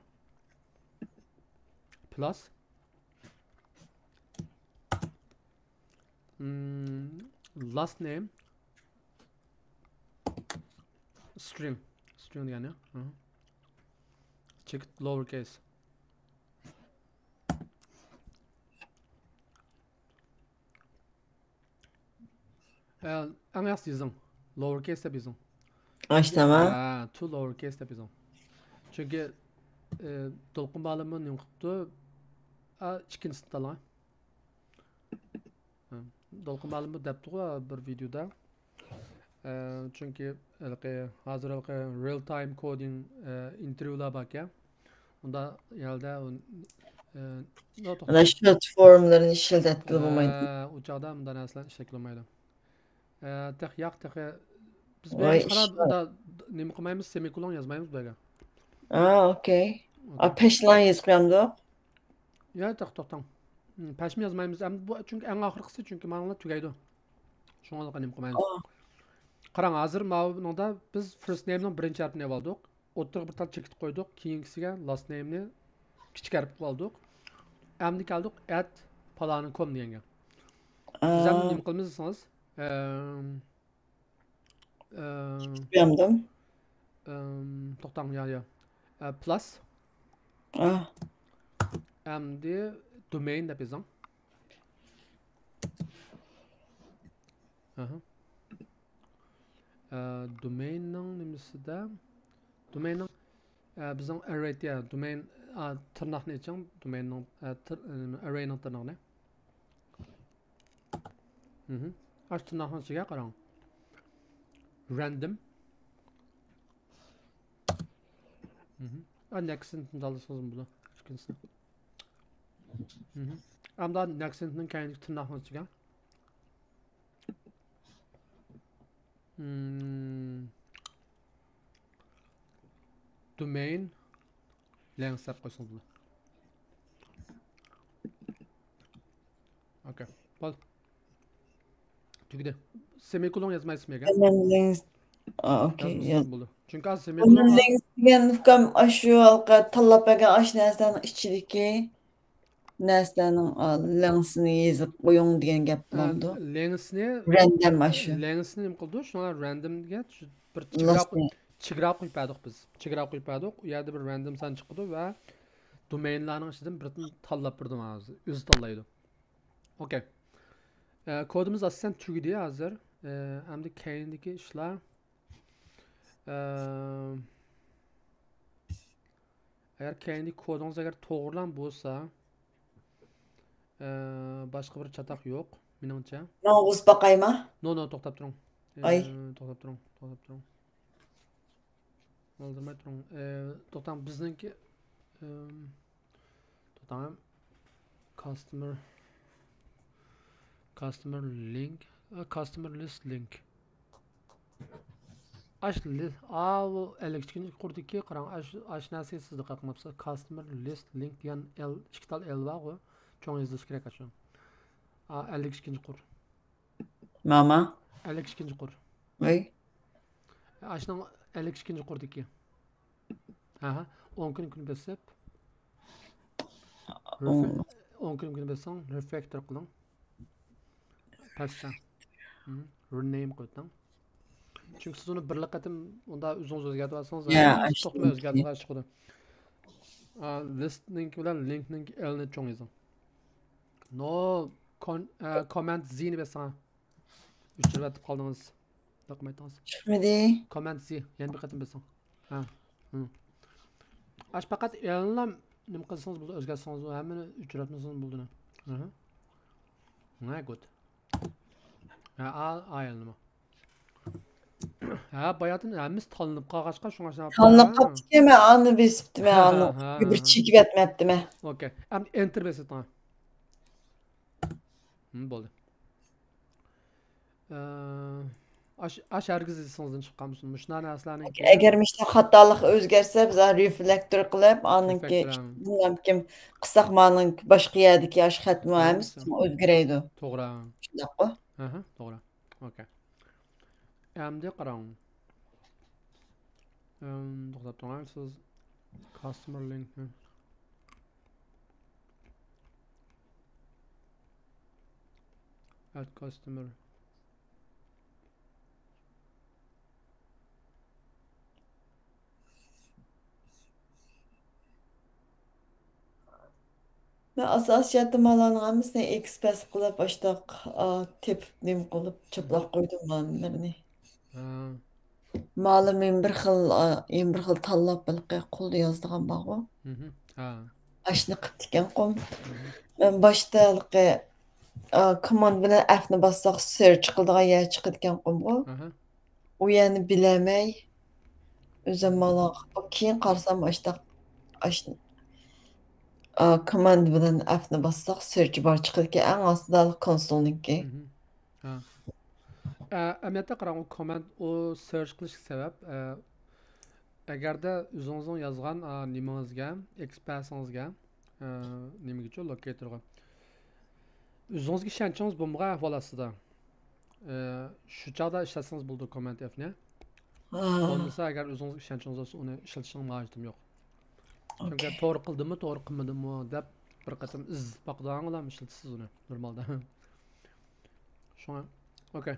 پلاس. مم، لاست نېم. سترىڭ. سترىڭ دېگەن يا. ھە. چېكىت لوور كەيس. ئە، ئەڭ ياخشىسى يېزىڭ. Lower case دەپ يېزىڭ. ئاشتاما. ھە، to lower case دەپ يېزىڭ. چۈنكى، ئە، دولقۇن مۇئەللىممۇ نېمە قىپتۇ؟ ئا، ئىككىنچىسىنى تاللاڭ. ھە، دولقۇن مۇئەللىممۇ دەپتىغۇ بىر ۋىدېودا. ئە، چۈنكى ھېلىقى، ھازىر ھېلىقى real time coding، ئە، ئىنتېرۋيۇلار باركەن. ئۇندا يەردە، ئۇ، ئە، نو، توختا. ئانا شورت فورملىرىنى ئىشلەتكىلى بولمايدۇ. ھە، ئۇ چاغدا مۇنداق نەرسىلەرنى ئىشلەتكىلى بولمايدۇ. ئە، تېخى ياق، تېخى. بىز بۇ ۋاي، يەرگە قاراپ، ئىشلار. ئۇندا نېمە قىلمايمىز، سېمىكولون يازمايمىز بۇ يەرگە. ئا، ئوكەي. ئا، پەشلان يېزىپ قويامدۇق؟ يا، تېخى توختاڭ. ھىم، پەشمۇ يازمايمىز. ئەمدى بۇ، چۈنكى ئەڭ ئاخىرقىسى، چۈنكى مانا تۈگەيدۇ. شۇڭا نېمە قىلمايمىز. ئا. قاراڭ، ھازىر ماۋۇنىڭدا بىز first name نىڭ بىرىنچى ھەرپىنى ئېلىۋالدۇق. ئوتتۇرىغا بىر تال چېكىت قويدۇق. كېيىنكىسىگە last name نى كىچىك ھەرپ قىلىپ ئالدۇق. ئەمدى كەلدۇق at پالانى كوم دېگەنگە. بىز ئەمدى ئا. نېمە قىلىمىز دېسىڭىز، ئەم، ئەم، ئۇياندىم. ئەم، توختاڭ، يا، يا. ئە، plus. ئا. ئەمدى domain دەپ يېزىڭ. ئاھا. ئە، domain نىڭ نېمىسىدە؟ Domain نىڭ، ئە، بىزنىڭ array، يا، domain، ئا، تىرناقنى ئېچىڭ. Domain نىڭ، ئە، تىر-، ئە، array نىڭ تىرنىقىنى. مھم. ئاشۇ تىرناقنىڭ ئىچىگە قاراڭ. Random. مھم. ئا، next نى تاللىسىڭىزمۇ بولىدۇ. ئىككىنچىسىنى. مھم. ئەمدى next نىڭ كەينىدىكى تىرناقنىڭ ئىچىگە. مم. Domain length دەپ قويسىڭىز بولىدۇ. ئوكەي. بولدى. تۈگىدى. سېمىكولون يازمايسىز مېگە. Domain length. ئا، ئوكەي. يازمىسىڭىز بولىدۇ. چۈنكى ھازىر سېمىكولون. Domain length دېگەن ئۇكام ئاشۇ ھالقا تاللاپ بەرگەن ئاشۇ نەرسىلەرنىڭ ئىچىدىكى نەرسىلەرنىڭ، ئا، length نى يېزىپ قويۇڭ دېگەن گەپ بولامدۇ؟ ئە، length نى، random ئاشۇ. Length نى نېمە قىلىدۇ؟ شۇڭا random دېگەن بىر چېگرا، last name. چېگرا قويۇپ بەردۇق بىز. چېگرا قويۇپ بەردۇق. ئۇ يەردە بىر random سان چىقىدۇ ۋە domain لارنىڭ ئىچىدىن بىرىنى تاللاپ بېرىدۇ ماڭا ھازىر. ئۆزى تاللايدۇ. ئوكەي. ئە، كودىمىز ئاساسەن تۈگىدى ھازىر. ئە، ئەمدى كەينىدىكى ئىشلار. ئە، ئەگەر كەينىدىكى كودىڭىز ئەگەر توغرىلام بولسا، ئە، باشقا بىر چاتاق يوق، مېنىڭچە. ماڭا بۇزۇپ باقايما؟ نو، نو، توختاپ تۇرۇڭ. ئاي. ئە، توختاپ تۇرۇڭ، توختاپ تۇرۇڭ. ئالدىرىماي تۇرۇڭ. ئە، توختاڭ، بىزنىڭكى، ئەم، توختاڭ، customer، customer link، ئە، customer list link. ئاش لىست، ئاۋۇ ئەللىك ئىككىنچى قۇردىكى، قاراڭ، ئاش، ئاش نەرسىگە سىز دىققەت قىلماپسىز. Customer list link دېگەن ئېل، ئىككى تال ئېل بارغۇ. چوڭ يېزىلىشى كېرەك ئاشۇ. ئا، ئەللىك ئىككىنچى قۇر. ماما. ئەللىك ئىككىنچى قۇر. ۋەي. ئاشۇنىڭ ئەللىك ئىككىنچى قۇردىكى. ھەھە. ئون كۈن كۈن بېسىپ. ئون. رېفر-، ئون كۈن كۈن بېسىڭ، refactor قىلىڭ. پەستە. مھم. Rename قىلىۋېتىڭ. چۈنكى سىز ئۇنى بىرلا قېتىم ئۇندا ئۆزىڭىز ئۆزگەرتىۋالسىڭىز، يا، ھەممىسى ئاشۇ توختىماي ئۆزگەرتىۋالىش چىقىدۇ. ئا، list نىڭكى بىلەن link نىڭكى ئېلنى چوڭ يېزىڭ. No con-، ئە، command Z نى بېسىڭ. ئۆچۈرۈۋېتىپ قالدىڭىز. باقمايتىڭىز. چىقمىدى. Command Z. يەنە بىر قېتىم بېسىڭ. ھە. ھە. ئاش پەقەت ئېلنىلا نېمە قىلسىڭىز بولىدۇ، ئۆزگەرتسىڭىز، ھەممىنى ئۆچۈرۈۋەتمىسىڭىز بولىدۇ. ھە. ھە، good. ھە، ئا-، ئا ئېلنىمۇ. ھە، باياتىن ھەممىسى تاللىنىپ قالغاچقا، شۇڭا شۇنداق تاللىنىپ قاپتىكەن، مەن ئانى بېسىپتىمەن، ئانى ھە، ھە، بىر ھە. چېكىۋەتمەپتىمەن. ئوكەي. ئەمدى enter بېسىۋېتىڭ. ھىم، بولدى. ئە، ئاش، ئاش ھەرگىز ئېسىڭىزدىن چىققان بولسۇن. مۇشۇنداق نەرسىلەرنىڭكى ئەگەر مۇشۇنداق خاتالىق ئۆزگەرسە، بىز refactor قىلىپ، ئانىڭكى refactor، ھە. بىلمەمكىن قىلساق، مانىڭ باشقا يەردىكى ئاش خەتمۇ ھە، ھەممىسى ئۆزگىرەيدۇ. توغرا. شۇنداققۇ؟ ئەھە، توغرا. ئوكەي. ئەمدى قاراڭ. ئەم، توختاپ تۇرۇڭ، سىز customer link نى. Add customer. ئاساسىي ئەتىمالارنىڭ ھەممىسىنى ئېكسپرېس قىلىپ، ئاشتاق، ئا، تېپىپ، نېمە قىلىپ، چاپلاپ قويدۇم مالىملىرىنى. ھە. مالىم يەنە بىر خىل، ئا، يەنە بىر خىل تاللاپ، ھېلىقى قولدا يازىدىغان بارغۇ. مھم. ھە. ئاشۇنى قىپتىكەنقۇم. مھم. مەن باشتا ھېلىقى، ئا، كوماند بىلەن ئەفنى باسساق، سېرچ قىلىدىغان يەر چىقىدىكەنقۇمغۇ. ئاھا. ئۇ يەرنى بىلەلمەي، ئۆزۈم مالا، كېيىن قارىسام، ئاشتاق، ئاش-، ئا، كوماند بىلەن ئەفنى باسساق، سېرچ بار چىقىدىكەن، ئەڭ ئاستىدا كونسولنىڭكى. مھم. ھە. ئە، ئەمەلىيەتتە قاراڭ، ئۇ كوماند، ئۇ سېرچ قىلىشقا سەۋەب، ئە، ئەگەردە ئۆزىڭىزنىڭ يازغان، ئا، نېمىڭىزگە، ئېكسپرېسىڭىزگە، ئە، نېمىگىچۇ، لوكېيتورغا، ئۆزىڭىزگە ئىشەنچىڭىز بولمىغان ئەھۋال ئاستىدا، ئە، شۇ چاغدا ئىشلەتسىڭىز بولىدۇ كوماند ئېفنى. ھا. بولمىسا، ئەگەر ئۆزىڭىزگە ئىشەنچىڭىز بولسا، ئۇنى ئىشلىتىشنىڭ ھاجىتىمۇ يوق. چۈنكى ئوكەي. توغرا قىلدىممۇ، توغرا قىلمىدىممۇ دەپ بىر قېتىم ئىزدىنىپ باقىدىغانغىلا ئىشلىتىسىز ئۇنى نورمالدا. شۇڭا، ئوكەي.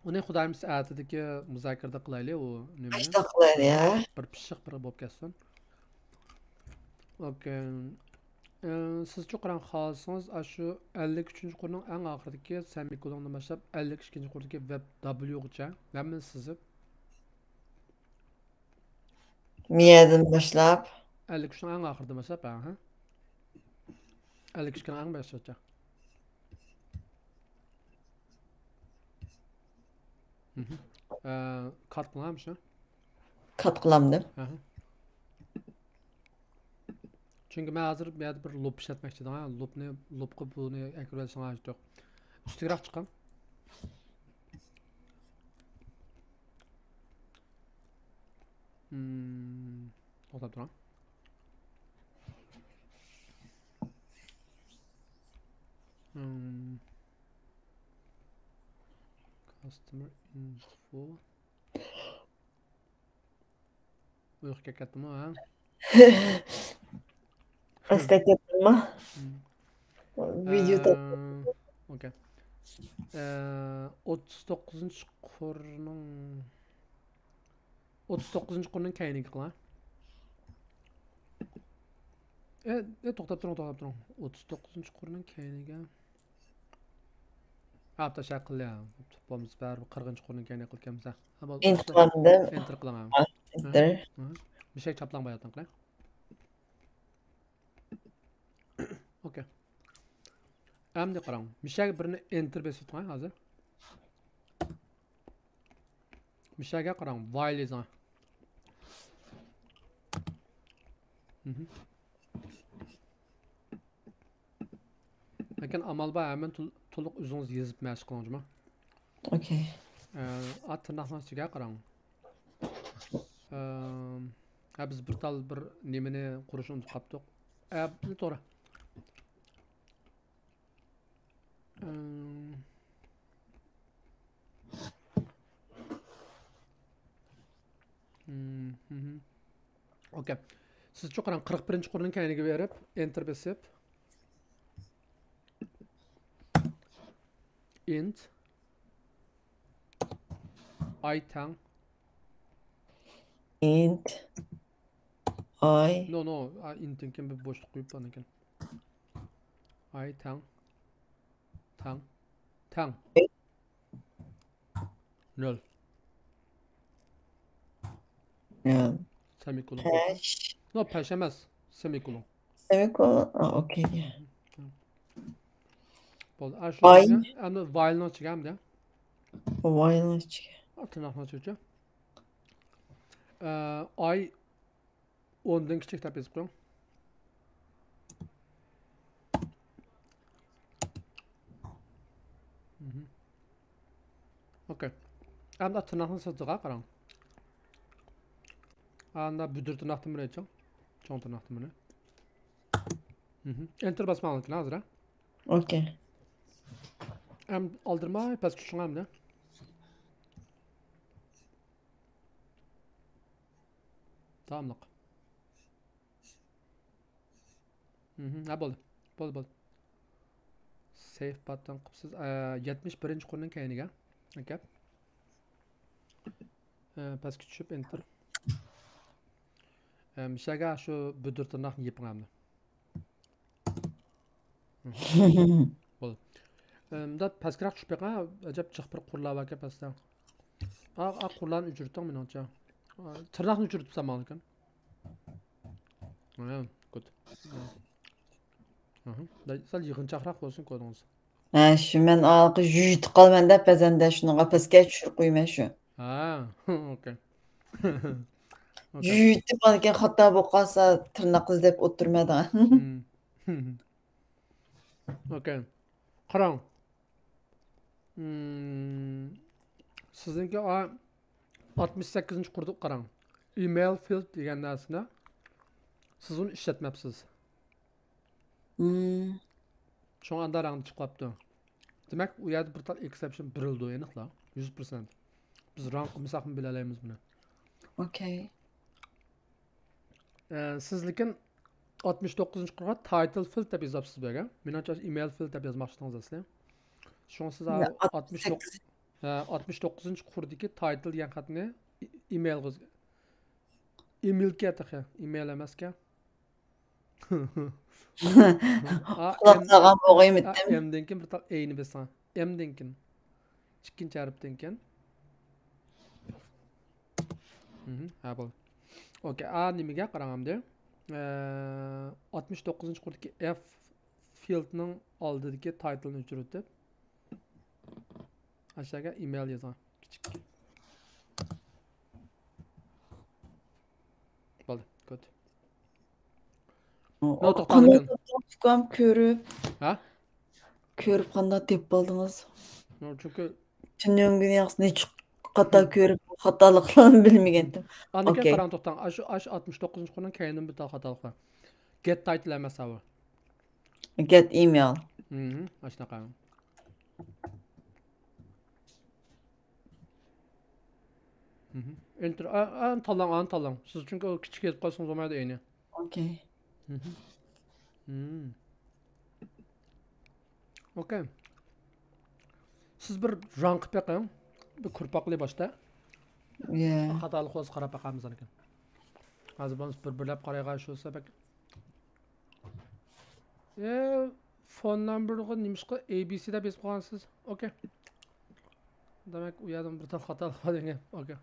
ئۇنى خۇدايىم ئەتىدىكى مۇزاكىرىدە قىلايلى، ئۇ نېمىنى. ئاشتاق قىلايلى، ھە؟ بىر پىششىق بىر بولۇپ كەتسۇن. ئوكەي. ئە، سىزچۇ قاراڭ، خالىسىڭىز، ئاشۇ ئەللىك ئۈچىنچى قۇرنىڭ ئەڭ ئاخىرىدىكى سېمىكولوندىن باشلاپ، ئەللىك ئىككىنچى قۇردىكى ۋېب دابليۇغىچە ھەممىنى سىزىپ. مىيەدىن باشلاپ. ئەللىك ئۈچنىڭ ئەڭ ئاخىرىدىن باشلاپ، ھە، ھە. ئەللىك ئىككىنىڭ ئەڭ باشلىقىچە. مھم. ئە، كات قىلامشۇ؟ كات قىلامدىم. ئەھە. چۈنكى مەن ھازىر بۇ يەردە بىر لوپ ئىشلەتمەكچى ئىدىم، ھە. لوپنى، لوپقا بۇنى ئەكىرىۋېلىشنىڭ ھاجىتى يوق. ئۈستىگىراق چىققان. مم، توختاپ تۇرۇڭ. مم. Customer info. ئۇيقۇ كەتتىمۇ، ھە؟ ئەستە كەتتىمۇ؟ مم. ۋىدېو ئە، ئوكەي. ئە، ئوتتۇز توققۇزىنچى قۇرنىڭ، ئوتتۇز توققۇزىنچى قۇرنىڭ كەينىگە قىلىڭ. ئە، ئە، توختاپ تۇرۇڭ، توختاپ تۇرۇڭ. ئوتتۇز توققۇزىنچى قۇرنىڭ كەينىگە. ھە، بوپتۇ، شۇ قىلدى، ھە. بولمىسا بەرىبىر قىرىقىنچى قۇرنىڭ كەينىگە قىلىپ كەلمىسە. ھە، بولدى. ئېنتېر قىلامدىم. ئېنتېر قىلىڭ، ھە. ئېنتېر. ھە، ھە. مىشەگە چاپلاڭ باياتىن قىلىڭ. ئوكەي. ئەمدى قاراڭ. مىشەگە بىرنى ئېنتېر بېسىۋېتىڭ ھازىر. مىشەگە قاراڭ. ۋايل يېزىڭ. مھم. لېكىن ئامال بار، ھەممىنى تول-، تولۇق ئۆزىڭىز يېزىپ مەشىق قىلىڭ، جۇما. ئوكەي. ئە، ئا، تىرناقنىڭ ئىچىگە قاراڭ. ئە، ھە، بىز بىر تال بىر نېمىنى قۇرۇشنى ئۇنتۇپ قاپتۇق. ئە، توغرا. ئە، مم، مم. ئوكەي. سىزچۇ قاراڭ، قىرىق بىرىنچى قۇرنىڭ كەينىگە بېرىپ، ئېنتېر بېسىپ. ئىنت ئاي تەڭ. ئىنت ئاي. نو، نو، ئا، ئىنتتىن كېيىن بىر بوشلۇق قويۇپ، ئاندىن كېيىن. ئاي تەڭ. تەڭ. تەڭ. نۆل. نۆل. سېمىكولون. پەش. نو، پەش ئەمەس. سېمىكولون. سېمىكولون. ئا، ئوكەي. بولدى. ئاشۇ ئاي. ئەمدى ۋايلنىڭ ئىچىگە ئەمدى. ۋايلنىڭ ئىچىگە. تىرناقنىڭ ئىچىگە. ئە، ئاي ئوندىن كىچىك دەپ يېزىپ قويۇڭ. مھم. ئوكەي. ئەمدى تىرناقنىڭ سىرتىغا قاراڭ. ئاندا بۈدۈر تىرناقتىن بىرى چوڭ. چوڭ تىرناقتىن بىرى. مھم. ئېنتېر باسماڭلار ھازىر، ھە؟ ئوكەي. ئەم، ئالدىرىماي پەسكە چۈشۈڭ ئەمدى. داۋاملىق. مھم، ھە، بولدى. بولدى، بولدى. سېيف باتتىن قىپسىز. ئە، يەتمىش بىرىنچى قۇرنىڭ كەينىگە. ئوكەي. ئە، پەسكە چۈشۈپ، ئېنتېر. ئە، مىشەگە شۇ بۈدۈر تىرناقنى يېپىڭ ئەمدى. بول. ئە، مۇنداق پەسكىرەك چۈشۈپ بېقىڭ. ئەجەب جىق بىر قۇرلار باركەن پەستە. ئا، ئا، قۇرلارنى ئۆچۈرتۈڭ مېنىڭچە. ئا، تىرناقنى ئۆچۈرتۈپ سالماڭ لېكىن. ھە، گۇد. ھە. ئاھا. سەل يىغىنچاقراق بولسۇن كودىڭىز. ھە، شۇ مەن ئارقا يۇيۇتۇپ قالىمەن دەپ بەزەندە شۇنىڭغا پەسكە چۈشۈرۈپ قويىمەن شۇ. ھە، ئوكەي. ئوكەي. يۇيۇتۇپ ئاندىن كېيىن خاتا بولۇپ قالسا تىرناق ئىزدەپ ئولتۇرمەيدىغان. مم. ئوكەي. قاراڭ. مم. سىزنىڭكى ئا-، ئاتمىش سەككىزىنچى قۇردا قاراڭ. ئىمېيل فىلد دېگەن نەرسىنى سىز ئۇنى ئىشلەتمەپسىز. مم. شۇڭا ئاندا رەڭدە چىقىۋاپتۇ. دېمەك، ئۇ يەردە بىر تال ئېكسېپشن بېرىلىدۇ، ئېنىقلا. يۈز پىرسەنت. بىز رەڭ قىلمىساقمۇ بىلەلەيمىز بۇنى. ئوكەي. ئە، سىز لېكىن ئاتمىش توققۇزىنچى قۇرغا تايتىل فىلد دەپ يېزىپسىز بۇ يەرگە. مېنىڭچە، ئىمېيل فىلد دەپ يازماقچىدىڭىز ئەسلى. شۇڭا سىز يا، ئاتمىش توققۇز، ئاتمىش سەككىز. ھە، ئاتمىش توققۇزىنچى قۇردىكى تايتىل دېگەن خەتنى ئىمېيلغا، ئىمېيلكەن تېخى، ئىمېيل ئەمەسكەن. ئا، قۇلاق ئېم، سالغان بولغىيمىتتىم. ئا، ئېمدىن كېيىن بىر تال ئەينى بېسىڭ. ئېمدىن كېيىن. ئىككىنچى ھەرپتىن كېيىن. مھم، ھە، بولدى. ئوكەي، ئا، نېمىگە قاراڭ ئەمدى. ئە، ئاتمىش توققۇزىنچى قۇردىكى ئېف فىلدنىڭ ئالدىدىكى تايتىلنى ئۆچۈرۈۋېتىپ. ئاشۇ يەرگە ئىمېيل يازغان. كىچىك. بولدى، گۇد. نو، توختاڭ قانداق ئىكەن. تاپتىڭىز ئۇكام كۆرۈپ؟ ھە؟ كۆرۈپ قانداق تېپىپ ئالدىڭىز؟ نو، چۈنكى تۈنۈگۈن ياخشى نەچچە خاتا كۆرۈپ، خاتالىقلارنى بىلمىگەنتىم. ئاندىن كېيىن ئوكەي. قاراڭ، توختاڭ. ئاشۇ، ئاشۇ ئاتمىش توققۇزىنچى قۇرنىڭ كەينىدىن بىر تال خاتالىق بار. گەت تايتىل ئەمەس، ھاۋۇ. گەت ئىمېيل. مھم، ئاشۇنداق. مھم. ئېنتېر، ئا، ئا، تاللاڭ، ئانى تاللاڭ. سىز چۈنكى ئۇ كىچىك يېزىپ قالسىڭىز بولمايدۇ ئەينى. ئوكەي. مھم. مم. ئوكەي. سىز بىر رەڭ قىلىپ بېقىڭ. بىر كۇرپاقلى باشتا. يە. خاتالىق بولسا قاراپ باقارمىز ئاندىن كېيىن. ھازىر بولمىسا بىر بىرلەپ قارايغا شۇ سەبەب. ئە، فون نومېرىغا نېمىشقا ئەي بى سى دەپ يېزىپ قويغانسىز؟ ئوكەي. دېمەك، ئۇ يەردىن بىر تال خاتالىق بار دېگەن گەپ. ئوكەي.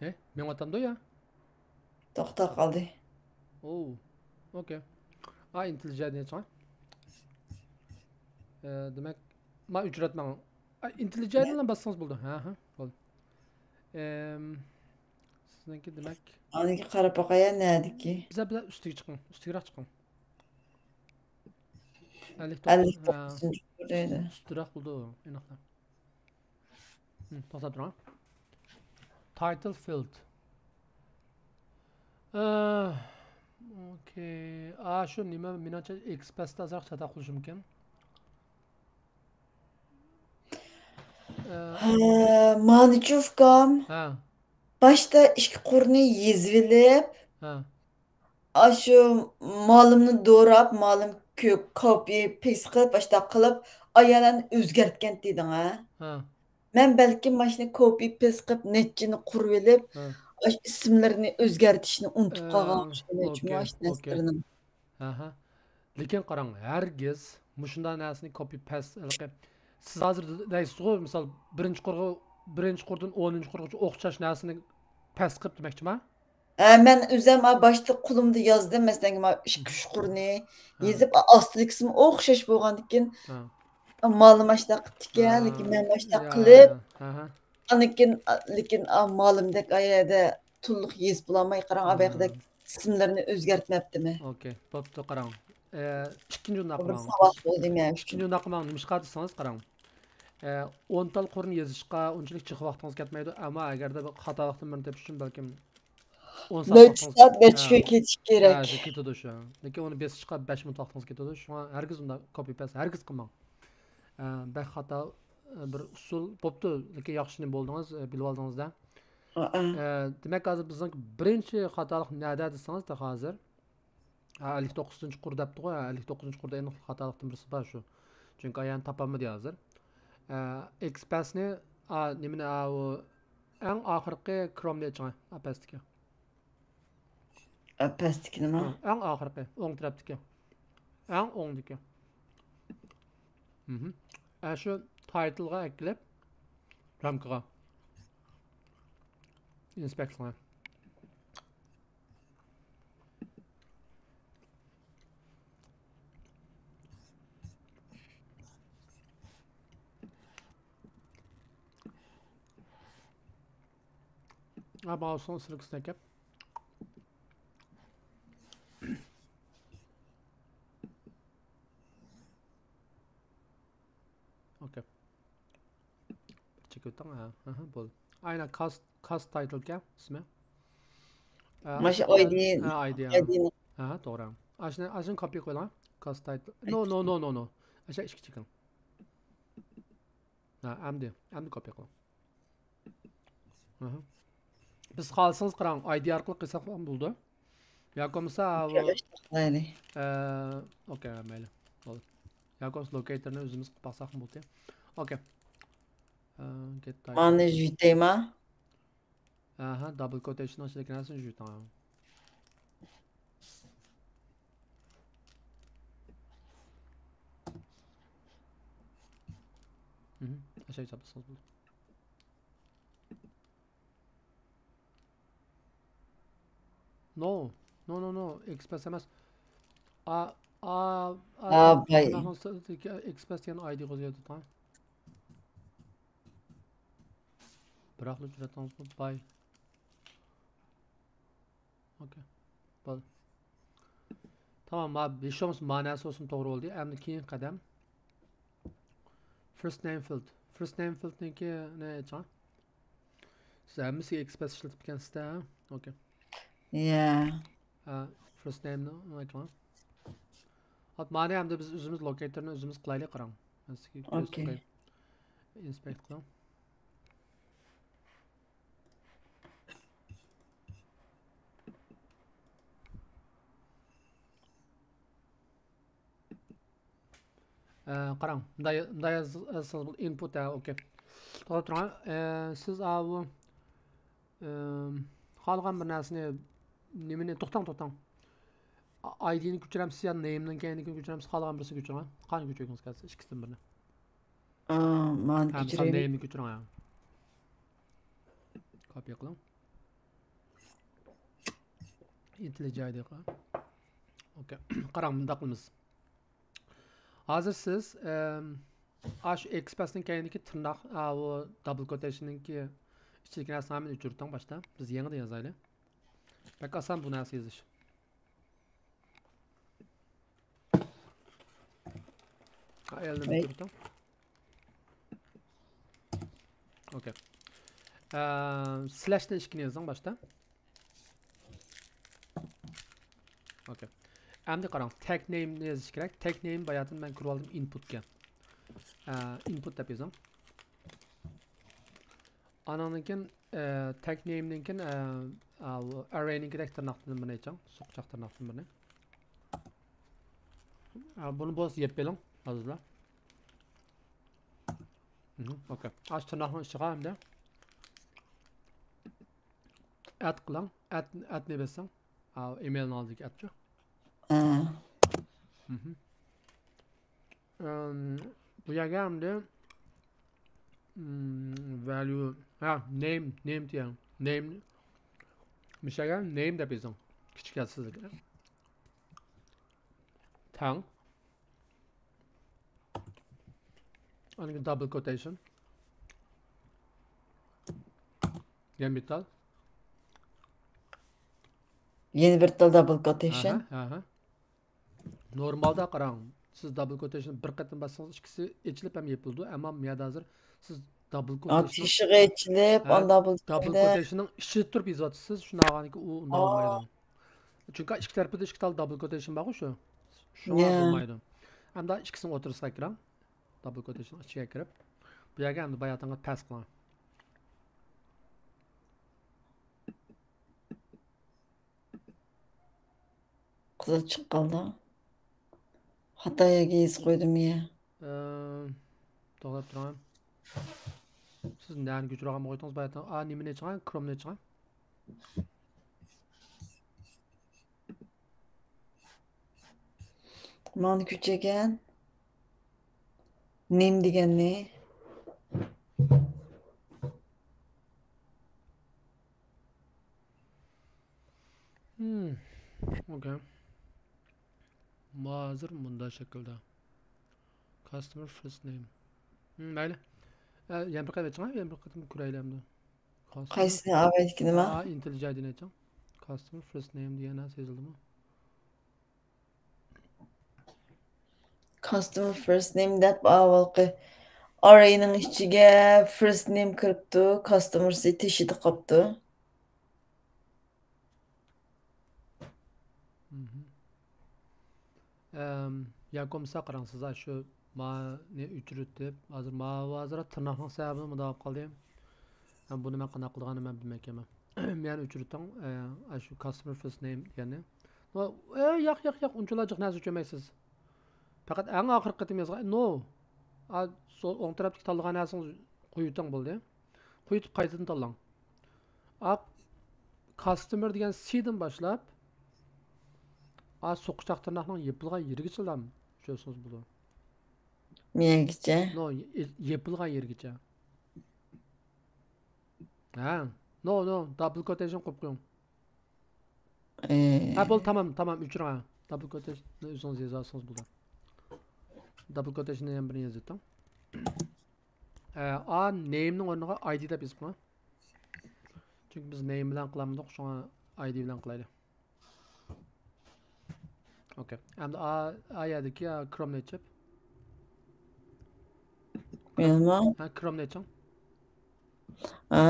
ھە، مېڭىۋاتامدۇ يا؟ توختاپ قالدى. ئوو، ئوكەي. ئا، ئىنتېللىجەنىيە چىڭ. ئە، دېمەك، ما ئۆچۈرەتمەڭ. ئا، ئىنتېللىجەنىيە بىلەن باسسىڭىز بولىدۇ. ھە، ھە، بولدى. ئەم، سىزنىڭكى دېمەك. ئانىڭكى قاراپ باقايا، نەدىكى؟ بىزە، بىزە ئۈستىگە چىقىڭ، ئۈستىگىراق چىقىڭ. ئەللىك توققۇز، ئەللىك توققۇزىنچى ھە. تۇر دەيدۇ. ئۈستىراق بولىدۇ، ئېنىقلا. ھىم، توختاپ تۇرۇڭ. تايتىل فىلد. ئە، ئوكەي. ئا، شۇ نېمە، مېنىڭچە ئېكسپرېستا ئازراق چاتاق بولۇشى مۇمكىن. ئە، ھە، مانىچۇ ئۇكام. ھە. باشتا ئىككى قۇرنى يېزىۋېلىپ، ھە. ئاشۇ مالىمنى دوراپ، مالىم كۆ-، كوپى پېست قىلىپ، ئاشۇنداق قىلىپ، ئايالەرنى ئۆزگەرتكەن دېدىڭ، ھە؟ ھە. مەن بەلكىم ماشۇنى كوپى پېست قىلىپ، نەچچىنى قۇرۇۋېلىپ، ھە. ئاشۇ ئىسىملىرىنى ئۆزگەرتىشنى ئۇنتۇپ ئە، قالغان ئوخشايدۇ، ئوكەي، ئاشۇ ئوكەي. نەرسىلىرىنىڭ. ھە، ھە. لېكىن قاراڭ، ھەرگىز مۇشۇنداق نەرسىنى كوپى پېست، ھېلىقى، سىز ھازىر دەيسىزغۇ، مىسال، بىرىنچى قۇرغا، بىرىنچى قۇردىن ئونىنچى قۇرغىچە ئوخشاش نەرسىنى پېست قىلىپ دېمەكچىما؟ ھە، مەن ئۆزۈم، ھە، باشتا قولۇمدا يازدىم، مەسىلەن، مانا ئىككى، ئۈچ قۇرنى ھە. يېزىپ، ئا-، ئاستىلىكسىمۇ ئوخشاش بولغاندىكىن، ھە. مالىم ئاشۇنداق قىپتىكەن، ھە. لېكىن مەن ئاشۇنداق يا، قىلىپ، يا. ھە، ھە. ئاندىن كېيىن، ئا، لېكىن، ئا، مالىمدەك ئايەدە تولۇق يېزىپ بولالماي، قاراڭ، ھە. ئاۋاقىدەك ئىسىملىرىنى ئۆزگەرتمەپتىمەن. ئوكەي، بوپتۇ، قاراڭ. ئە، ئىككىنچى ئۇنداق بىر قىلماڭ. ساۋاق بولدى مەن ئۈچۈن. ئىككىنچى ئۇنداق قىلماڭ، نېمىشقا دېسىڭىز، قاراڭ. ئە، ئون تال قۇرنى يېزىشقا ئۇنچىلىك جىق ۋاقتىڭىز كەتمەيدۇ، ئەمما ئەگەردە بىر خاتالىقتىن بىرنى تېپىش ئۈچۈن بەلكىم ئون سائەت نەچچە ۋاقتىڭىز، سائەت، نەچچە ھە. كۈن كېتىش كېرەك. ھە، شۇ كېتىدۇ شۇ. لېكىن ئۇنى بېسىشقا بەش مىنۇت ۋاقتىڭىز كېتىدۇ، شۇڭا ھەرگىز ئۇنداق كوپى پېست ھەرگىز قىلماڭ. ئە، بەك خاتا، ئە، بىر ئۇسۇل بوپتۇ، لېكىن ياخشى نېمە بولدىڭىز، ئە، بىلىۋالدىڭىز-دە. ئە، ئە. ئە، دېمەك، ھازىر بىزنىڭ بىرىنچى خاتالىق نەدە دېسىڭىز، تېخى ھازىر. ھە، ئەللىك توققۇزىنچى قۇر دەپتىغۇ، ھە، ئەللىك توققۇزىنچى قۇردا ئېنىق خاتالىقتىن بىرسى بار شۇ. چۈنكى ئايەنى تاپالمىدى ھازىر. ئە، ئېكسپرېسنى، ئا، نېمىنى، ئا، ئۇ ئەڭ ئاخىرقى كرومنى ئېچىڭ، ئا، پەستىكى. ئە، پەستىكىنىمۇ؟ ھە، ئەڭ ئاخىرقى، ئوڭ تەرەپتىكى. ئەڭ ئوڭدىكى. مھم. ئە، شۇ تايتىلغا ئەكىلىپ، رامكىغا ئىنسپېكت قىلىڭ. ھە، ماۋۇسىنىڭ ئىسرىكىسىنى ئەكەپ. ئوكەي. بىر چېكىۋېتىڭ. ھە، ھە، ھە، بولدى. ئاينا، كاست، كاست تايتىلكەن ئىسمى. ئە، مانا شۇ ئاشۇ، ئايدى، ھە، ئايدى، ھە. ئايدىنى. ھە، ھە، توغرا. ئاشۇنى، ئاشۇنى كوپىي قىلىڭ. كاست تايتىل. نو، نو، نو، نو، نو. ئاشۇ ئىككى چېكىڭ. ھە، ئەمدى، ئەمدى كوپىي قىلىڭ. ئاھا. بىز خالىسىڭىز قاراڭ، ئايدى ئارقىلىق قىلساق بولىدۇ. ياكى بولمىسا، ئاۋۇ، قىلايلى. ئە، ئوكەي، مەيلى. بولدى. ياكى بولمىسا لوكېيتورنى ئۆزىمىز قىلىپ باقساقمۇ بولدى. ئوكەي. ئە، گېت تايپ. مانى يۈتەيما؟ ئاھا، دابل كوتېيشننىڭ ئىچىدىكى نەرسىنى يۈتۈڭ. مھم. ئاشۇ چاپلىسىڭىز بولدى. نو. نو، نو، نو. ئېكسپرېس ئەمەس. ئا، ئا، ئا، ئا، باي. ئېكسپرېس دېگەن ئايدى قوزغىياۋېتىڭ. بىراقلا ئۇچراتتىڭىزمۇ؟ باي. ئوكەي. بولدى. تامام، ما-، ھېچ بولمىسا ماناسى بولسۇن، توغرا بولدى. ئەمدى كېيىنكى قەدەم. فىرست نەيم فىلد. فىرست نەيم فىلدنىڭكىنى ئېچىڭ. سىز ھەممىسىگە ئېكسپرېس ئىشلىتىپتىكەنسىز-دە، ھە؟ ئوكەي. يا. ھە، فىرست نەيمنى ئېيتىڭ. ھاپ، مانى ئەمدى بىز ئۆزىمىز لوكېيتورنى ئۆزىمىز قىلايلى، قاراڭ. مەن سىزگە كۆرسىتىپ ئوكەي. قوياي. ئىنسپېكت قىلىڭ. ئە، قاراڭ، مۇنداق، مۇنداق ياز-، يازسىڭىز بولىدۇ، ئىنپۇت، ھە، ئوكەي. توختاپ تۇرۇڭ، ئە، سىز ئاۋۇ، ئە، خالىغان بىر نەرسىنى، نېمىنى، توختاڭ، توختاڭ. ئا-، ئايدىنى كۆچۈرەمسىز يا نېيمنىڭ كەينىدىكىنى كۆچۈرەمسىز، خالىغان بىرسىنى كۆچۈرۈڭ، ھە. قايسىنى كۆچۈرگۈڭىز كەلسە، ئىككىسىدىن بىرىنى. ئا، مانى ھە، مىسال، كۆچۈرەيلى. نېيمنى كۆچۈرۈڭ، ھە. كوپىي قىلىڭ. ئىنتېللىجايدىغا. ئوكەي. قاراڭ، مۇنداق قىلىمىز. ھازىر سىز، ئەم، ئاشۇ ئېكسپرېسنىڭ كەينىدىكى تىرناق، ئا، ئۇ دابل كوتېيشننىڭكى ئىچىدىكى نەرسىنى ھەممىنى ئۆچۈرتۈڭ باشتا. بىز يېڭىدىن يازايلى. بەك ئاسان بۇ نەرسە يېزىش. ئايالنى ئەي. ئۆچۈرتۈڭ. ئوكەي. ئە، سلەشنى ئىككىنى يېزىڭ باشتا. ئوكەي. ئەمدى قاراڭ، تەگ نېيمنى يېزىش كېرەك. تەگ نېيم باياتىن مەن كۆرۈۋالدىم، ئىنپۇتكەن. ئە، ئىنپۇت دەپ يېزىڭ. ئانىڭدىن كېيىن، ئە، تەگ نېيمدىن كېيىن، ئە، ئە، ئەررەينىڭكىدەك تىرناقتىن بىرنى ئېچىڭ. سوقىچاق تىرناقتىن بىرنى. ئە، بۇنى بولسا يەپ بېرىڭ، ھازىرلا. مھم، ئوكەي. ئاشۇ تىرناقنىڭ ئىچىغا ئەمدى ئەد قىلىڭ. ئەد، ئەدنى بېسىڭ. ئا، ئىمېيلنىڭ ئالدىدىكى ئەدچۇ. ئە. مھم. ئەم، بۇ يەرگە ئەمدى، ئىم، ۋەليۇ، ھە، نېيم، نېيم دېيەڭ. نېيم، مۇشۇ يەرگە نېيم دەپ يېزىڭ. كىچىك يازسىزلىكى. تەڭ. ئاندىن كېيىن دابل كوتېيشن. يەنە بىر تال. يەنە بىر تال دابل كوتېيشن. ئاھا، ئاھا. نورمالدا قاراڭ، سىز دابل كوتېيشن بىر قېتىم باسسىڭىز، ئىككىسى ئېچىلىپ ھەم يېپىلىدۇ. ئەمما بۇ يەردە ھازىر سىز دابل ئا، كوتېيشن، تېشىغا ئېچىلىپ، ھە، ئاندىن دابل دابل كوتېيشن. كوتېيشننىڭ ئىچىدە تۇرۇپ يېزىۋاتىسىز، شۇنداق بولغاندىكىن ئۇ ئۇنداق ئا. بولمايدۇ. چۈنكى ئىككى تەرىپىدە ئىككى تال دابل كوتېيشن بارغۇ شۇ. شۇڭا يا. بولمايدۇ. ئەمدى ئىككىسىنىڭ ئوتتۇرىسىغا كىرىڭ. دابل كوتېيشننىڭ ئىچىگە كىرىپ، بۇ يەرگە ئەمدى باياتىنغا پەس قىلىڭ. قىزىل چىقىپ قالدى. خاتا يەرگە يېزىپ قويدۇم يا. ئە، توختاپ تۇرۇڭ. سىز نەنى كۆچۈرۈۋالغان بولغايتىڭىز باياتىن؟ ئا، نېمىنى ئېچىڭ؟ كرومنى ئېچىڭ. مانا كۆچۈرگەن. نېمە دېگەننى؟ Hmm. Okay. ما ھازىر مۇنداق شەكىلدە. Customer first name. Hmm، مەيلى. ئە، يەنە بىر قېتىم ئېچىڭ، يەنە بىر قېتىم كۆرەيلى ئەمدى. Customer، قايسىنى ئاۋايتىكىنىما؟ ئا، ئىنتېللىجايدىن ئېچىڭ. Customer first name دېگەن نەرسە يېزىلدىمۇ؟ Customer first name دەپ ئاۋۋالقى ئاررەينىڭ ئىچىگە first name كىرىپتۇ، كاستمېرسى تېشىدا قاپتۇ. مهم. ئەم، ياكى بولمىسا قاراڭ، سىز شۇ مانى ئۆچۈرۈتۈپ، ھازىر ما-، ھازىر تىرناقنىڭ سەۋەبىدىن مۇنداق بولۇپ قالدى. ھەم بۇنى مەن قانداق قىلىدىغاننى مەن بىلمەيكەنمەن. مەن ئۆچۈرۈتۈڭ، ئە، شۇ customer first name دېگەننى. ئە، ياق، ياق، ياق، ئۇنچىلا جىق نەرسە ئۆچۈرمەيسىز. پەقەت ئەڭ ئاخىرقى قېتىم يازغان، no. ئا، سول ئوڭ تەرەپتىكى تاللىغان نەرسىڭىز قويۇۋېتىڭ بولدى. قويۇۋېتىپ قايتىدىن تاللاڭ. ئا، customer دېگەن سىدىن باشلاپ، ئا، سوقىچاق تىرناقنىڭ يېپىلغان يېرىگىچىلا ئۆچۈرسىڭىز بولىدۇ. مىيەگىچە؟ No، يې-، يېپىلغان يېرىگىچە. ھە، no، no، double quotation قويۇپ قويۇڭ. ئى. ھە، بولدى، تامام، تامام، ئۆچۈرۈڭ، ھە. Double quotation نى ئۆزىڭىز يېزىۋالسىڭىز بولىدۇ. Double quotation نى يەنە بىرنى يېزىۋېتىڭ. ئە، ئا، name نىڭ ئورنىغا I D دەپ يېزىپ قويۇڭ. چۈنكى بىز name بىلەن قىلالمىدۇق، شۇڭا I D بىلەن قىلايلى. Okay. ئەمدى ئا، ئا يەردىكى، ئا، كرومنى ئېچىپ. نېمە؟ ھە، كرومنى ئېچىڭ. ئا.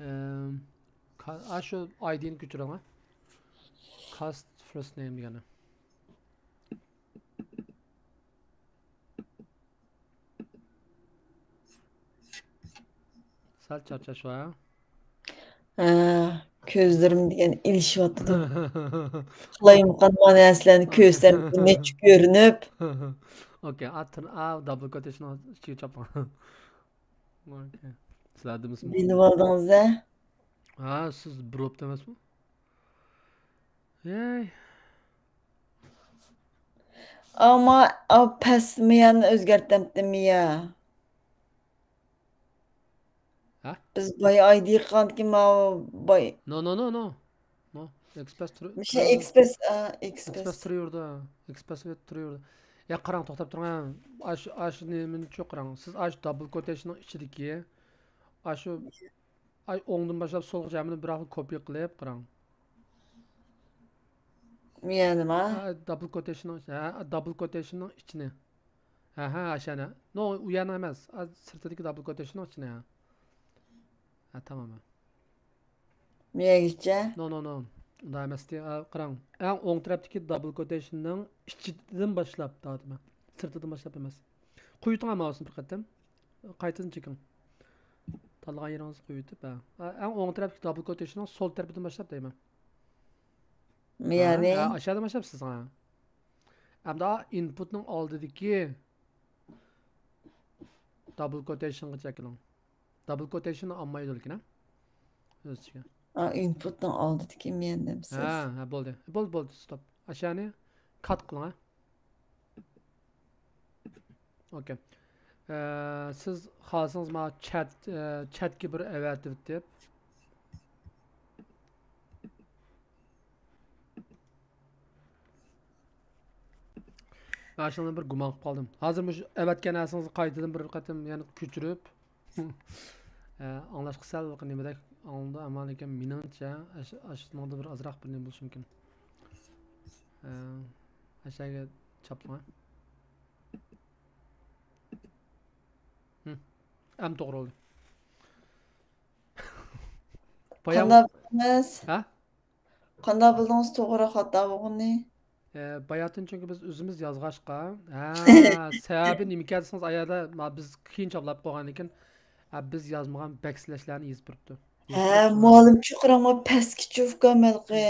ئەم، كا-، ئا، شۇ I D نى كۆچۈرۈڭ، ھە. Cast first name دېگەننى. سەل چارچاش بار. ھە، كۆزلىرىم دېگەن ئېلىشىۋاتىدۇ. قالايمىقان مانا نەرسىلەرنى كۆرسەم، نەچچە كۆرۈنۈپ. Okay، ئا، تىر-، ئا، double quotation نىڭ ئىچىگە چاپلىغان. Okay. سىلەردىمۇ بىلىۋالدىڭىز-ە؟ ھە، سىز بىر بوپتۇ ئەمەسمۇ؟ ھەي. ئاما، ئا، پەس مىيانى ئۆزگەرتەمتىم يا. ھە؟ بىز باي I D قىلغاندىكىن ماۋۇ باي. No، no، no، no. No. Express تۇر-، مۇشۇ تۇر-، Express، ئا، Express. Express تۇرۇۋېرىدۇ. Express تۇرۇۋېرىدۇ. يا قاراڭ، توختاپ تۇرۇڭ، ھە. ئاشۇ، ئاشۇ نېمىنى چۇ قاراڭ. سىز ئاشۇ double quotation نىڭ ئىچىدىكى، ئاشۇ، ئاي، ئوڭدىن باشلاپ سولغىچە ھەممىنى بىراقلا كوپىيە قىلىپ قاراڭ. يەنىما؟ ھە، double quotation نىڭ، ھە، double quotation نىڭ ئىچىنى. ھە، ھە، ئاشۇ يەنە. No، ئۇ يەرنى ئەمەس. ئا، سىرتىدىكى double quotation نىڭ ئىچىنى، ھە. ھە، تامام. مىيەگىچە؟ No، no، no. ئۇنداق ئەمەستى. ئا، قاراڭ. ئەڭ ئوڭ تەرەپتىكى double quotation نىڭ ئىچىدىن باشلاپ، دەۋاتىمەن. سىرتىدىن باشلاپ ئەمەس. قويۇۋېتىڭ ماۋۇسىنى بىر قېتىم. قايتىدىن چېكىڭ. تاللىغان يېرىڭىزنى قويۇۋېتىپ، ھە. ئەڭ ئوڭ تەرەپتىكى double quotation نىڭ سول تەرىپىدىن باشلاپ دەيمەن. يەنى؟ ھە، ھە، ئاشۇ يەردىن باشلاپ سىز، ھە. ئەمدى input نىڭ ئالدىدىكى double quotation غىچە كېلىڭ. Double quotation ئالمايدۇ لېكىن، ھە؟ ئۆز ئىچىگە. ئا، input نىڭ ئالدىدىكى مەن دەمسىز؟ ھە، ھە، بولدى. بولدى، بولدى، stop. ئاشۇنى cut قىلىڭ، ھە. Okay. ئە، سىز خالىسىڭىز ماڭا chat، ئە، chat كى بىر ئەۋەتىۋېتىپ. مەن شۇنىڭدىن بىر گۇمان قىلىپ قالدىم. ھازىر مۇشۇ ئەۋەتكەن نەرسىڭىزنى قايتىدىن بىر قېتىم يەنە كۆچۈرۈپ، ئە، ئاڭلاشقا سەل نېمىدەك ئاڭلىنىدۇ، ئەمما لېكىن مېنىڭچە ئاش-، ئاشۇنىڭدا بىر ئازراق بىر نېمە بولۇشى مۇمكىن. ئە، ئاشۇ يەرگە چاپلىما. ھىم. ئەمدى توغرا بولدى. بايا-، قانداق بىلدىڭىز؟ ھە؟ قانداق بىلدىڭىز توغرا خاتا بولغىنىنى؟ ئە، باياتىن چۈنكى بىز ئۆزىمىز يازغاچقا، ھە، سەۋەبى نېمىكەن دېسىڭىز، ئايەردە ما-، بىز كېيىن چاپلاپ قويغاندىكىن، ھە، بىز يازمىغان بەك سىلەشلەرنى يېزىپ بېرىپتۇ. ھە، مۇئەللىم چۇقۇرۇڭغا پەسكىچە ئۇكام ھېلىقى.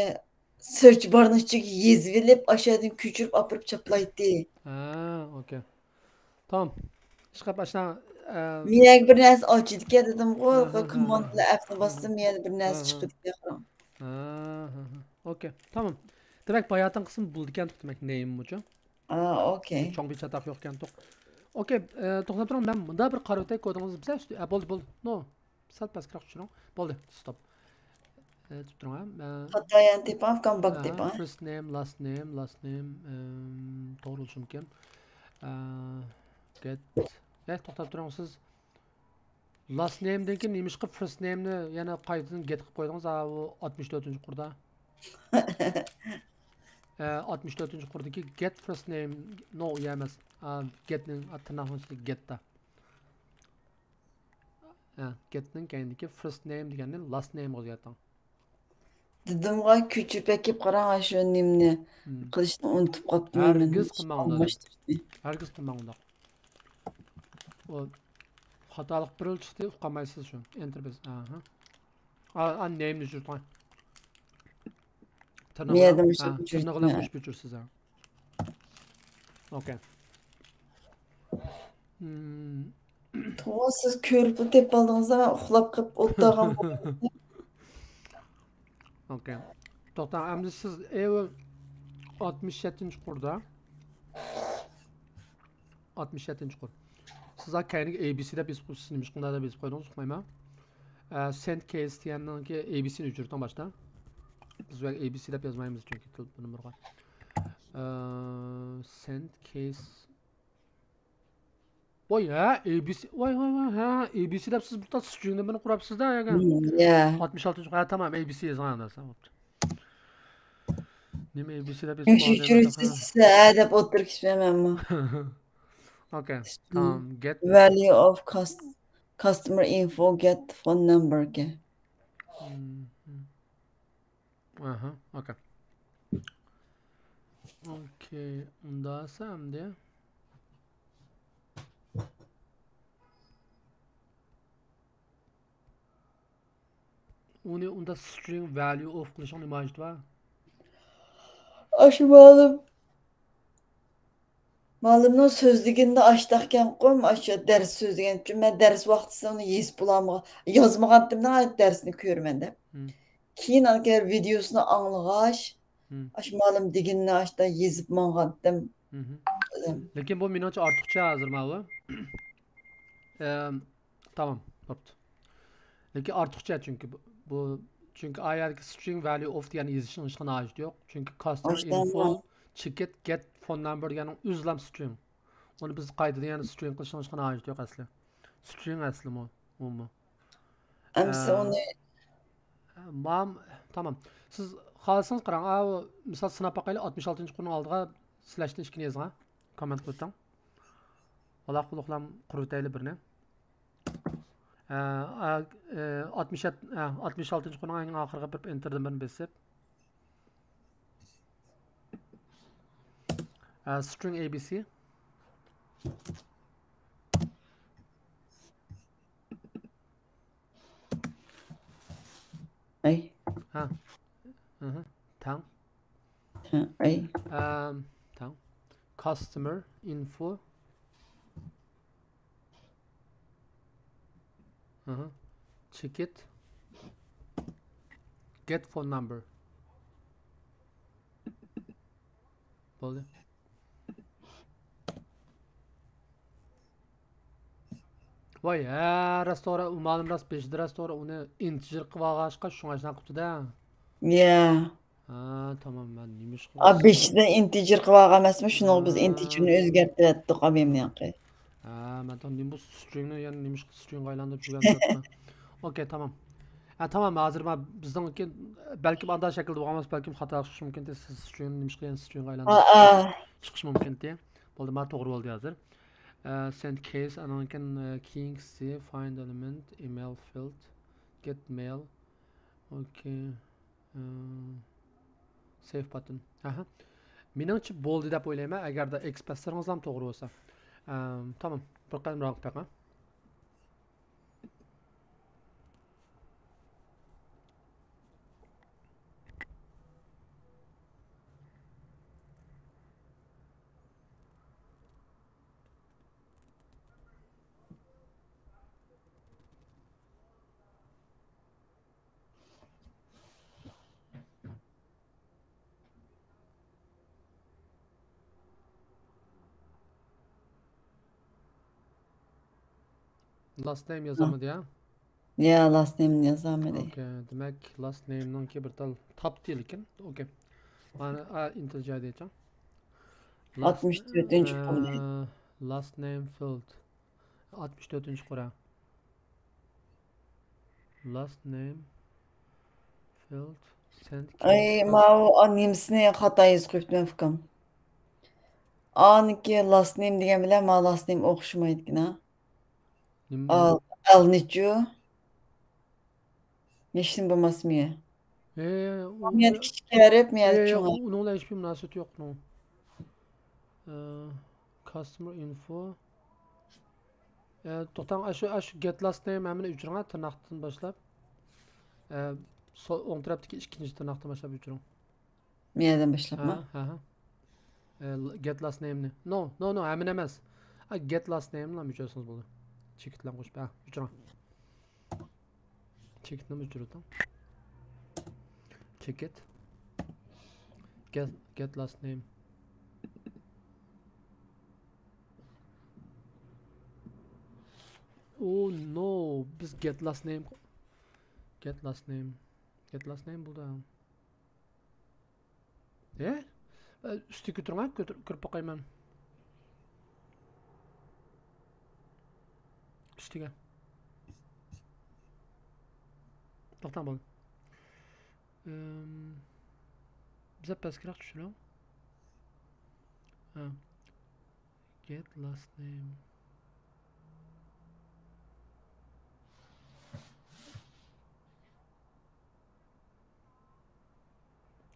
سېرچ بارنىڭ ئىچىگە يېزىۋېلىپ، ئاشۇ يەردىن كۆچۈرۈپ ئاپىرىپ چاپلايتتى. ھە، ئوكەي. تامام. ئىشقىلىپ ئاشۇنا، ئە، مېنىڭ بىر نەرسە ئاچىدىكەن دېدىمغۇ، ھە، ھە، ھە، كوماندىنى ھە. ئەپنى باستىم، يەنە بىر ھە، نەرسە ھە. چىقىدىكەن. ھە، ھە، ھە. ئوكەي، تامام. دېمەك، باياتىنقىسىمۇ بولىدىكەن، دېمەك، نېيممۇچۇ؟ ئا، ئوكەي. چوڭ بىر چاتاق يوقكەن، توق. ئوكەي، ئە، توختاپ تۇرۇڭ، مەن مۇندا بىر قارىۋېتەي كودىڭىزنى. بىزە ئۈستى، ئە، بولدى، بولدى. نو. سەل پەسكىراق چۈشۈرۈڭ. بولدى، ستوپ. ئە، تۇتۇپ تۇرۇڭ، ھە. مەن، خاتايان تېپىڭ، كامباك ئەھە، تېپىڭ. فىرست نېم، لاست نېم، لاست نېم، ئەم، توغرا بولۇشى مۇمكىن. ئە، گەت. ئە، توختاپ تۇرۇڭ، سىز لاست نېمدىن كېيىن نېمىشقا فىرست نېمنى يەنە قايتىدىن گەت قىلىپ قويدىڭىز؟ ھە، ئۇ ئاتمىش تۆتىنچى قۇردا. ئە، ئاتمىش تۆتىنچى قۇردىكى گەت فىرست نېم، نو، ئۇ ئەمەس. ئا، گەتنىڭ، ئا، تىرناقنىڭ ئىچىدىكى گەتتا. ھە، گەتنىڭ كەينىدىكى فىرست نېم دېگەننى لاست نېمغا ئۆزگەرتىڭ. دېدىمغۇ، كۆچۈرۈپ ئەكىپ قاراڭ، ئاشۇ نېمىنى مم. قىلىشنى ئۇنتۇپ قاپتىمەن مەن. ھەرگىز قىلماڭ ئۇنداق. ئالماشتۇرۇشنى. ھەرگىز قىلماڭ ئۇنداق. ئۇ خاتالىق بىر يىل چىقتى، ئۇقالمايسىز شۇ. ئېنتېر بېسىڭ. ئاھا. ئا، ئا، نېمنى ئۆچۈرتۈڭ. تىرناق بىلەن، ھە، تىرناق بىلەن قوشۇپ ئۆچۈرىسىز، ھە. ئوكەي. مم. توغرا، سىز كۆرۈپلا تېپىپ ئالدىڭىز، مەن ئۇخلاپ قېلىپ ئولتۇرغان بولدۇم. ئوكەي. توختاڭ، ئەمدى سىز ئەۋەل ئاتمىش يەتتىنچى قۇردا. ئاتمىش يەتتىنچى قۇر. سىز ھە كەينىگە ئەي بى سى دەپ يېزىپ قويۇپسىز، نېمىشقا ئۇنداق دەپ يېزىپ قويدىڭىز، ئۇقمايمەن. ئە، سېنت كېيس دېگەننىڭكى ئەي بى سى نى ئۆچۈرتۈڭ باشتا. بىز بۇ يەرگە ئەي بى سى دەپ يازمايمىز، چۈنكى تېلېفون نومۇرغا. ئە، سېنت كېيس. ۋاي، ھە، ئەي بى سى. ۋاي، ۋاي، ۋاي، ھە، ئەي بى سى دەپ سىز بىر تال سترىڭنى مېنى قۇراپسىز-دە، ياكى؟ يا. ئاتمىش ئالتىنچى، ھە، تامام، ئەي بى سى يېزىڭ، ئەمدى بوپتۇ. نېمە ئەي بى سى دەپ يېزىپ قويغان دەيمەن، ھە. سىز ھە دەپ ئولتۇرۇپ كېتىمەن مەنمۇ. ئوكەي، تامام، گەت. Value of cus-، customer info get phone number كەن. مم. ئاھا، ئوكەي. ئوكەي، ئۇنداسا ئەمدى. ئۇنى ئۇندا string value of قىلىشنىڭ نېمە ھاجىتى بار؟ ئاشۇ مالىم. مالىمنىڭ سۆزلىگىنىدە ئاشتاقكەنقۇ، ئاشۇ دەرس سۆزلىگەن ئۈچۈن مەن دەرس ۋاقتىسىدا ئۇنى يېزىپ بولالمىغان، يازمىغانتىم دەرسنى كۆرىمەن دەپ. مم. كېيىن ئانكى ۋىدېيوسىنى ئاڭلىغاچ، مم. ئاشۇ مالىم دېگىنىنى ئاشتا يېزىپ ماڭغانتىم. مم. قىزىم. لېكىن بۇ مېنىڭچە ئارتۇقچە ھازىر ماۋۇ. ئەم، تامام، بوپتۇ. لېكىن ئارتۇقچە چۈنكى بۇ، بۇ، چۈنكى ئايەردىكى string value of دېگەننى يېزىشنىڭ ھېچقانداق ھاجىتى يوق. چۈنكى customer info، ticket، get phone number دېگەننىڭ ئۆزىلا string. ئۇنى بىز قايتىدىن يەنە string قىلىشنىڭ ھېچقانداق ھاجىتى يوق ئەسلى. String ئەسلىمۇ، ئۇمۇ. ئەمسە ئە، ئۇنى مام، تامام. سىز خالىسىڭىز قاراڭ. ئاۋۇ، مىسال سىناپ باقايلى، ئاتمىش ئالتىنچى قۇرنىڭ ئالدىغا سلەشتىن ئىككىنى يېزىڭ. كوممېنت قىلىۋېتىڭ. ئالاقە قۇلۇقلام قۇرۇۋېتەيلى بىرنى. ئە، ئە، ئە، ئاتمىش يەتتە، ئە، ئاتمىش ئالتىنچى قۇرنىڭ ئەڭ ئاخىرىغا بېرىپ ئېنتېردىن بىرنى بېسىپ. ئە، string A B C. ئەي. ھە. ئەھە. تەڭ. ھە، ئەي. ئەم، تەڭ. Customer info. ئەھە. Ticket. Get phone number. بولدى. ۋاي، ھە، راست توغرا، ئۇ مالىم راست، بېشىدا راست توغرا، ئۇنى ئىنتېجېر قىلىۋالغاچقا شۇڭا شۇنداق قىپتۇ-دە. يا. ھە، تامام، مەن نېمە ئىش ئا، قىلىمەن؟ بېشىدا ئىنتېجېر قىلىۋالغان ئەمەسمۇ، شۇنىڭغا بىز ھە. ئىنتېجېرنى ئۆزگەرتىۋەتتۇق، ئا، مېنىڭكى. ھە، مەن تېخى نېمە بۇ سترىڭنى يەنە نېمە ئىش قىلىپ سترىڭغا ئايلاندۇرۇپ يۈرگەن زاتمۇ. ئوكەي، تامام. ھە، تامام، ھازىر ما بىزنىڭكى بەلكىم ئانداق شەكىلدە بولغان بولسا، بەلكىم خاتا چىقىشى مۇمكىنتى، سىز سترىڭنى نېمە ئىش قىلغان سترىڭغا ئا، ئايلاندۇرۇپ ئا. چىقىشى مۇمكىنتى. بولدى، ما توغرا بولدى ھازىر. ئە، send case، ئانىڭدىن كېيىن، ئە، كېيىنكىسى find element، email field، get mail. ئوكەي. ئە، save button. ئەھە. مېنىڭچە بولدى دەپ ئويلايمەن، ئەگەردە ئېكسپرېسلىرىڭىزلام توغرا بولسا. ئە، تامام. بىر قەدەم راۋاق بېقىڭ. Last name يازالمىدى ھە؟ يا، last name يازالمىدى. ئوكەي، دېمەك last name نىڭكى بىر تال تاپتى لېكىن. ئوكەي. مانا ئا، ئىنتىل جايدىچۇ. ئاتمىش تۆتىنچى قۇردا. Last name field. ئاتمىش تۆتىنچى قۇر ھە. Last name field sent. ئاي، ماۋۇ نېمىسىنى خاتا يېزىپ قويۇپتىمەن ئۇكام. ئانىكى last name دېگەن بىلەن ما last name ئوخشىمايدىكىن ھە. ئال، ئالنىچۇ. ھېچنېمە بولماسمۇ يا؟ ئۇ يەردە كىچىك ھەرپ، مۇ يەردە چوڭ ھەرپ. ئۇنىڭ بىلەن ھېچبىر مۇناسىۋىتى يوق ئۇنىڭ. Customer info. توختاڭ، ئاشۇ، ئاشۇ get last name ھەممىنى ئۆچۈرۈڭ، تىرناقتىن باشلاپ. سول، ئوڭ تەرەپتىكى ئىككىنچى تىرناقتىن باشلاپ ئۆچۈرۈڭ. مۇ يەردىن باشلاپمۇ؟ ھە، ھە. Get last name نى. No, no, no، ھەممىنى ئەمەس. Get last name لا ئۆچۈرسىڭىز بولىدۇ. چېكىت بىلەن قوشۇپ، ھە، ئۆچۈرۈڭ. چېكىتنىمۇ ئۆچۈرۈۋېتىڭ. چېكىت. Get, get last name. Oh no، بىز get last name. Get last name. Get last name بولدى. ئە؟ ئۈستىگە كۆتۈرۈڭ، كۆتۈر-، كۆرۈپ باقايمەن. ئۈستىگە. توختاڭ، بولدى. ئىم، بىزە پەسكىرەك چۈشۈرۈڭ. ھە. Get last name.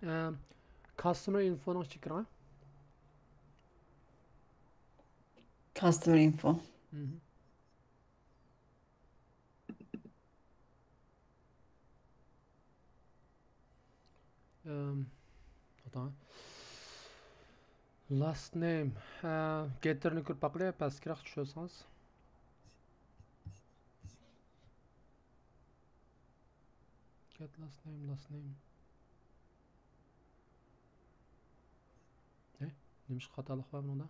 ئە، customer info نىڭ ئىچىگە كىرىڭ. Customer info. مھم. ئەم، توختاڭ. Last name. ئە، getter نى كۆرۈپ باقىلى، پەسكىرەك چۈشۈرسىڭىز. Get last name, last name. ئە، نېمىشقا خاتالىق بار بۇنىڭدا؟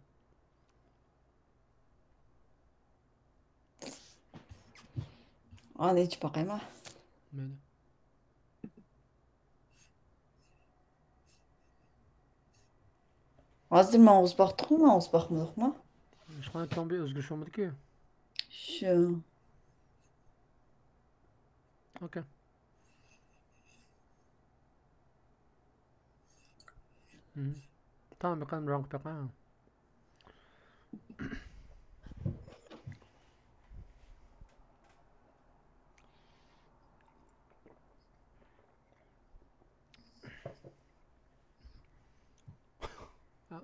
ئانى ئېچىپ باقايما؟ مەيلى. ھازىر ماڭغۇز باقتۇقمۇ، ماڭغۇز باقمىدۇقمۇ؟ ھېچقانداق چوڭ بىر ئۆزگىرىش بولمىدىكى. شۇ. ئوكەي. مھم. تامام، بىر قېتىم run قىلىپ بېقىڭ.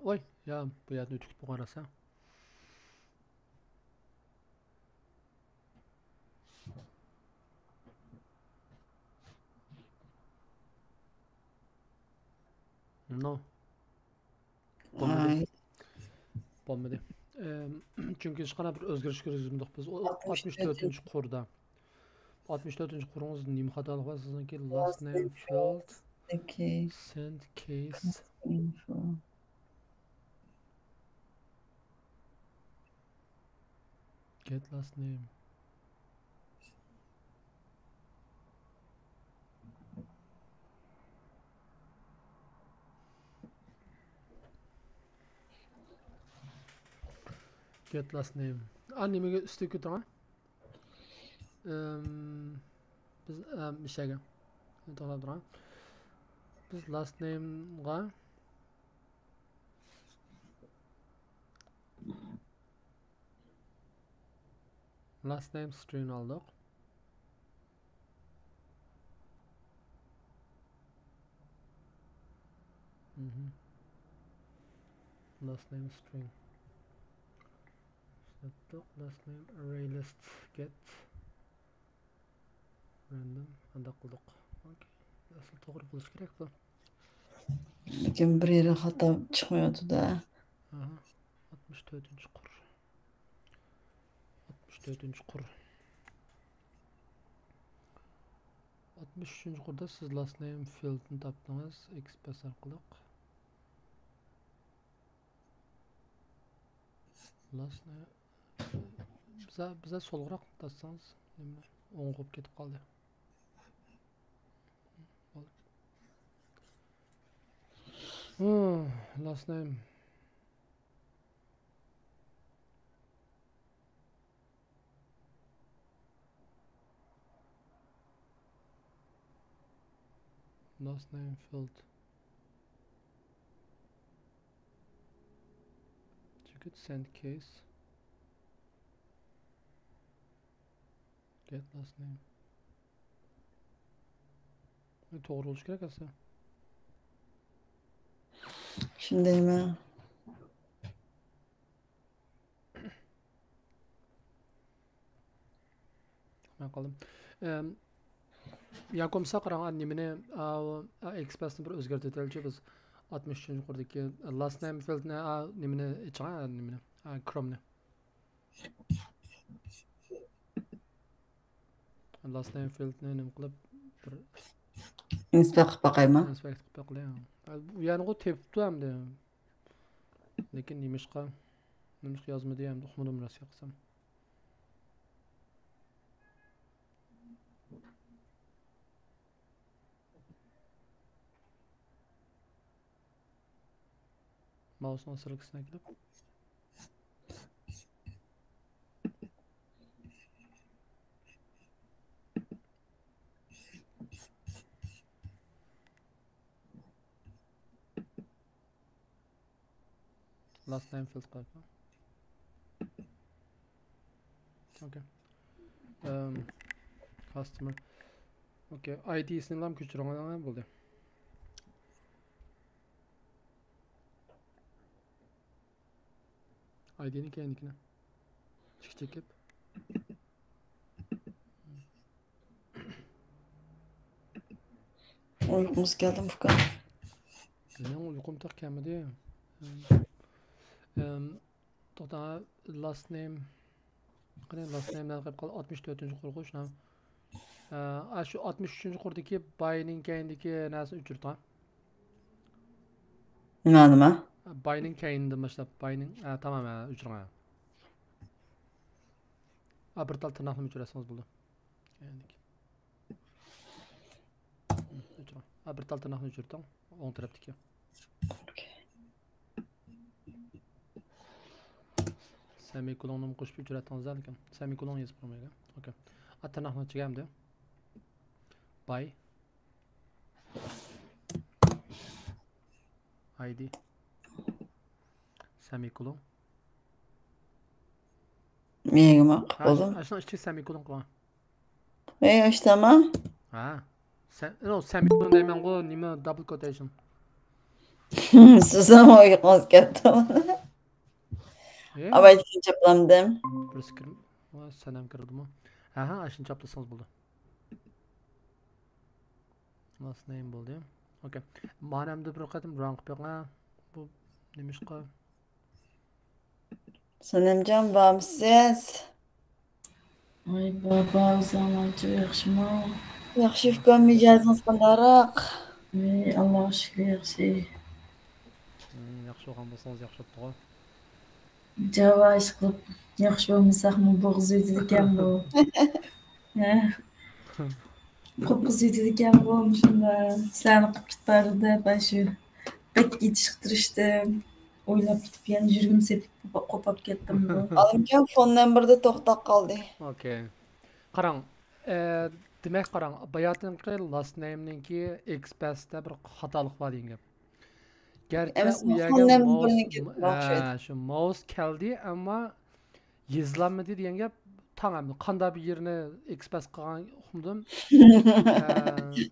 ۋاي، يا، بۇ يەردىن ئۆتۈپ بولغان راست ھە. No. بولمىدى. ئاي. بولمىدى. ئەم، چۈنكى ھېچقانداق بىر ئۆزگىرىش كىرگۈزمىدۇق بىز. ئۇ ئاتمىش تۆتىنچى قۇردا. ئاتمىش تۆتىنچى قۇرىڭىزدا نېمە خاتالىق بار سىزنىڭكى؟ Last name field. Sent case. Info. Get last name. Get last name. ئا، نېمىگە ئۈستىگە كۆتۈرۈڭ. ئىم، بىز، ئىم، مىشەگە. توختاپ تۇرۇڭ. بىز last name غا Last name string ئالدۇق. مھم. Last name string. ئىشلەتتۇق. Last name array list get. Random، ئانداق قىلدۇق. ئوكەي. ئەسلى توغرا بولۇشى كېرەك بۇ. لېكىن بىر يېرى خاتا چىقمايۋاتىدۇ. ئاھا. ئاتمىش تۆتىنچى قۇر. ئاتمىش تۆتىنچى قۇر. ئاتمىش ئۈچىنچى قۇردا سىز last name field نى تاپتىڭىز، ئېكسپرېس ئارقىلىق. Last name. بىزە، بىزە سولغىراق تارتسىڭىز، نېمە، ئوڭغا بولۇپ كېتىپ قالدى. Hmm, last name. Last name field. Ticket send case. Get last name. توغرا بولۇشى كېرەك ئەسلى. شۇندايمۇ؟ مەن قالدىم. ئەم، ياكى بولمىسا قاراڭ، نېمىنى، ئا، ئا، ئېكسپرېسنى بىر ئۆزگەرتىۋېتەيلىچى بىز. ئاتمىش ئۈچىنچى قۇردىكى last name فىلدنى، ئا، نېمىنى ئېچىڭ، نېمىنى، ئا، كرومنى. Last name فىلدنى نېمە قىلىپ، بىر ئىنسپېكت قىلىپ باقايمۇ؟ ئىنسپېكت قىلىپ باقىلى. ئۇ يەرنىغۇ تېپىپتۇ ئەمدى. لېكىن نېمىشقا، نېمىشقا يازمىدى ئەمدى، ئۇقمىدىم راست گەپ قىلسام. ماۋسنىڭ سىركىسىنى كېلىپ. Last name فىلد قىلىپ. Okay. Um, customer. Okay. ئايدىسىنى بىلەن كۆچۈرۈڭ، بولدى. ئايدىنى كەينىكىنى. ئىككى چېكىپ. ئۇيقۇمىز كەلدىمۇ ئۇكا؟ مېنىڭ ئۇيقۇم تېخى كەلمىدى. ئەم، توختا، last name. قېنى، last name نەدە قېلىپ قالدى؟ ئاتمىش تۆتىنچى قۇرغۇچ، نام. ئە، ئاشۇ ئاتمىش ئۈچىنچى قۇردىكى باينىڭ كەينىدىكى نەرسىنى ئۆچۈرۈڭ. نېمە، نېمە؟ باينىڭ كەينىدىن باشلاپ، باينىڭ، ئە، تامام، ئە، ئۆچۈرۈڭ. ئا، بىر تال تىرناقنى ئۆچۈرەسىڭىز بولىدۇ. كەينىدىكى. ئۆچۈرۈڭ. ئا، بىر تال تىرناقنى ئۆچۈرتۈڭ. ئوڭ تەرەپتىكى. سېمىكولوننىمۇ قوشۇپ ئۆچۈرەتتىڭىز لېكىن. سېمىكولون يېزىپ قويمايدۇ. ئوكەي. ئا، تىرناقنى ئۆچۈرگەن ئەمدى. باي. ئايدى. سېمىكولون. مېنىڭمۇ قىلىپ ھە، بولدۇم. ئاشۇنىڭ ئىچىگە سېمىكولون قىلغان. ئەي، ئاشتاما؟ ھە. سە-، يو، سېمىكولون دەيمەنغۇ، نېمە، دابل كوتېيشن. سىزنىڭ ئۇيقۇڭىز كەپتۇ. ئاۋايدىكىنى چاپلامدىم. بىرسى كىرىپ، ۋا، سەنەم كىردىمۇ؟ ھە، ھە، ئاشۇنى چاپلىسىڭىز بولدى. لاسنېيم بولدى. ئوكەي. مانا ئەمدى بىر قېتىم ران قىلىپ بېقىڭ. بۇ نېمىشقا؟ سەنەمجان، بارمسىز؟ ۋاي بابا، ئۆزۈڭلارچۇ، ياخشىمۇ؟ ياخشى ئۇكام، مىجەزىڭىز قانداقراق؟ ۋەي، ئاللاغا شۈكۈر، ياخشى. ھىم، ياخشى بولغان بولسىڭىز ياخشى بوپتىغۇ. جاۋا ئىشقىلىپ، ياخشى بولمىساقمۇ بوغۇز يېتىدىكەن بۇ. ھە. قوپقۇز يېتىدىكەن بۇ، مۇشۇنداق. سىلەرنى قوپۇپ كېتىپ بارىدۇ دەپ، ئاشۇ بەك يېتىشقا تىرىشتىم. ئويلاپ كېتىپ، يەنە يۈرىكىم سېتىپ، قوپاپ كەتتىم بۇ. ئالىمجان، فون نومۇرىدا توختاپ قالدى. ئوكەي. قاراڭ، ئە، دېمەك، قاراڭ، باياتىنقى لاسنېيمنىڭكى ئېكسپرېستا بىر خاتالىق بار دېگەن گەپ. گەرچە ئەمەس، ئۇ يەرگە فون نومۇرىنىڭكى ماۋس، ھە، شۇ ماۋس كەلدى، ئەمما يېزىلالمىدى دېگەن گەپ. تاڭ ئەمدى قانداق بىر يېرىنى ئېكسپرېس قىلغان ئۇقمىدىم. ئە،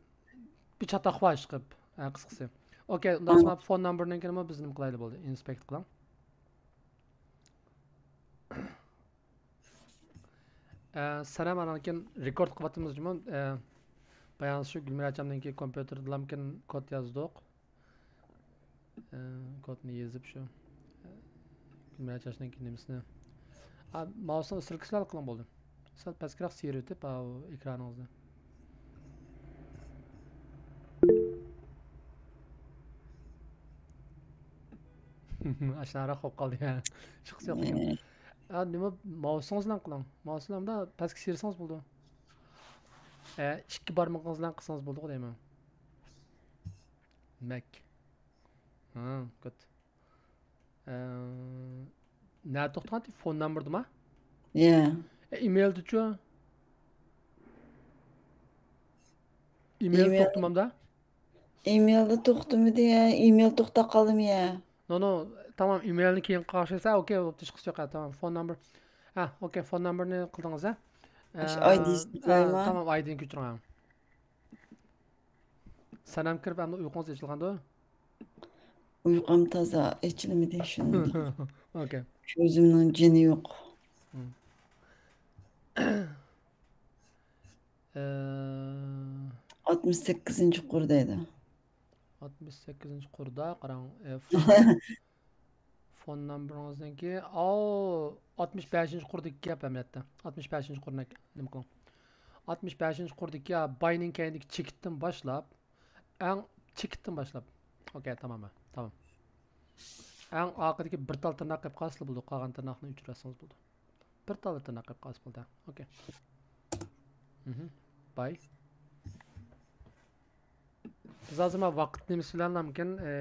بىر چاتاق بار ئىشقىلىپ، ئە، قىسقىسى. ئوكەي، ئۇنداق بولسا فون نومۇرىنىڭكىنىمۇ بىز نېمە قىلايلى بولدى، ئىنسپېكت قىلىڭ. ئە، سەنەم ئانانكىن رېكورد قىلىۋاتىمىز جۇمۇ. ئە، بايان شۇ گۈلمىرە ئاچامنىڭكى كومپيۇتېردىلامكىن كود يازدۇق. ئە، كودنى يېزىپ شۇ، ئە، گۈلمىرە ئاچامنىڭكى نېمىسىنى. ئا، ماۋسنىڭ ئىسترېلكىسىنى قىلىڭ بولدى. سەل پەسكىراق سىيرىۋېتىپ، ئاۋۇ ئېكرانىڭىزنى. ئاشۇنداقراق بولۇپ قالدى يا. چىقىسى يوق ئىكەن. ھە، نېمە، ماۋسىڭىز بىلەن قىلىڭ. ماۋسىڭىز بىلەن پەسكە سىيرسىڭىز بولىدۇ. ھە، ئىككى بارمىقىڭىز بىلەن قىلسىڭىز بولىدىغۇ دەيمەن. مەك. ھە، گۇد. ئە، نەدە توختىغانتى؟ فون نومبېردىما؟ يە. ئە، ئىمېيلدىچۇ؟ ئىمېيلدا ئىمېيل. توختىمامدا؟ ئىمېيلدا توختىمىدى، يە. ئىمېيل توختاپ قالدىمۇ، يە. نو، نو، تامام، ئىمېيلنى كېيىن قارشىلىسا، ئوكەي، بوپتۇ، ھېچقىسى يوق، تامام، فون نومبېر. ھە، ئوكەي، فون نومبېرنى قىلدىڭىز، ھە؟ ئاشۇ ئايدىسىنى ھە، قويايمۇ؟ تامام، ئايدىنى كۆچۈرۈڭ. سەنەم كىرىپ، ئەمدى ئۇيقۇڭىز ئېچىلغاندۇ؟ ئۇيقۇم تازا ئېچىلمىدى شۇنداق. ئوكەي. كۆزۈمنىڭ جېنى يوق. ھىم. ئە، ئاتمىش سەككىزىنچى قۇر دەيدۇ. ئاتمىش سەككىزىنچى قۇردا قاراڭ. ئە، فون، فون نومبېرىڭىزنىڭكى، ئاۋۇ، ئاتمىش بەشىنچى قۇردىكى گەپ ئەمەلىيەتتە. ئاتمىش بەشىنچى قۇرنى نېمە قىلىڭ. ئاتمىش بەشىنچى قۇردىكى باينىڭ كەينىدىكى چېكىتتىن باشلاپ، ئەڭ چېكىتتىن باشلاپ. ئوكەي، تامام، تامام. ئەڭ ئاخىرىدىكى بىر تال تىرناق قېلىپ قالسىلا بولىدۇ، قالغان تىرناقنى ئۆچۈرۈۋەتسىڭىز بولىدۇ. بىر تال تىرناق قېلىپ قالسا بولدى. ئوكەي. مھم. باي. بىز ھازىر مانا ۋاقىت نېمىسى بىلەن مۇمكىن، ئە،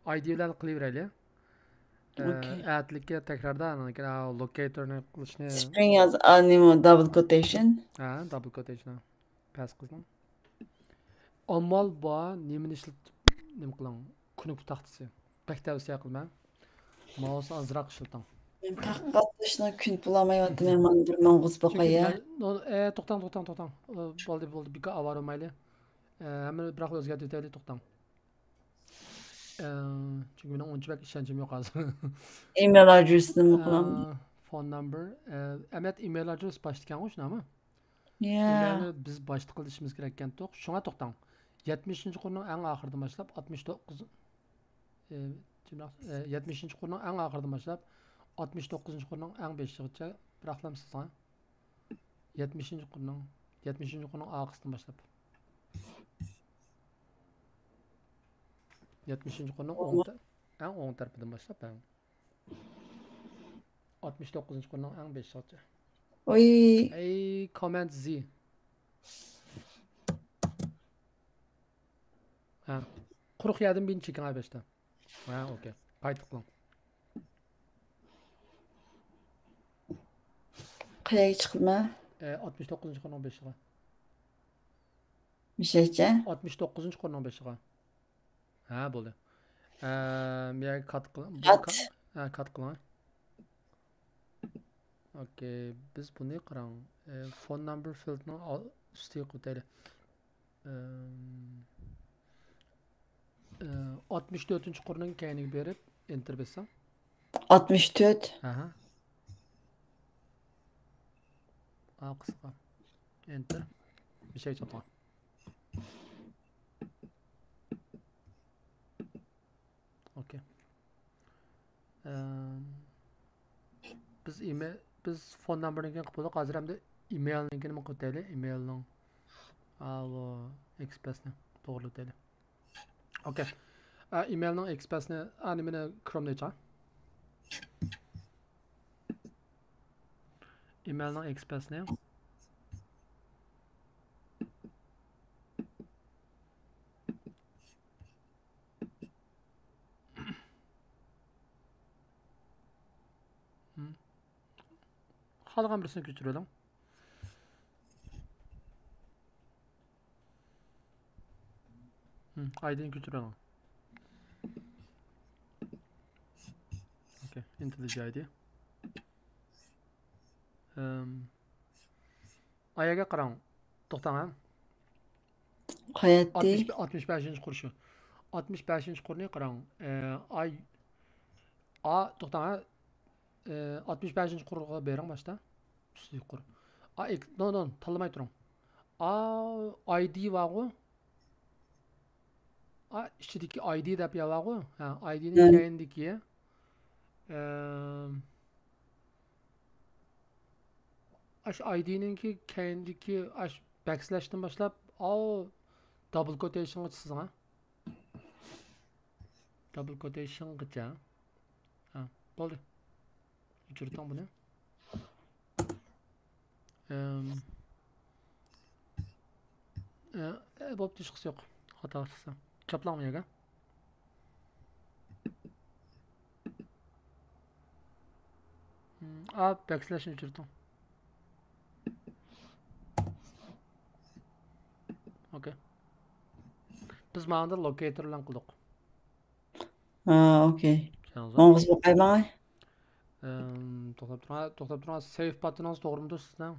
ئايدى بىلەن قىلىۋېرەيلى. ئە، ئوكەي. ئەتىلىككە تەكراردا، ئاندىن كېيىن، ئا، لوكېيتورنى قىلىشنى. سپرىڭ ياز، ئا، نېمە، دابل كوتېيشن. ھە، دابل كوتېيشن. پەس قىزنىڭ. ئامال بار، نېمىنى ئىشلىتىپ، نېمە قىلىڭ؟ كۇنۇپكا تاختىسى. بەك تەۋسىيە قىلىمەن. ماۋۇسى ئازراق ئىشلىتىڭ. مەن تاققا قاتنىشىدىن كۈن پۇلالمايۋاتىمەن، مانا بىر ماڭغۇزۇپ باقاي، يا. چۈنكى مەن، نو-، ئە، توختاڭ، توختاڭ، توختاڭ. ئە، بولدى، بولدى، بىكار ئاۋارە بولمايلى. ئە، ھەممىنى بىراقلا ئۆزگەرتىۋېتەيلى، توختاڭ. ئە، چۈنكى مېنىڭ ئۇنچە بەك ئىشەنچىم يوق ھازىر. ئىمېيل ئادرېسىنىمۇ قىلام. ئە، فون نومبېر، ئە، ئەمەت ئىمېيل ئادرېس باشتىكەنغۇ، شۇنداقمۇ؟ يا. ئىمېيلنى بىز باشتا قىلىشىمىز كېرەككەنتۇق. شۇڭا توختاڭ. يەتمىشىنچى قۇرنىڭ ئەڭ ئاخىرىدىن باشلاپ، ئاتمىش توققۇز، ئى، جىمراق، ئى، يەتمىشىنچى قۇرنىڭ ئەڭ ئاخىرىدىن باشلاپ، ئاتمىش توققۇزىنچى قۇرنىڭ ئەڭ بېشىغىچە بىراقلام سىزغا. يەتمىشىنچى قۇرنىڭ، يەتمىشىنچى قۇرنىڭ ئارقىسىدىن باشلاپ. يەتمىشىنچى قۇرنىڭ ئوڭ تە-، ئەڭ ئوڭ تەرىپىدىن باشلاپ، ئەڭ. ئاتمىش توققۇزىنچى قۇرنىڭ ئەڭ بېشىغىچە. ئوي. ئەي، كومماند زى. ھە. قۇرۇق يەردىن بىرنى چېكىڭ، ھە، بەشتە. ھە، ئوكەي. قايتا قىلىڭ. قەيەرگە چىقىمەن؟ ئە، ئاتمىش توققۇزىنچى قۇرنىڭ بېشىغا. مۇشەچە؟ ئاتمىش توققۇزىنچى قۇرنىڭ بېشىغا. ھە، بولدى. ئە، بۇ يەرگە كات قىل-، بۇ كات. كا-، ھە، كات قىلىڭ. ئوكەي، بىز بۇنى قاراڭ. ئە، فون نومبېر فىلدنىڭ ئال-، ئۈستىگە قويايلى. ئەم، ئە، ئاتمىش تۆتىنچى قۇرنىڭ كەينىگە بېرىپ، ئېنتېر بېسىڭ. ئاتمىش تۆت. ئەھە. ئا قىسقا. ئېنتېر. مۇشەگە چاپلىڭ. ئوكەي. ئەم، بىز ئىمېيل، بىز فون نومبېرنىڭكىنى قىلىپ بولدۇق. ھازىر ئەمدى ئىمېيلنىڭكىنى قىلىپ ئۆتەيلى. ئىمېيلنىڭ، ئا، بۇ ئېكسپرېسنى توغرىلىتەيلى. ئوكەي. ئا، ئىمېيلنىڭ ئېكسپرېسنى، ئا، نېمىنى، كرومنى ئېچىڭ. ئىمېيلنىڭ ئېكسپرېسنى. خالىغان بىرسىنى كۆچۈرۈۋېلىڭ. ئايدىنى كۆچۈرۈۋېلىڭ. ئوكەي، ئىنتېللىج ئايدى. ئايەگە قاراڭ. توختاڭ، ھە. قايەتتى؟ ئاتمىش، ئاتمىش بەشىنچى قۇر شۇ. ئاتمىش بەشىنچى قۇرنى قاراڭ. ئاي، ئا، توختاڭ، ھە. ئاتمىش بەشىنچى قۇرغا بېرىڭ باشتا. ئۈستىدىكى قۇر. ئا، ئېك-، نو، نو، تاللىماي تۇرۇڭ. ئا، ئايدى بارغۇ. ئا، ئىچىدىكى ئايدى دەپ يا بارغۇ. ھە، ئايدىنىڭ كەينىدىكى. ئەم، ئاشۇ ئايدىنىڭكى كەينىدىكى ئاشۇ بەكسلەشتىن باشلاپ، ئاۋۇ دابل كوتېيشنغىچە سىزىڭ، ھە. دابل كوتېيشنغىچە. ھە، بولدى. ئۆچۈرتۈڭ بۇنى. ئەم، ئە، ئە، بوپتۇ، ھېچقىسى يوق. خاتا چىقسا. چاپلاڭمۇ يەرگە؟ ئا، بەكسلەشنى ئۆچۈرتۈڭ. ئوكەي. بىز ماڭىدا لوكېيتور بىلەن قىلدۇق. ھا، ئوكەي. چۈشەندىڭىزمۇ؟ ماڭغۇز باقاي ماڭاي. ئەم، توختاپ تۇرۇڭ، توختاپ تۇرۇڭ. سېيف پاتتېرنىڭىز توغرىمىدۇ سىزنىڭ؟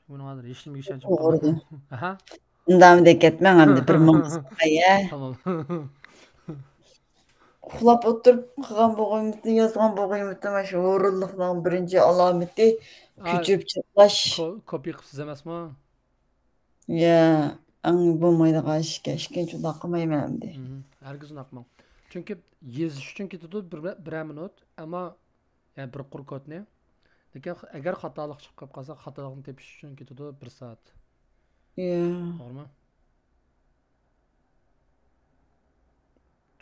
بۇنىڭ ھازىر ھېچنېمە ئىشەنچىم توغرىدۇ. ئاھا. ئۇنداقمۇ دەپ كەتمەڭ ئەمدى، بىر ماڭغۇز باقاي، ھە. تامام. ئۇخلاپ ئولتۇرۇپ قىلغان بولغىيمىتىم، يازغان بولغىيمىتىم، مانا شۇ ھۇرۇنلۇقنىڭ بىرىنچى ئالامىتى، ئا، كۆچۈرۈپ چاپلاش. كو-، كوپىي قىپسىز ئەمەسمۇ؟ يا، ئەڭ بولمايدىغان ئىشكەن، ئىككىنچى ئۇنداق قىلمايمەن ئەمدى. مھم. ھەرگىز ئۇنداق قىلماڭ. چۈنكى يېزىش ئۈچۈن كېتىدۇ بىر، بىرەر مىنۇت، ئەمما يەنى بىر قۇر كودنى. لېكىن ئەگەر خاتالىق چىقىپ قالسا، خاتالىقنى تېپىش ئۈچۈن كېتىدۇ بىر سائەت. يا. توغرىمۇ؟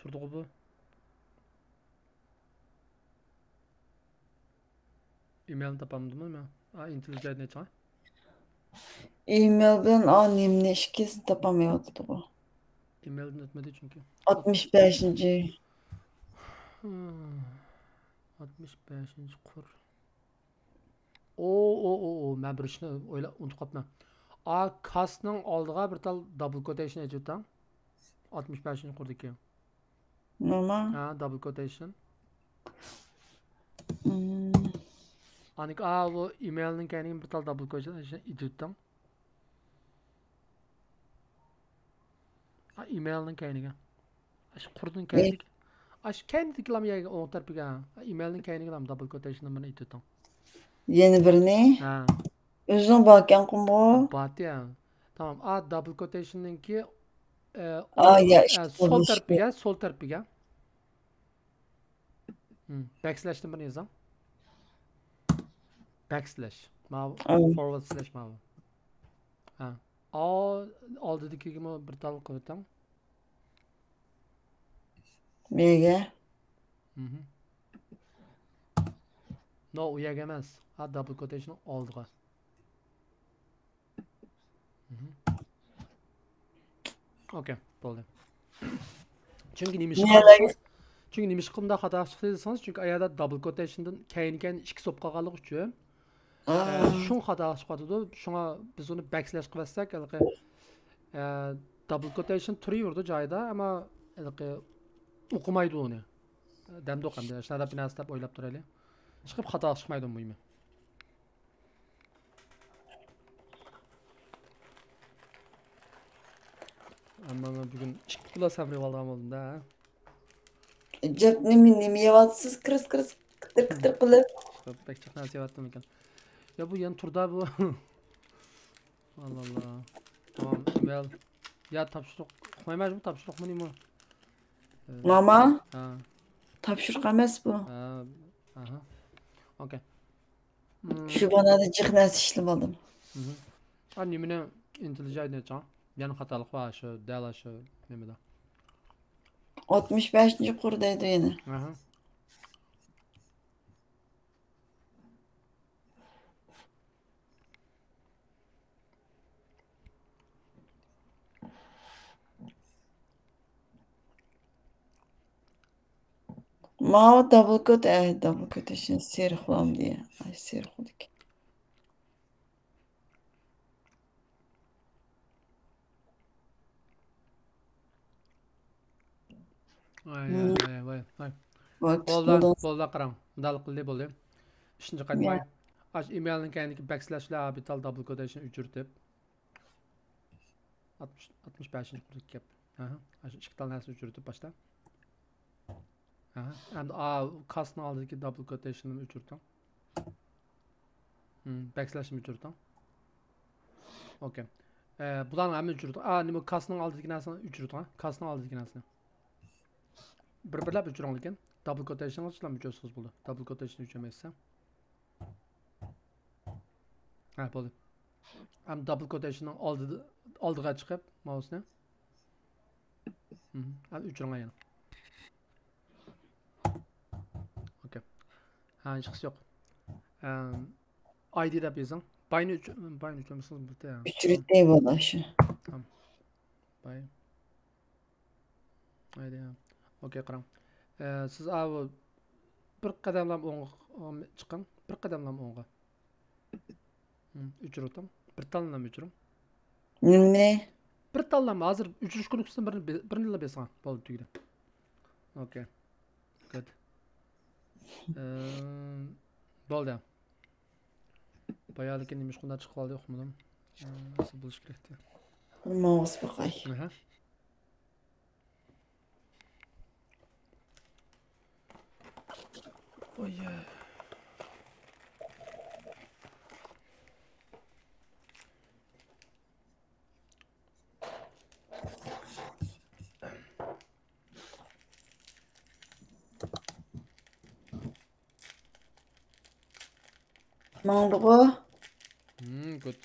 تۇردىغۇ بۇ. ئىمېيلنى تاپالمىدىممۇ مەن؟ ئا، ئىنتېللىجەينى ئېچىڭ. ئىمېيل بىلەن، ئا، نېمىنى ئىككىسىنى تاپالمايۋاتىدىغۇ. ئىمېيلدىن ئۆتمىدى چۈنكى. ئاتمىش بەشىنچى. ئاتمىش بەشىنچى قۇر. ئو، ئو، ئو، ئو، مەن بىر ئىشنى ئويلا-، ئۇنتۇپ قاپتىمەن. ئا، كاسنىڭ ئالدىغا بىر تال دابل كوتېيشن ئېچىۋېتىڭ. ئاتمىش بەشىنچى قۇردىكى. نېمە؟ ھە، دابل كوتېيشن. مم. ئاندىكى، ئا، بۇ ئىمېيلنىڭ كەينىگە بىر تال دابل كوتېيشن ئېچىۋېتىڭ. ئا، ئىمېيلنىڭ كەينىگە. ئاشۇ قۇردىن ئى. كەينىدىكى. ئاشۇ كەينىدىكىلام يەرگە ئوڭ تەرىپىگە. ئا، ئىمېيلنىڭ كەينىگىلام دابل كوتېيشن نومېرىنى ئېيتىۋېتىڭ. يەنە بىرنى؟ ھە. ئۆزۈڭ باركەنغۇ؟ باتى، ھە. تامام. ئا، دابل كوتېيشننىڭكى، ئە، ئا، ئو-، يا، ئە، ئىشتە سول بولۇشى. تەرىپىگە، سول تەرىپىگە. ھىم، بەكسلەشتىن بىرنى يېزىڭ. بەكسلەش. ماۋۇ. ئاۋۇ. فورۋارد سلەش ماۋۇ. ھە. ئا، ئالدىدىكىگىمۇ بىر تال قىلىۋېتىڭ. نېگە؟ مھم. نو، ئۇ يەرگە ئەمەس. ھا، دابل كوتېيشننىڭ ئالدىغا. مھم. ئوكەي، بولدى. چۈنكى نېمىشقا، نېلەرگە؟ چۈنكى نېمىشقا بۇنداق خاتا چىقتى دېسىڭىز، چۈنكى ئايادا دابل كوتېيشندىن كەينى-كەينى ئىككىسى بولۇپ قالغانلىقى ئۈچۈن، ئا. ئە، شۇڭا خاتا چىقىۋاتىدۇ. شۇڭا بىز ئۇنى بەكسلەش قىلىۋەتسەك، ھېلىقى، ئە، دابل كوتېيشن تۇرۇۋېرىدۇ جايىدا، ئەمما ھېلىقى ئوقۇمايدۇ ئۇنى. دەمدۇق ئەمدى، شۇنداق بىر نەرسە دەپ ئويلاپ تۇرايلى. چىقىپ خاتا چىقمايدۇ مۇھىمى. ئەمما مەن بۈگۈن ئىككى كىلو سەمرىۋالغان بولدۇم-دە. ئەجەب، نېمە، نېمە يەۋاتىسىز؟ كىرىس، كىرىس، قىتىر، قىتىر قىلىپ. بەك جىق نەرسە يەۋاتىمىكەن؟ يا، بۇ يەنە تۇردا بۇ. ئاللا، ئاللا. تامام، ئىمېيل. يا، تاپشۇرۇق. ئۇقمايمەن، بۇ تاپشۇرۇقمۇ نېمە؟ ئە، ماما؟ ھە. تاپشۇرۇق ئەمەس بۇ. ھە، ئاھا. ئوكەي. مم. شۇ بانادا جىق نەرسە ئىشلىۋالدىم. مھم. ھا، نېمىنى ئىنتېللىجەينى ئېچىڭ. يەنە خاتالىق بار، شۇ، دەل شۇ نېمىدە. ئاتمىش بەشىنچى قۇر دەيدۇ يەنە. ئاھا. ماۋۇ دابل كوت، ئەي، دابل كوتېيشن سېرىق بولامدۇ يا؟ ئاي، سېرىق بولىدىكەن. ۋاي، ۋاي، ۋاي، ۋاي، ۋاي. ۋاي، بولدى، بولدى. بولدى، قاراڭ. مۇنداق قىلدى، بولدى. ئۈچىنچى قايتماي. يا. ئاش ئىمېيلنىڭ كەينىدىكى بەكسلەشلەر بىتال دابل كوتېيشن ئۆچۈرتۈپ. ئاتمىش، ئاتمىش بەشىنچى قۇردىكى گەپ. ئاھا، ئاشۇ ئىككى تال نەرسىنى ئۆچۈرتۈپ باشتا. ئاھا، ئەمدى، ئا، كاسنىڭ ئالدىدىكى دابل كوتېيشننى ئۆچۈرتۈڭ. ھىم، بەكسلەشنى ئۆچۈرتۈڭ. ئوكەي. ئە، بۇلارنىڭ ھەممىنى ئۆچۈرتۈڭ. ئا، نېمە، كاسنىڭ ئالدىدىكى نەرسىنى ئۆچۈرتۈڭ، ھە؟ كاسنىڭ ئالدىدىكى نەرسىنى. بىر-بىرلەپ ئۆچۈرۈڭ، لېكىن دابل كوتېيشنغا ئۆچۈرسىڭىز بولىدۇ. دابل كوتېيشن ئۆچۈرمەيسىز. ھە، بولدى. ھەم دابل كوتېيشننىڭ ئالدىدا، ئالدىغا چىقىپ، ماۋسنى. مھم. ھەم ئۆچۈرۈڭ يەنە. ئوكەي. ھە، ھېچقىسى يوق. ئاي دى دەپ يېزىڭ. باينى ئۆچ-، باينى ئۆچۈرمىسىڭىز بولدى. ئۆچۈرۈپ بولىدۇ شۇ. باي. ھايدى، ھە. ئوكەي، قاراڭ. ئە، سىز ئاۋۇ بىر قەدەملەم ئوڭغا چىقىڭ. بىر قەدەملەم ئوڭغا. ھىم، ئۆچۈرۈۋېتىڭ. بىر تاللام ئۆچۈرۈڭ. نېمىنى؟ بىر تاللام، ھازىر ئۆچۈرۈش كۇنۇپكىسىنى بىرنى، بىرنىلا بېسىڭ. بولدى، تۈگىدى. ئوكەي. گۇد. ئەم، بولدى. بايالىكى نېمە ئىشقۇنداق چىقىپ قالدى، ئۇقمىدىم. ئەم، نېمىسى بولۇشى كېرەكتى. ماۋۇس باقاي. ئەھە. ماڭدىغۇ. ھىم، گۇد.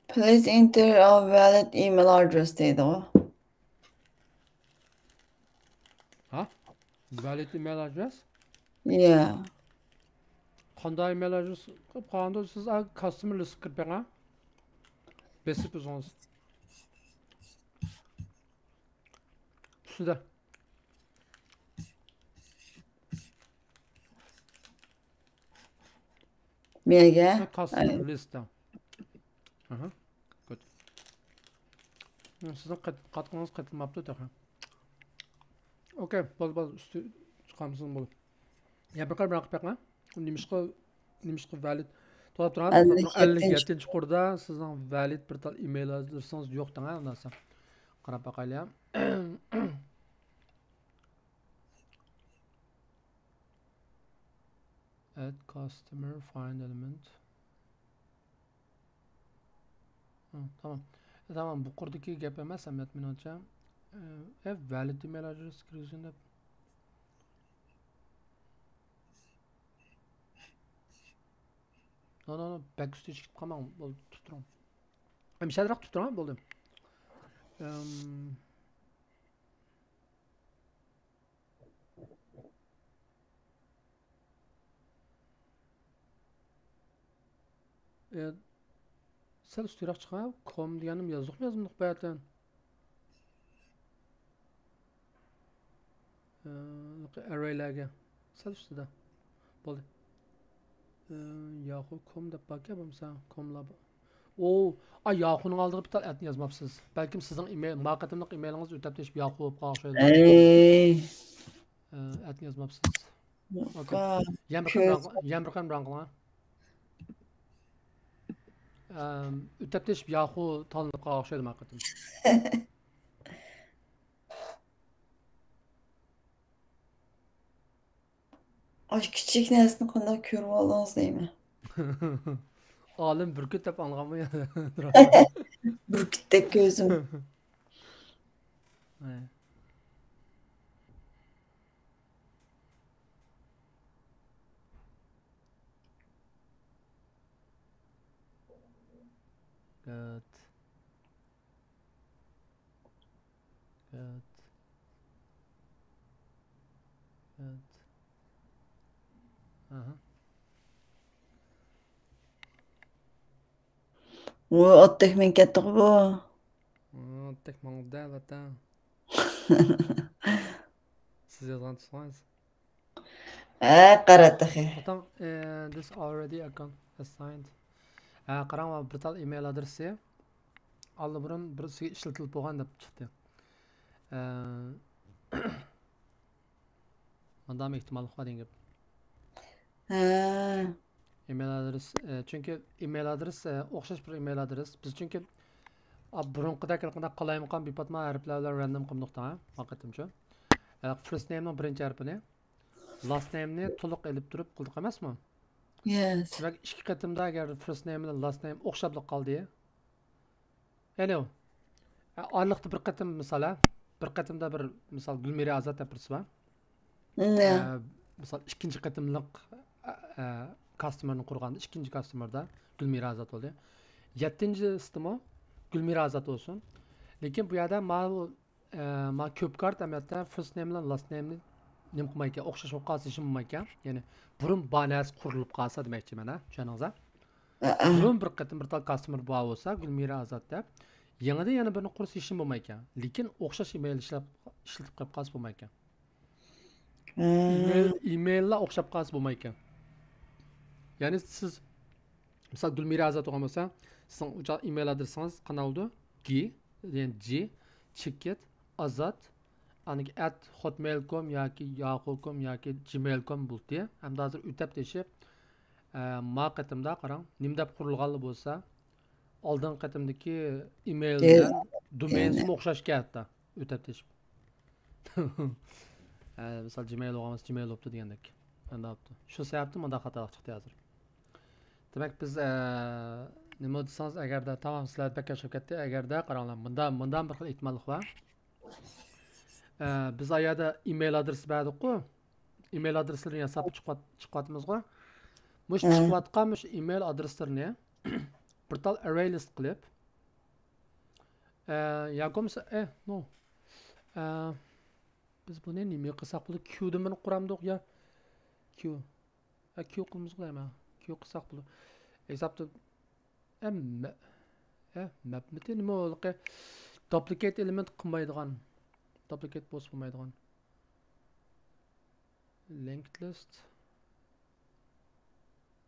Please enter a valid email address دەيدىغۇ. ھا؟ Valid email address؟ يا. قانداق email address قىلىپ قالغاندا سىز customer list كىرىپ بېقىڭ. بېسىپ ئۆزىڭىز. ئۈستىدە. مېگە. Customer list. ئاھا. گۇد. سىزنىڭ قات-، قاتقىڭىز قېتىلماپتۇ تېخى. ئوكەي، بولدى، بولدى، ئۈستى چىقارمىسىڭىز بولدى. يەنە بىر قېتىم رەڭ قىلىپ بېقىڭ. نېمىشقا، نېمىشقا valid؟ توختاپ تۇرۇڭ، توختاپ تۇرۇڭ. ئەللىك يەتتىنچى قۇردا سىزنىڭ valid بىر تال email ئادرېسىڭىز يوق دەڭ، ئۇنداقسا. قاراپ باقايلى. Add customer, find element. ھە، تامام. تامام، بۇ قۇردىكى گەپ ئەمەس، ئەمەت مېنىڭچە. ئە، valid email address كىرگۈزگىن دەپ. نو، نو، نو، بەك ئۈستىگە چىقىپ قالماڭ، بولدى، تۇتۇپ تۇرۇڭ. ھەم شادراق تۇتۇپ تۇرۇڭ، بولدى. ئەم، ئە، سەل ئۈستىرەك چىقىڭ. كوم دېگەننى يازدۇقمۇ يازمىدۇق بۇ يەردىن؟ ئە، ئەررەيلەرگە سەل ئۈستىدە. بولدى. ئە، ياخۇ كوم دەپ باركەن بولمىسا، كوملار بار. ئو، ئا، ياخۇنىڭ ئالدىغا بىر تال ئەتنى يازماپسىز. بەلكىم سىزنىڭ ئىمېيل، ما قېتىملىق ئىمېيلىڭىز ئۆتەپ تېشىپ ياخۇ بولۇپ قالغان ئوخشايدۇ. ئەي. ئە، ئەتنى يازماپسىز. ئوكەي. يەنە بىر قېتىم رەڭ، يەنە بىر قېتىم رەڭ قىلىڭ. ئەم، ئۆتەپ تېشىپ ياخۇ تاللىنىپ قالغان ئوخشايدۇ ما قېتىم. ئاشۇ كىچىك نەرسىنى قانداق كۆرۈۋالدىڭىز دەيمەن. ئالىم بۈركۈت دەپ ئاڭلىغانمۇ يا؟ بۈركۈتتەك كۆزۈم. گۇد. گۇد. گۇد. ئاھا. ۋو، ئاتتەك مېڭىپ كەتتىغۇ بۇ. ئاتتەك ماڭدى ۋەتەن. سىز يازغان تۇتسىڭىز. ھە، قارا تېخى. ئاتاڭ، ئە، this already account assigned. ھە، قاراڭ، بىر تال ئىمېيل ئادرېسى ئاللىبۇرۇن بىرسىگە ئىشلىتىلىپ بولغان دەپ چىقتى. ئە، مۇنداقمۇ ئېھتىماللىق بار دېگەن گەپ. ھە. ئىمېيل ئادرېس، ئە، چۈنكى ئىمېيل ئادرېس، ئە، ئوخشاش بىر ئىمېيل ئادرېس. بىز چۈنكى، ئا، بۇرۇنقىدەك ھېلىقىنداق قالايمىقان بىپاتما ھەرپلەر بىلەن رەندوم قىلمىدۇق تەڭ، ھە، ما قېتىمچۇ. ئە، first name نىڭ بىرىنچى ھەرپىنى، last name نى تولۇق ئېلىپ تۇرۇپ قىلدۇق ئەمەسمۇ؟ يېس. دېمەك، ئىككى قېتىمدا ئەگەر first name بىلەن last name ئوخشاپلا قالدى. يەنى ئۇ، ئە، ئارىلىقتا بىر قېتىم مىسال، ھە، بىر قېتىمدا بىر مىسال گۈلمىرە ئازات دەپ بىرسى بار. ئە، مىسال ئىككىنچى قېتىملىق، ئە، ئە، كاستمېرنى قۇرغاندا ئىككىنچى كاستمېردا گۈلمىرە ئازات بولدى. يەتتىنچىسىدىمۇ گۈلمىرە ئازات بولسۇن. لېكىن بۇ يەردە ماۋۇ، ئە، ما كۆپ كارت ئەمەلىيەتتە first name بىلەن last name نى نېمە قىلمايكەن، ئوخشاش بولۇپ قالسا ھېچنېمە بولمايكەن. يەنى بۇرۇن بار نەرسە قۇرۇلۇپ قالسا دېمەكچىمەن ھە، چۈشەندىڭىز ھە؟ بۇرۇن بىر قېتىم بىر تال كاستمېر بار بولسا، گۈلمىرە ئازات دەپ، يېڭىدىن يەنە بىرنى قۇرسا ھېچنېمە بولمايكەن. لېكىن ئوخشاش ئىمېيل ئىشلەپ، ئىشلىتىپ قېلىپ قالسا بولمايكەن. ئىمېيل، ئىمېيللار ئوخشاپ قالسا بولمايكەن. يەنى سىز، مىسال، گۈلمىرە ئازات بولغان بولسا، سىزنىڭ ئۇ چاغ ئىمېيل ئادرېسىڭىز قانداق بولىدۇ؟ گى، يەنى جى، چېكىت، ئازات، ئانىكى ئەت خوتمېيل كوم ياكى ياخۇ كوم ياكى جىمېيل كوم بولدى. ئەمدى ھازىر ئۆتەپ تېشىپ، ئە، ما قېتىمدا قاراڭ، نېمە دەپ قۇرۇلغانلا بولسا، ئالدىنقى قېتىمدىكى ئىمېيل بىلەن دومېينىسىمۇ ئوخشاشكەن ھەتتا. ئۆتەپ تېشىپ. ھە، مىسال، جىمېيل بولغان بولسا، جىمېيل بوپتۇ دېگەندەك. مۇنداق بوپتۇ. شۇ سەۋەبتىن مۇنداق خاتالىق چىقتى ھازىر. دېمەك، بىز، ئە، نېمە دېسىڭىز، ئەگەردە، تامام، سىلەر بەك ياخشى بولۇپ كەتتى. ئەگەردە، قاراڭلار، مۇندا، مۇنداق بىر خىل ئېھتىماللىق بار. ئە، بىز ئايەردە ئىمېيل ئادرېسى بەردۇققۇ. ئىمېيل ئادرېسلىرىنى ياساپ چىقىۋات-، چىقىۋاتىمىزغۇ. مۇشۇ چىقىۋاتقان مۇشۇ ئىمېيل ئادرېسلىرىنى بىر تال ئەررەي لىست قىلىپ، ئە، يا بولمىسا، ئە، نو. ئە، بىز بۇنى نېمە قىلساق بولىدۇ؟ كيۇدىن بىرنى قۇرامدۇق يا؟ كيۇ. ھە، كيۇ قىلىمىزغۇ دەيمەن. كيۇ قىلساق بولىدۇ. ھېسابتا، ئە، مە-، ئە، مەپمىتى نېمە ئۇ؟ دوپلىكېيت ئېلېمېنت قىلمايدىغان. دوپلىكېيت بولسا بولمايدىغان. لىنكد لىست.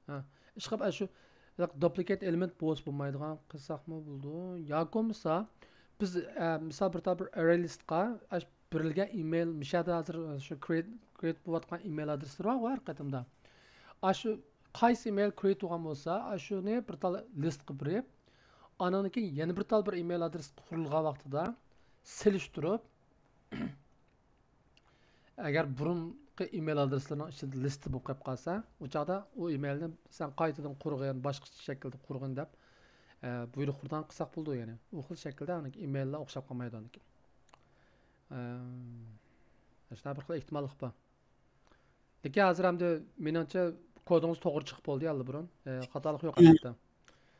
ھە، ئىشقىلىپ، ئە، شۇ دوپلىكېيت ئېلېمېنت بولسا بولمايدىغان قىلساقمۇ بولىدۇ. ياكى بولمىسا، بىز، ئە، مىسال، بىر تال بىر ئەررەي لىستقا، ئە، بېرىلگەن ئىمېيل، مىشەدە ھازىر، ئە، شۇ كرېيت، كرېيت بولۇۋاتقان ئىمېيل ئادرېسلىرى بارغۇ ھەر قېتىمدا. ئاشۇ قايسى ئىمېيل كرېيت بولغان بولسا، ئاشۇنى بىر تال لىستقا بېرىپ، ئانىڭدىن كېيىن يەنە بىر تال بىر ئىمېيل ئادرېس قۇرۇلغان ۋاقتىدا سېلىشتۇرۇپ، ئەگەر بۇرۇنقى ئىمېيل ئادرېسلىرىنىڭ ئىچىدە لىستە بولۇپ قېلىپ قالسا، ئۇ چاغدا ئۇ ئىمېيلنى سەن قايتىدىن قۇرغىن، باشقىچە شەكىلدە قۇرغىن دەپ، ئە، بۇيرۇق بىر دان قىلساق بولىدۇ يەنى. ئۇ خىل شەكىلدە ئانىڭكى ئىمېيللار ئوخشاپ قالمايدۇ ئانىڭكى. ئە، شۇنداق بىر خىل ئېھتىماللىق بار. لېكىن ھازىر ئەمدى مېنىڭچە كودىڭىز توغرا چىقىپ بولدى ئاللىبۇرۇن. ئە، خاتالىق يوق ئەلۋەتتە.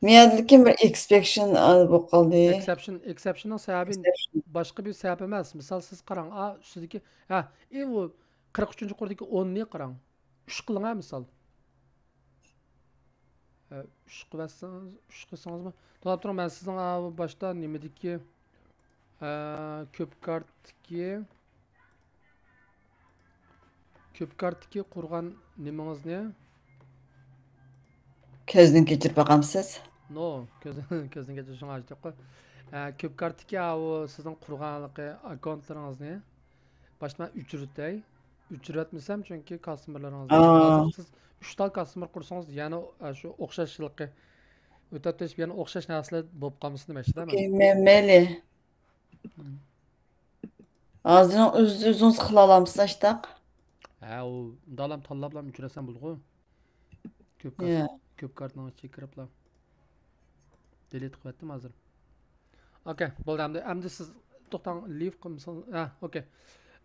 مىيادىكى بىر ئېكسپشن بولۇپ قالدى. ئېكسپشن، ئېكسپشننىڭ سەۋەبى باشقا بىر سەۋەب ئەمەس. مىسال، سىز قاراڭ، ئا، ئۈستىدىكى، ھە، ئى، ئۇ قىرىق ئۈچىنچى قۇردىكى ئوننى قاراڭ. ئۈچ قىلىڭ، ھە، مىسال. ھە، ئۈچ قىلىۋەتسىڭىز، ئۈچ قىلسىڭىزمۇ. توختاپ تۇرۇڭ، مەن سىزنىڭ، ئا، باشتا نېمىدىكى، ئا، كۆپ كارتتىكى كۆپ كارتتىكى قۇرغان نېمىڭىزنى؟ كۆزدىن كەچۈرۈپ باقامسىز؟ نو، كۆز-، كۆزدىن كەچۈرۈشنىڭ ھاجىتى يوققۇ. ئە، كۆپ كارتتىكى ئاۋۇ سىزنىڭ قۇرغانلىقى ئاككاونتلىرىڭىزنى باشتا مەن ئۆچۈرتەي. ئۆچۈرۈۋەتمىسەم، چۈنكى كاستمېرلىرىڭىز، ھازىر سىز ئۈچ تال كاستمېر قۇرسىڭىز، يەنە، ئە، شۇ ئوخشاشلىقى ئۆتەپ تېشىپ، يەنە ئوخشاش نەرسىلەر بولۇپ قالمىسۇن دېمەكچىدە مەن. ئوكەي، مە-، مەيلى. ھازىر ئۆز-، ئۆزىڭىز قىلالامسىز ئاشتاق؟ ھە، ئۇ مۇنداقلام تاللاپلا ئۆچۈرەسەن بولىدىغۇ. كۆپ كارت، كۆپ كارتنىڭ ئىچىگە كىرىپلا. دېلېت قىلىۋەتتىم ھازىر. ئوكەي، بولدى ئەمدى. ئەمدى سىز توختاڭ، لىف قىلمىسىڭىز. ھە، ئوكەي.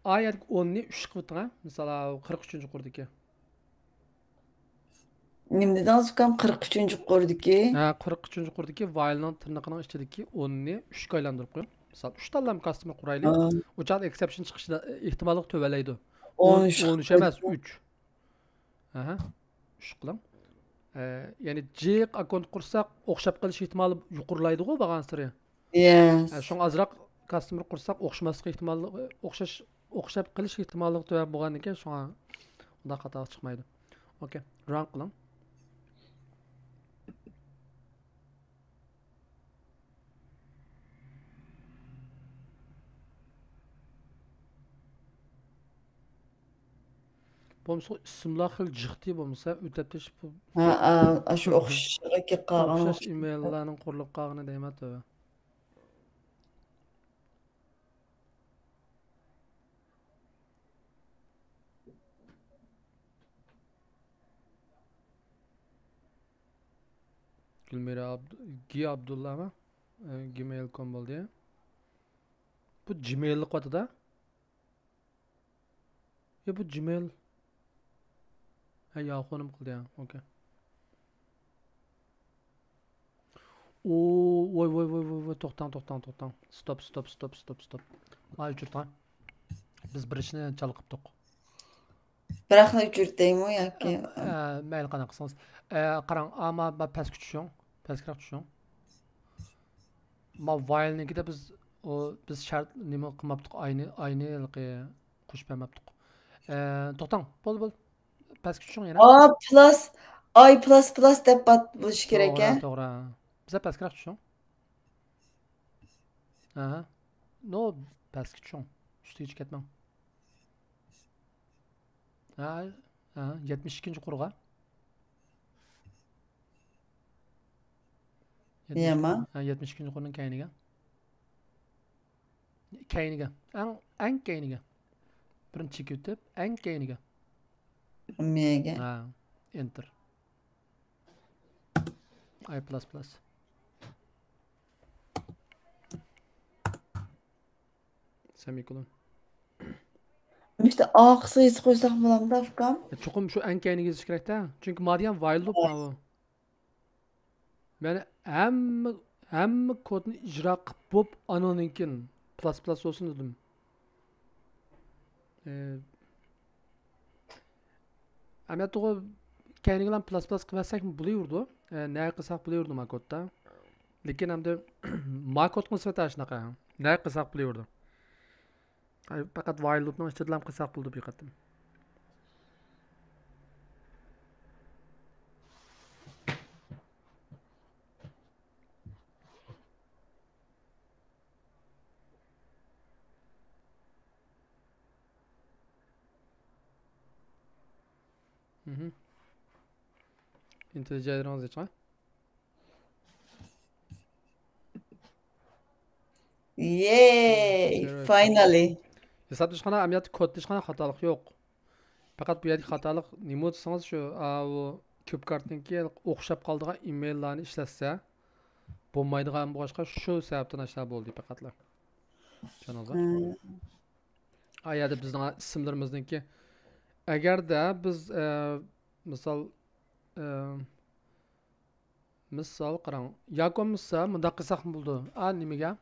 ئايەتتىكى ئوننى ئۈچ قىلىۋېتىڭ، ھە. مىسال، قىرىق ئۈچىنچى قۇردىكى. نېمە دېدىڭىز، ئۇكام؟ قىرىق ئۈچىنچى قۇردىكى؟ ھە، قىرىق ئۈچىنچى قۇردىكى ۋايلنىڭ تىرنىقىنىڭ ئىچىدىكى ئوننى ئۈچكە ئايلاندۇرۇپ قويۇڭ. مىسال، ئۈچ تاللام كاستمېر قۇرايلى. ئۇ چاغدا ئېكسپشن چىقىش ئېھتىماللىقى تۆۋەنلەيدۇ. ئون، ئون ئۈچ ئەمەس، ئۈچ. ئەھە. ئۈچ قىلىڭ. ئە، يەنى جىق ئاككونت قۇرساق، ئوخشاپ قېلىش ئېھتىمالى يۇقىرىلايدىغۇ بارغانسېرى. يەس. ئە، شۇڭا ئازراق كاستمېر قۇرساق، ئوخشىماسلىق ئېھتىماللىقى، ئوخشاش، ئوخشاپ قېلىش ئېھتىماللىقى تۆۋەن بولغاندىكىن، شۇڭا ئۇنداق خاتا چىقمايدۇ. ئوكەي، ران قىلىڭ. بولمىسا ئىسىملار خېلى جىقتى، بولمىسا ئۆتەپ تېشىپ. ھە، ئاشۇ ئوخشاش كېلىپ قالغان، ئوخشاش ئىمېيللارنىڭ قۇرۇلۇپ قالغىنى دەيمەن، تۆۋە. گۈلمىرە ئابد-، گى ئابدۇللامۇ؟ ئە، گميل كوم بولدى. بۇ جميل قىلىۋاتىدۇ. يا، بۇ جميل. ھە، ياخۇنىم قىلدى، ھە، ئوكەي. ئو، ۋاي، ۋاي، ۋاي، ۋاي، ۋاي، توختاڭ، توختاڭ، توختاڭ. ستوپ، ستوپ، ستوپ، ستوپ، ستوپ. ھاي، ئۆچۈرتۈڭ. بىز بىر ئىشنى چالا قىپتۇق. بىراقلا ئۆچۈرتەيمۇ ياكى؟ ئە، مەيلى، قانداق قىلسىڭىز. ئە، قاراڭ، ئاما، ما پەسكە چۈشۈڭ. پەسكىرەك چۈشۈڭ. ما ۋايلنىڭكىدە بىز، ئۇ، بىز شەرت نېمە قىلماپتۇق، ئاينى، ئاينى ھېلىقى قوشۇپ بەرمەپتۇق. ئە، توختاڭ، بولدى، بولدى. پەسكە چۈشۈڭ يەنە. ئا پلاس، ئاي پلاس پلاس دەپ پات بولۇشى كېرەك، توغرا، ھە؟ توغرا. بىزە پەسكىرەك چۈشۈڭ. ئەھە. نو، پەسكە چۈشۈڭ. ئۈستىگە چىقىپ كەتمەڭ. ھە، ھە، يەتمىش ئىككىنچى قۇرغا. يەتمىش، يەما. ھە، يەتمىش ئىككىنچى قۇرنىڭ كەينىگە. كەينىگە. ئەڭ، ئەڭ كەينىگە. بىرنى چېكىۋېتىپ، ئەڭ كەينىگە. مېگە. ھە، ئېنتېر. ئاي پلاس پلاس. سېمىكولون. مۇشۇ ئارقىسىغا يېزىپ قويساق بولامدا، ئۇكام؟ چوقۇم شۇ ئەڭ كەينىگە يېزىش كېرەكتە. چۈنكى مانا دېگەن ۋايل لۇپ ماۋۇ. مەن ھەممە، ھەممە كودنى ئىجرا قىلىپ بوپ، ئانىڭدىن كېيىن پلاس پلاس بولسۇن دېدىم. ئە، ئەمەلىيەتتە كەينىگىلا پلاس پلاس قىلىۋەتسەكمۇ بولۇۋېرىدۇ. ئە، نە قىلساق بولۇۋېرىدۇ ما كودتا. لېكىن ئەمدى ما كودقا نىسبەتەن شۇنداق، ئە، نە قىلساق بولۇۋېرىدۇ. ئاي، پەقەت ۋايل لۇپنىڭ ئىچىدىلا قىلساق بولىدۇ بىر قېتىم. مهم. ئىنتېجېرلىرىڭىز نەچچە؟ يېي! Zero. Finally. ھېسابلىشىشخانا ئەمەلىيەتتە كودتا ھېچقانداق خاتالىق يوق. پەقەت بۇ يەردىكى خاتالىق نېمە دېسىڭىز، شۇ، ئاۋۇ كۇب كارتنىڭكى ئوخشاپ قالىدىغان ئىمېيللارنى ئىشلەتسە بولمايدىغان بولغاچقا، شۇ سەۋەبتىن ئاشۇنداق بولدى پەقەتلا. چۈشەندىڭىزمۇ؟ ھە. ئا يەردە بىزنىڭ ئىسىملىرىمىزنىڭكى، ئەگەردە بىز، ئە، مىسال، ئە، مىسال قاراڭ، ياكى بولمىسا مۇنداق قىلساقمۇ بولىدۇ. ئا، نېمىگە؟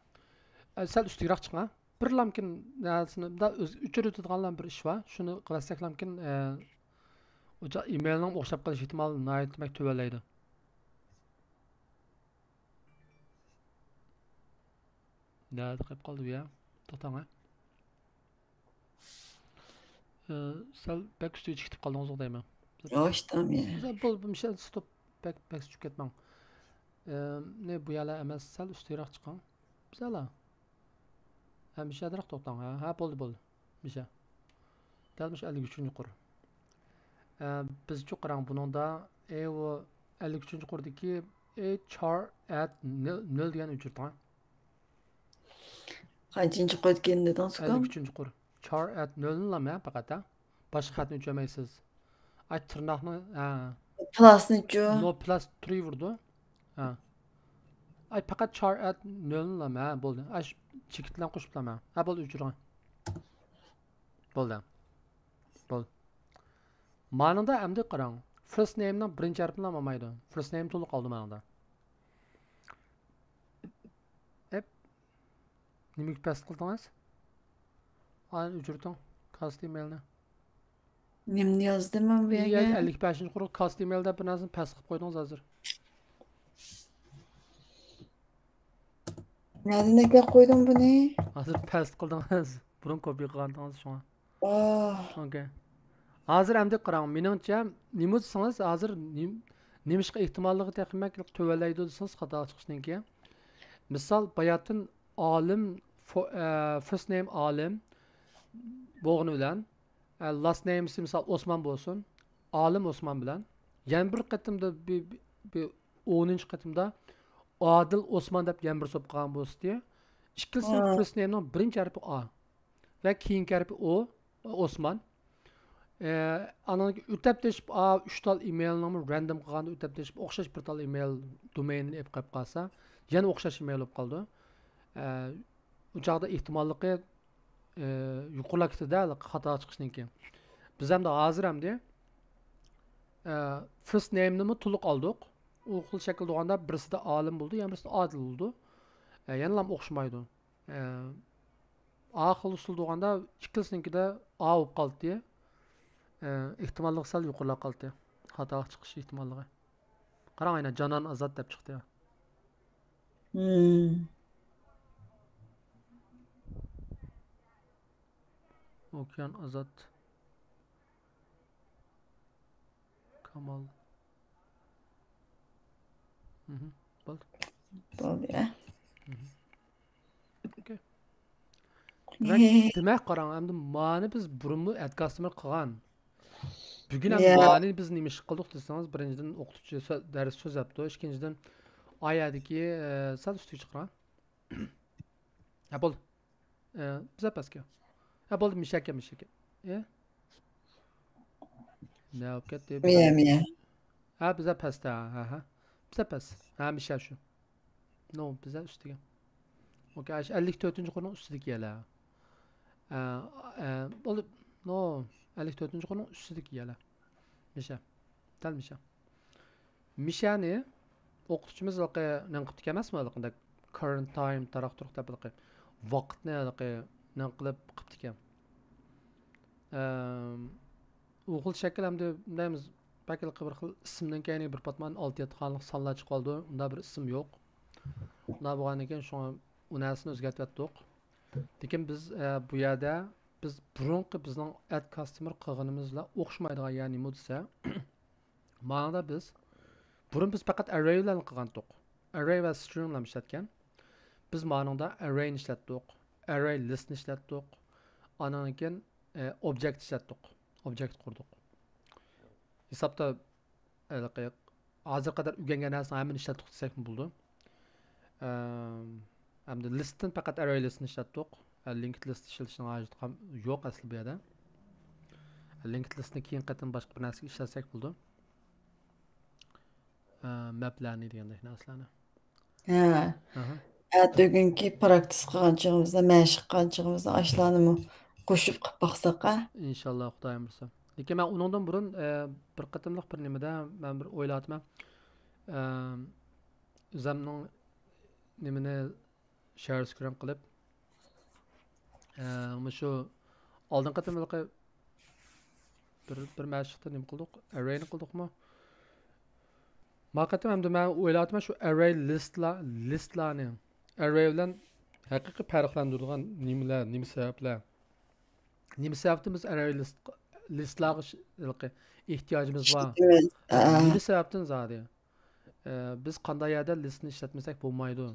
ئە، سەل ئۈستىگىرەك چىقىڭ. بىر لامكىن نەرسىنى مۇنداق ئۆز-، ئۆچۈرۈۋېتىدىغانلا بىر ئىش بار. شۇنى قىلىۋەتسەك لامكىن، ئە، ئوچاق ئىمېيلنىڭ ئوخشاپ قېلىش ئېھتىمالى ناھايىتى بەك تۆۋەنلەيدۇ. نەدە قېلىپ قالدى بۇ يا؟ توختاڭ، ھە. ئى، سەل بەك ئۈستىگە چىقىپ قالدىڭىزغۇ دەيمەن. ياۋاشتام يا. بۇ، بۇ، بۇ، ستوپ، بەك، بەك چۈشۈپ كەتمەڭ. ئى، نى، بۇ يەرلەر ئەمەس، سەل ئۈستىگىرەك چىقىڭ. بىزەلا. ھە، مىشەدىراق توختاڭ. ھە، ھە، بولدى، بولدى. مىشە. دەل مۇشۇ ئەللىك ئۈچىنچى قۇر. ئە، بىزچۇ قاراڭ بۇنىڭدا، ئى، ئۇ ئەللىك ئۈچىنچى قۇردىكى، ئى، چار ئەت نۆل، نۆل دېگەن ئۆچۈرتۈڭ. قانچىنچى قۇردىكىنى دېدىڭىز، ئۇكام؟ ئەللىك ئۈچىنچى قۇر. چار ئەت نۆلنىلا مەن پەقەت، ھە؟ باشقا خەتنى ئۆچۈرمەيسىز. ئاي، تىرناقنى، ھە. پلاسنىچۇ؟ نو پلاس تۇرۇۋېرىدۇ. ھە. ئاي، پەقەت چار ئەت نۆلنىلا مەن، ھە، بولدى. ئاي، شۇ چېكىت بىلەن قوشۇپلا مەن. ھە، بولدى، ئۆچۈرۈڭ. بولدى. بولدى. مانىڭدا ئەمدى قاراڭ. فىرست نېيمنىڭ بىرىنچى ھەرپىنى ئالمايدۇ. فىرست نېيم تولۇق قالدى مانىڭدا. ئەپ. نېمىگە پەس قىلدىڭىز؟ ئانى ئۆچۈرتۈڭ. كاست ئىمېيلنى. نېمىنى يازدىم مەن بۇ يەرگە؟ ئەللىك بەشىنچى قۇرۇق كاست ئىمېيل دەپ بىر نەرسىنى پەس قىلىپ قويدىڭىز ھازىر. نەدىن ئەكەپ قويدۇڭ بۇنى؟ ھازىر پەس قىلدىڭىز. بۇرۇن كوپىيە قىلغانتىڭىز شۇڭا. ئوھ. ئوكەي. ھازىر ئەمدى قاراڭ، مېنىڭچە نېمە دېسىڭىز، ھازىر نېم-، نېمىشقا ئېھتىماللىقى تېخى بەك تۆۋەنلەيدۇ دېسىڭىز، خاتا چىقىشنىڭكى. مىسال، باياتىن ئالىم، فو-، ئە، فىرست نېيم ئالىم بولغىنى بىلەن، ئە، لاست نېيمسى مىسال ئوسمان بولسۇن، ئالىم ئوسمان بىلەن يەنە بىر قېتىمدا بى-، بى-، بى-، ئونىنچى قېتىمدا ئادىل ئوسمان دەپ يەنە بىرسى بولۇپ قالغان بولسىدى، ئىككىلىسىنىڭ ھە. فىرست نېيمنىڭ بىرىنچى ھەرپى ئا ۋە كېيىنكى ھەرپى ئو، ئوسمان. ئە، ئانىڭ ئۆتەپ تېشىپ، ئا، ئۈچ تال ئىمېيلنىڭمۇ رەندوم قىلغاندا ئۆتەپ تېشىپ ئوخشاش بىر تال ئىمېيل دومېينىنى ئېلىپ قېلىپ قالسا، يەنە ئوخشاش ئىمېيل بولۇپ قالىدۇ. ئە، ئۇ چاغدا ئېھتىماللىقى، ئە، يۇقىرىلاپ كېتىدۇ خاتا چىقىشنىڭكى. بىز ئەمدى ھازىر ئەمدى، ئە، فىرست نېيمنىمۇ تولۇق ئالدۇق. ئۇ خىل شەكىلدە بولغاندا بىرسىدە ئالىم بولىدۇ، يەنە بىرسىدە ئادىل بولىدۇ. ئە، يەنىلا ئوخشىمايدۇ. ئە، ئا خىل ئۇسۇل بولغاندا ئىككىلىسىنىڭكىدە ئا بولۇپ قالدى. ئېھتىماللىقى سەل يۇقىرىلاپ قالدى. خاتالىق چىقىش ئېھتىماللىقى. قاراڭ، ئاينا جانان ئازاد دەپ چىقتى. ئوكيان ئازاد. كامال. بولدى. بولدى، ئە. ئوكەي. دېمەك، دېمەك، قاراڭ، ئەمدى مانى بىز بۇرۇنمۇ ئەد كاستمېر قىلغان. بۈگۈن ھەم مانى بىز نېمە ئىش قىلدۇق دېسىڭىز، بىرىنچىدىن، ئوقۇتقۇچى سۆ-، دەرس سۆزلەپتۇ. ئىككىنچىدىن، ئايەدىكى، ئە، سەل ئۈستىگە چىقىرىڭ. ھە، بولدى. ئە، بىزە پەسكە. ھە، بولدى، مىشەكە، مىشەكە. ئە؟ نە بولۇپ كەتتى؟ مىيە، مىيە. ھە، بىزە پەستە، ھە، ھە. بىزە پەس. ھە، مىشە شۇ. نو، بىزە ئۈستىگە. ئوكەي، ئەش-، ئەللىك تۆتىنچى قۇرنىڭ ئۈستىدىكى يەلە. ئە، ئە، بولدى. نو، ئەللىك تۆتىنچى قۇرنىڭ ئۈستىدىكى يەلە. مىشە. دەل مىشە. مىشەنى ئوقۇتقۇچىمىز ھېلىقى نېمە قىپتىكەن ئەمەسمۇ؟ ھېلىقى كارېنت تايم، تاراق تۇرۇق دەپ ھېلىقى ۋاقىتنى ھېلىقى نېمە قىلىپ قىپتىكەن. ئەم، ئۇ خىل شەكىل ئەمدى دەيمىز، بەك ھېلىقى بىر خىل ئىسىمدىن كەينى بىر پاتمان ئالتە يەتتە خانىلىق سانلار چىقىۋالىدۇ. ئۇنداق بىر ئىسىم يوق. ئۇنداق بولغاندىن كېيىن شۇڭا ئۇ نەرسىنى ئۆزگەرتىۋەتتۇق. لېكىن بىز، ئە، بۇ يەردە بىز بۇرۇنقى بىزنىڭ ئەد كاستمېر قىلغىنىمىز بىلەن ئوخشىمايدىغان يەر نېمە دېسە، مانىڭدا بىز، بۇرۇن بىز پەقەت ئەررەي بىلەن قىلغانتۇق. ئەررەي ۋە سترىڭ بىلەن ئىشلەتكەن. بىز مانىڭدا ئەررەينى ئىشلەتتۇق، ئەررەي لىستنى ئىشلەتتۇق، ئاندىن كېيىن، ئە، ئوبجېكت ئىشلەتتۇق، ئوبجېكت قۇردۇق. ھېسابتا، ھېلىقى ھازىرغا قەدەر ئۆگەنگەن نەرسىنىڭ ھەممىنى ئىشلەتتۇق دېسەكمۇ بولىدۇ. ئەم، ئەمدى لىستتىن پەقەت ئەررەي لىستنى ئىشلەتتۇق. ئە، لىنكىد لىست ئىشلىتىشنىڭ ھاجىتى قال-، يوق ئەسلى بۇ يەردە. لىنكىد لىستنى كېيىنكى قېتىم باشقا بىر نەرسىگە ئىشلەتسەك بولىدۇ. ئە، مەپلەرنى دېگەندەك نەرسىلەرنى. ھە. ئەھە. ئەتە بۈگۈنكى پراكتىس قىلغان چېغىمىزدا، مەشىق قىلغان چېغىمىزدا ئاشۇلارنىمۇ قوشۇپ قىلىپ باقساق، ھە؟ ئىنشاللا، خۇدايىم بۇيرۇسا. لېكىن مەن ئۇنىڭدىن بۇرۇن، ئە، بىر قېتىملىق بىر نېمىدە مەن بىر ئويلاۋاتىمەن. ئە، ئۆزەمنىڭ نېمىنى شېئر سكرىن قىلىپ، ئە، مۇشۇ ئالدىنقى قېتىم ھېلىقى بىر، بىر مەشىقتە نېمە قىلدۇق؟ ئەررەينى قىلدۇقمۇ؟ ما قېتىم ئەمدى مەن ئويلاۋاتىمەن، شۇ ئەررەي لىستلار، لىستلارنى ئەررەي بىلەن ھەقىقىي پەرقلەندۈرىدىغان نېمىلەر، نېمە سەۋەبلەر؟ نېمە سەۋەبتىن بىز ئەررەي لىست، لىستلارغا ش-، ھېلىقى ئېھتىياجىمىز بار؟ ئىشلىتىمىز. ئە. نېمە سەۋەبتىن زادى؟ ئە، بىز قانداق يەردە لىستنى ئىشلەتمىسەك بولمايدۇ؟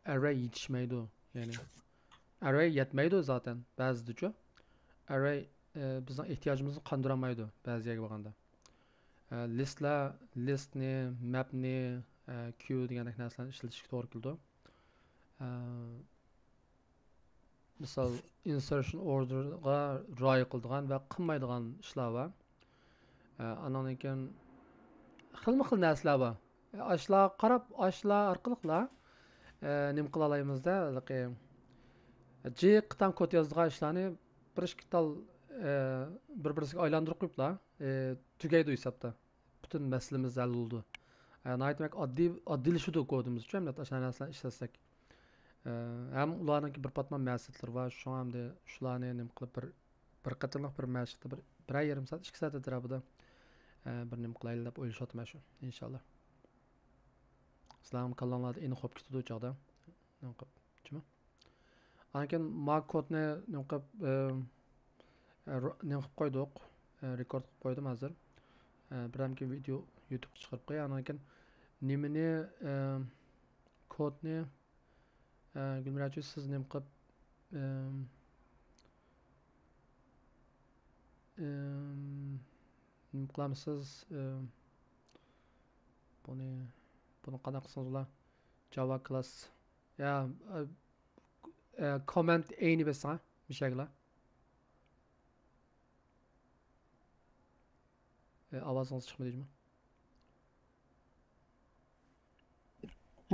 ئەررەي يېتىشمەيدۇ، يەنى. ئەررەي يەتمەيدۇ زاتەن، بەزىدىچۇ. ئەررەي، ئە، بىزنىڭ ئېھتىياجىمىزنى قاندۇرالمايدۇ بەزى يەرگە بارغاندا. ئە، لىستلار، لىستنى، مەپنى، ئە، كيۇ دېگەندەك نەرسىلەرنى ئىشلىتىشكە توغرا كېلىدۇ. ئە، مىسال، ئىنسېرشن ئوردېرغا رىئايە قىلىدىغان ۋە قىلمايدىغان ئىشلار بار. ئە، ئانىڭدىن كېيىن خىلمۇ خىل نەرسىلەر بار. ئە، ئاشۇلارغا قاراپ، ئاشۇلار ئارقىلىقلا، ئە، نېمە قىلالايمىزدە، ھېلىقى جىق قېتىم كود يازىدىغان ئىشلارنى بىر ئىككى تال، ئە، بىر بىرسىگە ئايلاندۇرۇپ قويۇپلا، ئە، تۈگەيدۇ ھېسابتا. پۈتۈن مەسىلىمىز ھەل بولىدۇ. ئە، ناھايىتى بەك ئاددىي، ئاددىيلىشىدۇ كودىمىزچۇ، ئەمدى ئاشۇنداق نەرسىلەرنى ئىشلەتسەك. ئە، ھەم ئۇلارنىڭكى بىر پاتمان مەقسەتلىرى بار، شۇڭا ئەمدى شۇلارنى نېمە قىلىپ بىر، بىر قېتىملىق بىر مەشىقتە بىر، بىرەر يېرىم سائەت، ئىككى سائەت ئەتراپىدا، ئە، بىر نېمە قىلايلى دەپ ئويلىشىۋاتىمەن شۇ، ئىنشاللا. سىلەرنىڭ كاللاڭلاردا ئېنىق بولۇپ كېتىدۇ ئۇ چاغدا. نېمە قىلىپ، جۇمۇ؟ ئاندىن كېيىن ما كودنى نېمە قىلىپ، ئە، ئە، رو-، نېمە قىلىپ قويدۇق، ئە، رېكورد قىلىپ قويدۇم ھازىر. ئە، بىرەمكى ۋىدېئو يۇتۇبقا چىقىرىپ قوياي. ئاندىن كېيىن نېمىنى، ئە، كودنى، ئە، گۈلمىرەچۇ، سىز نېمە قىلىپ، ئە، ئە، نېمە قىلامسىز، ئە، بۇنى، بۇنى قانداق قىلسىڭىز بولا؟ جاۋا كلاس. يا، ئە، ئە، كومماند ئېينى بېسىڭ، ھە، مىشەگلا. ئە، ئاۋازىڭىز چىقمىدى جۇمۇ.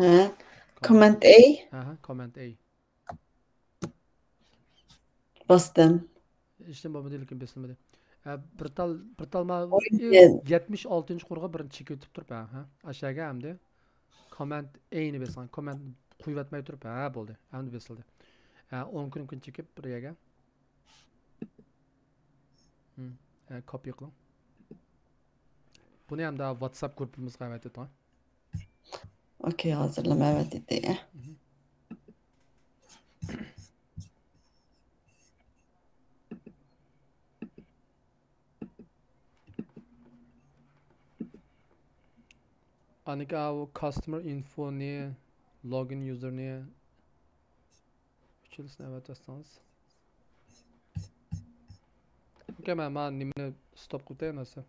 ھە، كومماند ئېي. ھە، ھە، كومماند ئېي. باستىم. ھېچنېمە بولمىدى، لېكىن بېسىلمىدى. ھە، بىر تال، بىر تال ما-، ئوي، يەتمىش ئالتىنچى قۇرغا بىرنى چېكىۋېتىپ تۇرۇپ، ھە، ھە. ئاشۇ يەرگە ئەمدى كومماند ئېينى بېسىڭ، كومماند قويۇۋەتمەي تۇرۇپ، ھە، بولدى. ئەمدى بېسىلدى. ھە، ئوڭ كنوپكىنى چېكىپ بىر يەرگە. ھىم. ئە، كوپىي قىلىڭ. بۇنى ھەمدە ۋاتساپ گۇرۇپپىمىزغا ئەۋەتىۋېتىڭ. ئوكەي، ھازىرلىما ئەۋەتىدى. ئانىكى ئاۋۇ كاستمېر ئىنفونى، لوگىن يۇزېرنى ئۈچىلىسىنى ئەۋەتىۋەتسىڭىز. ئوكەي، مەن مانا نېمىنى ستوپ قىلىپ تەييارلىسام.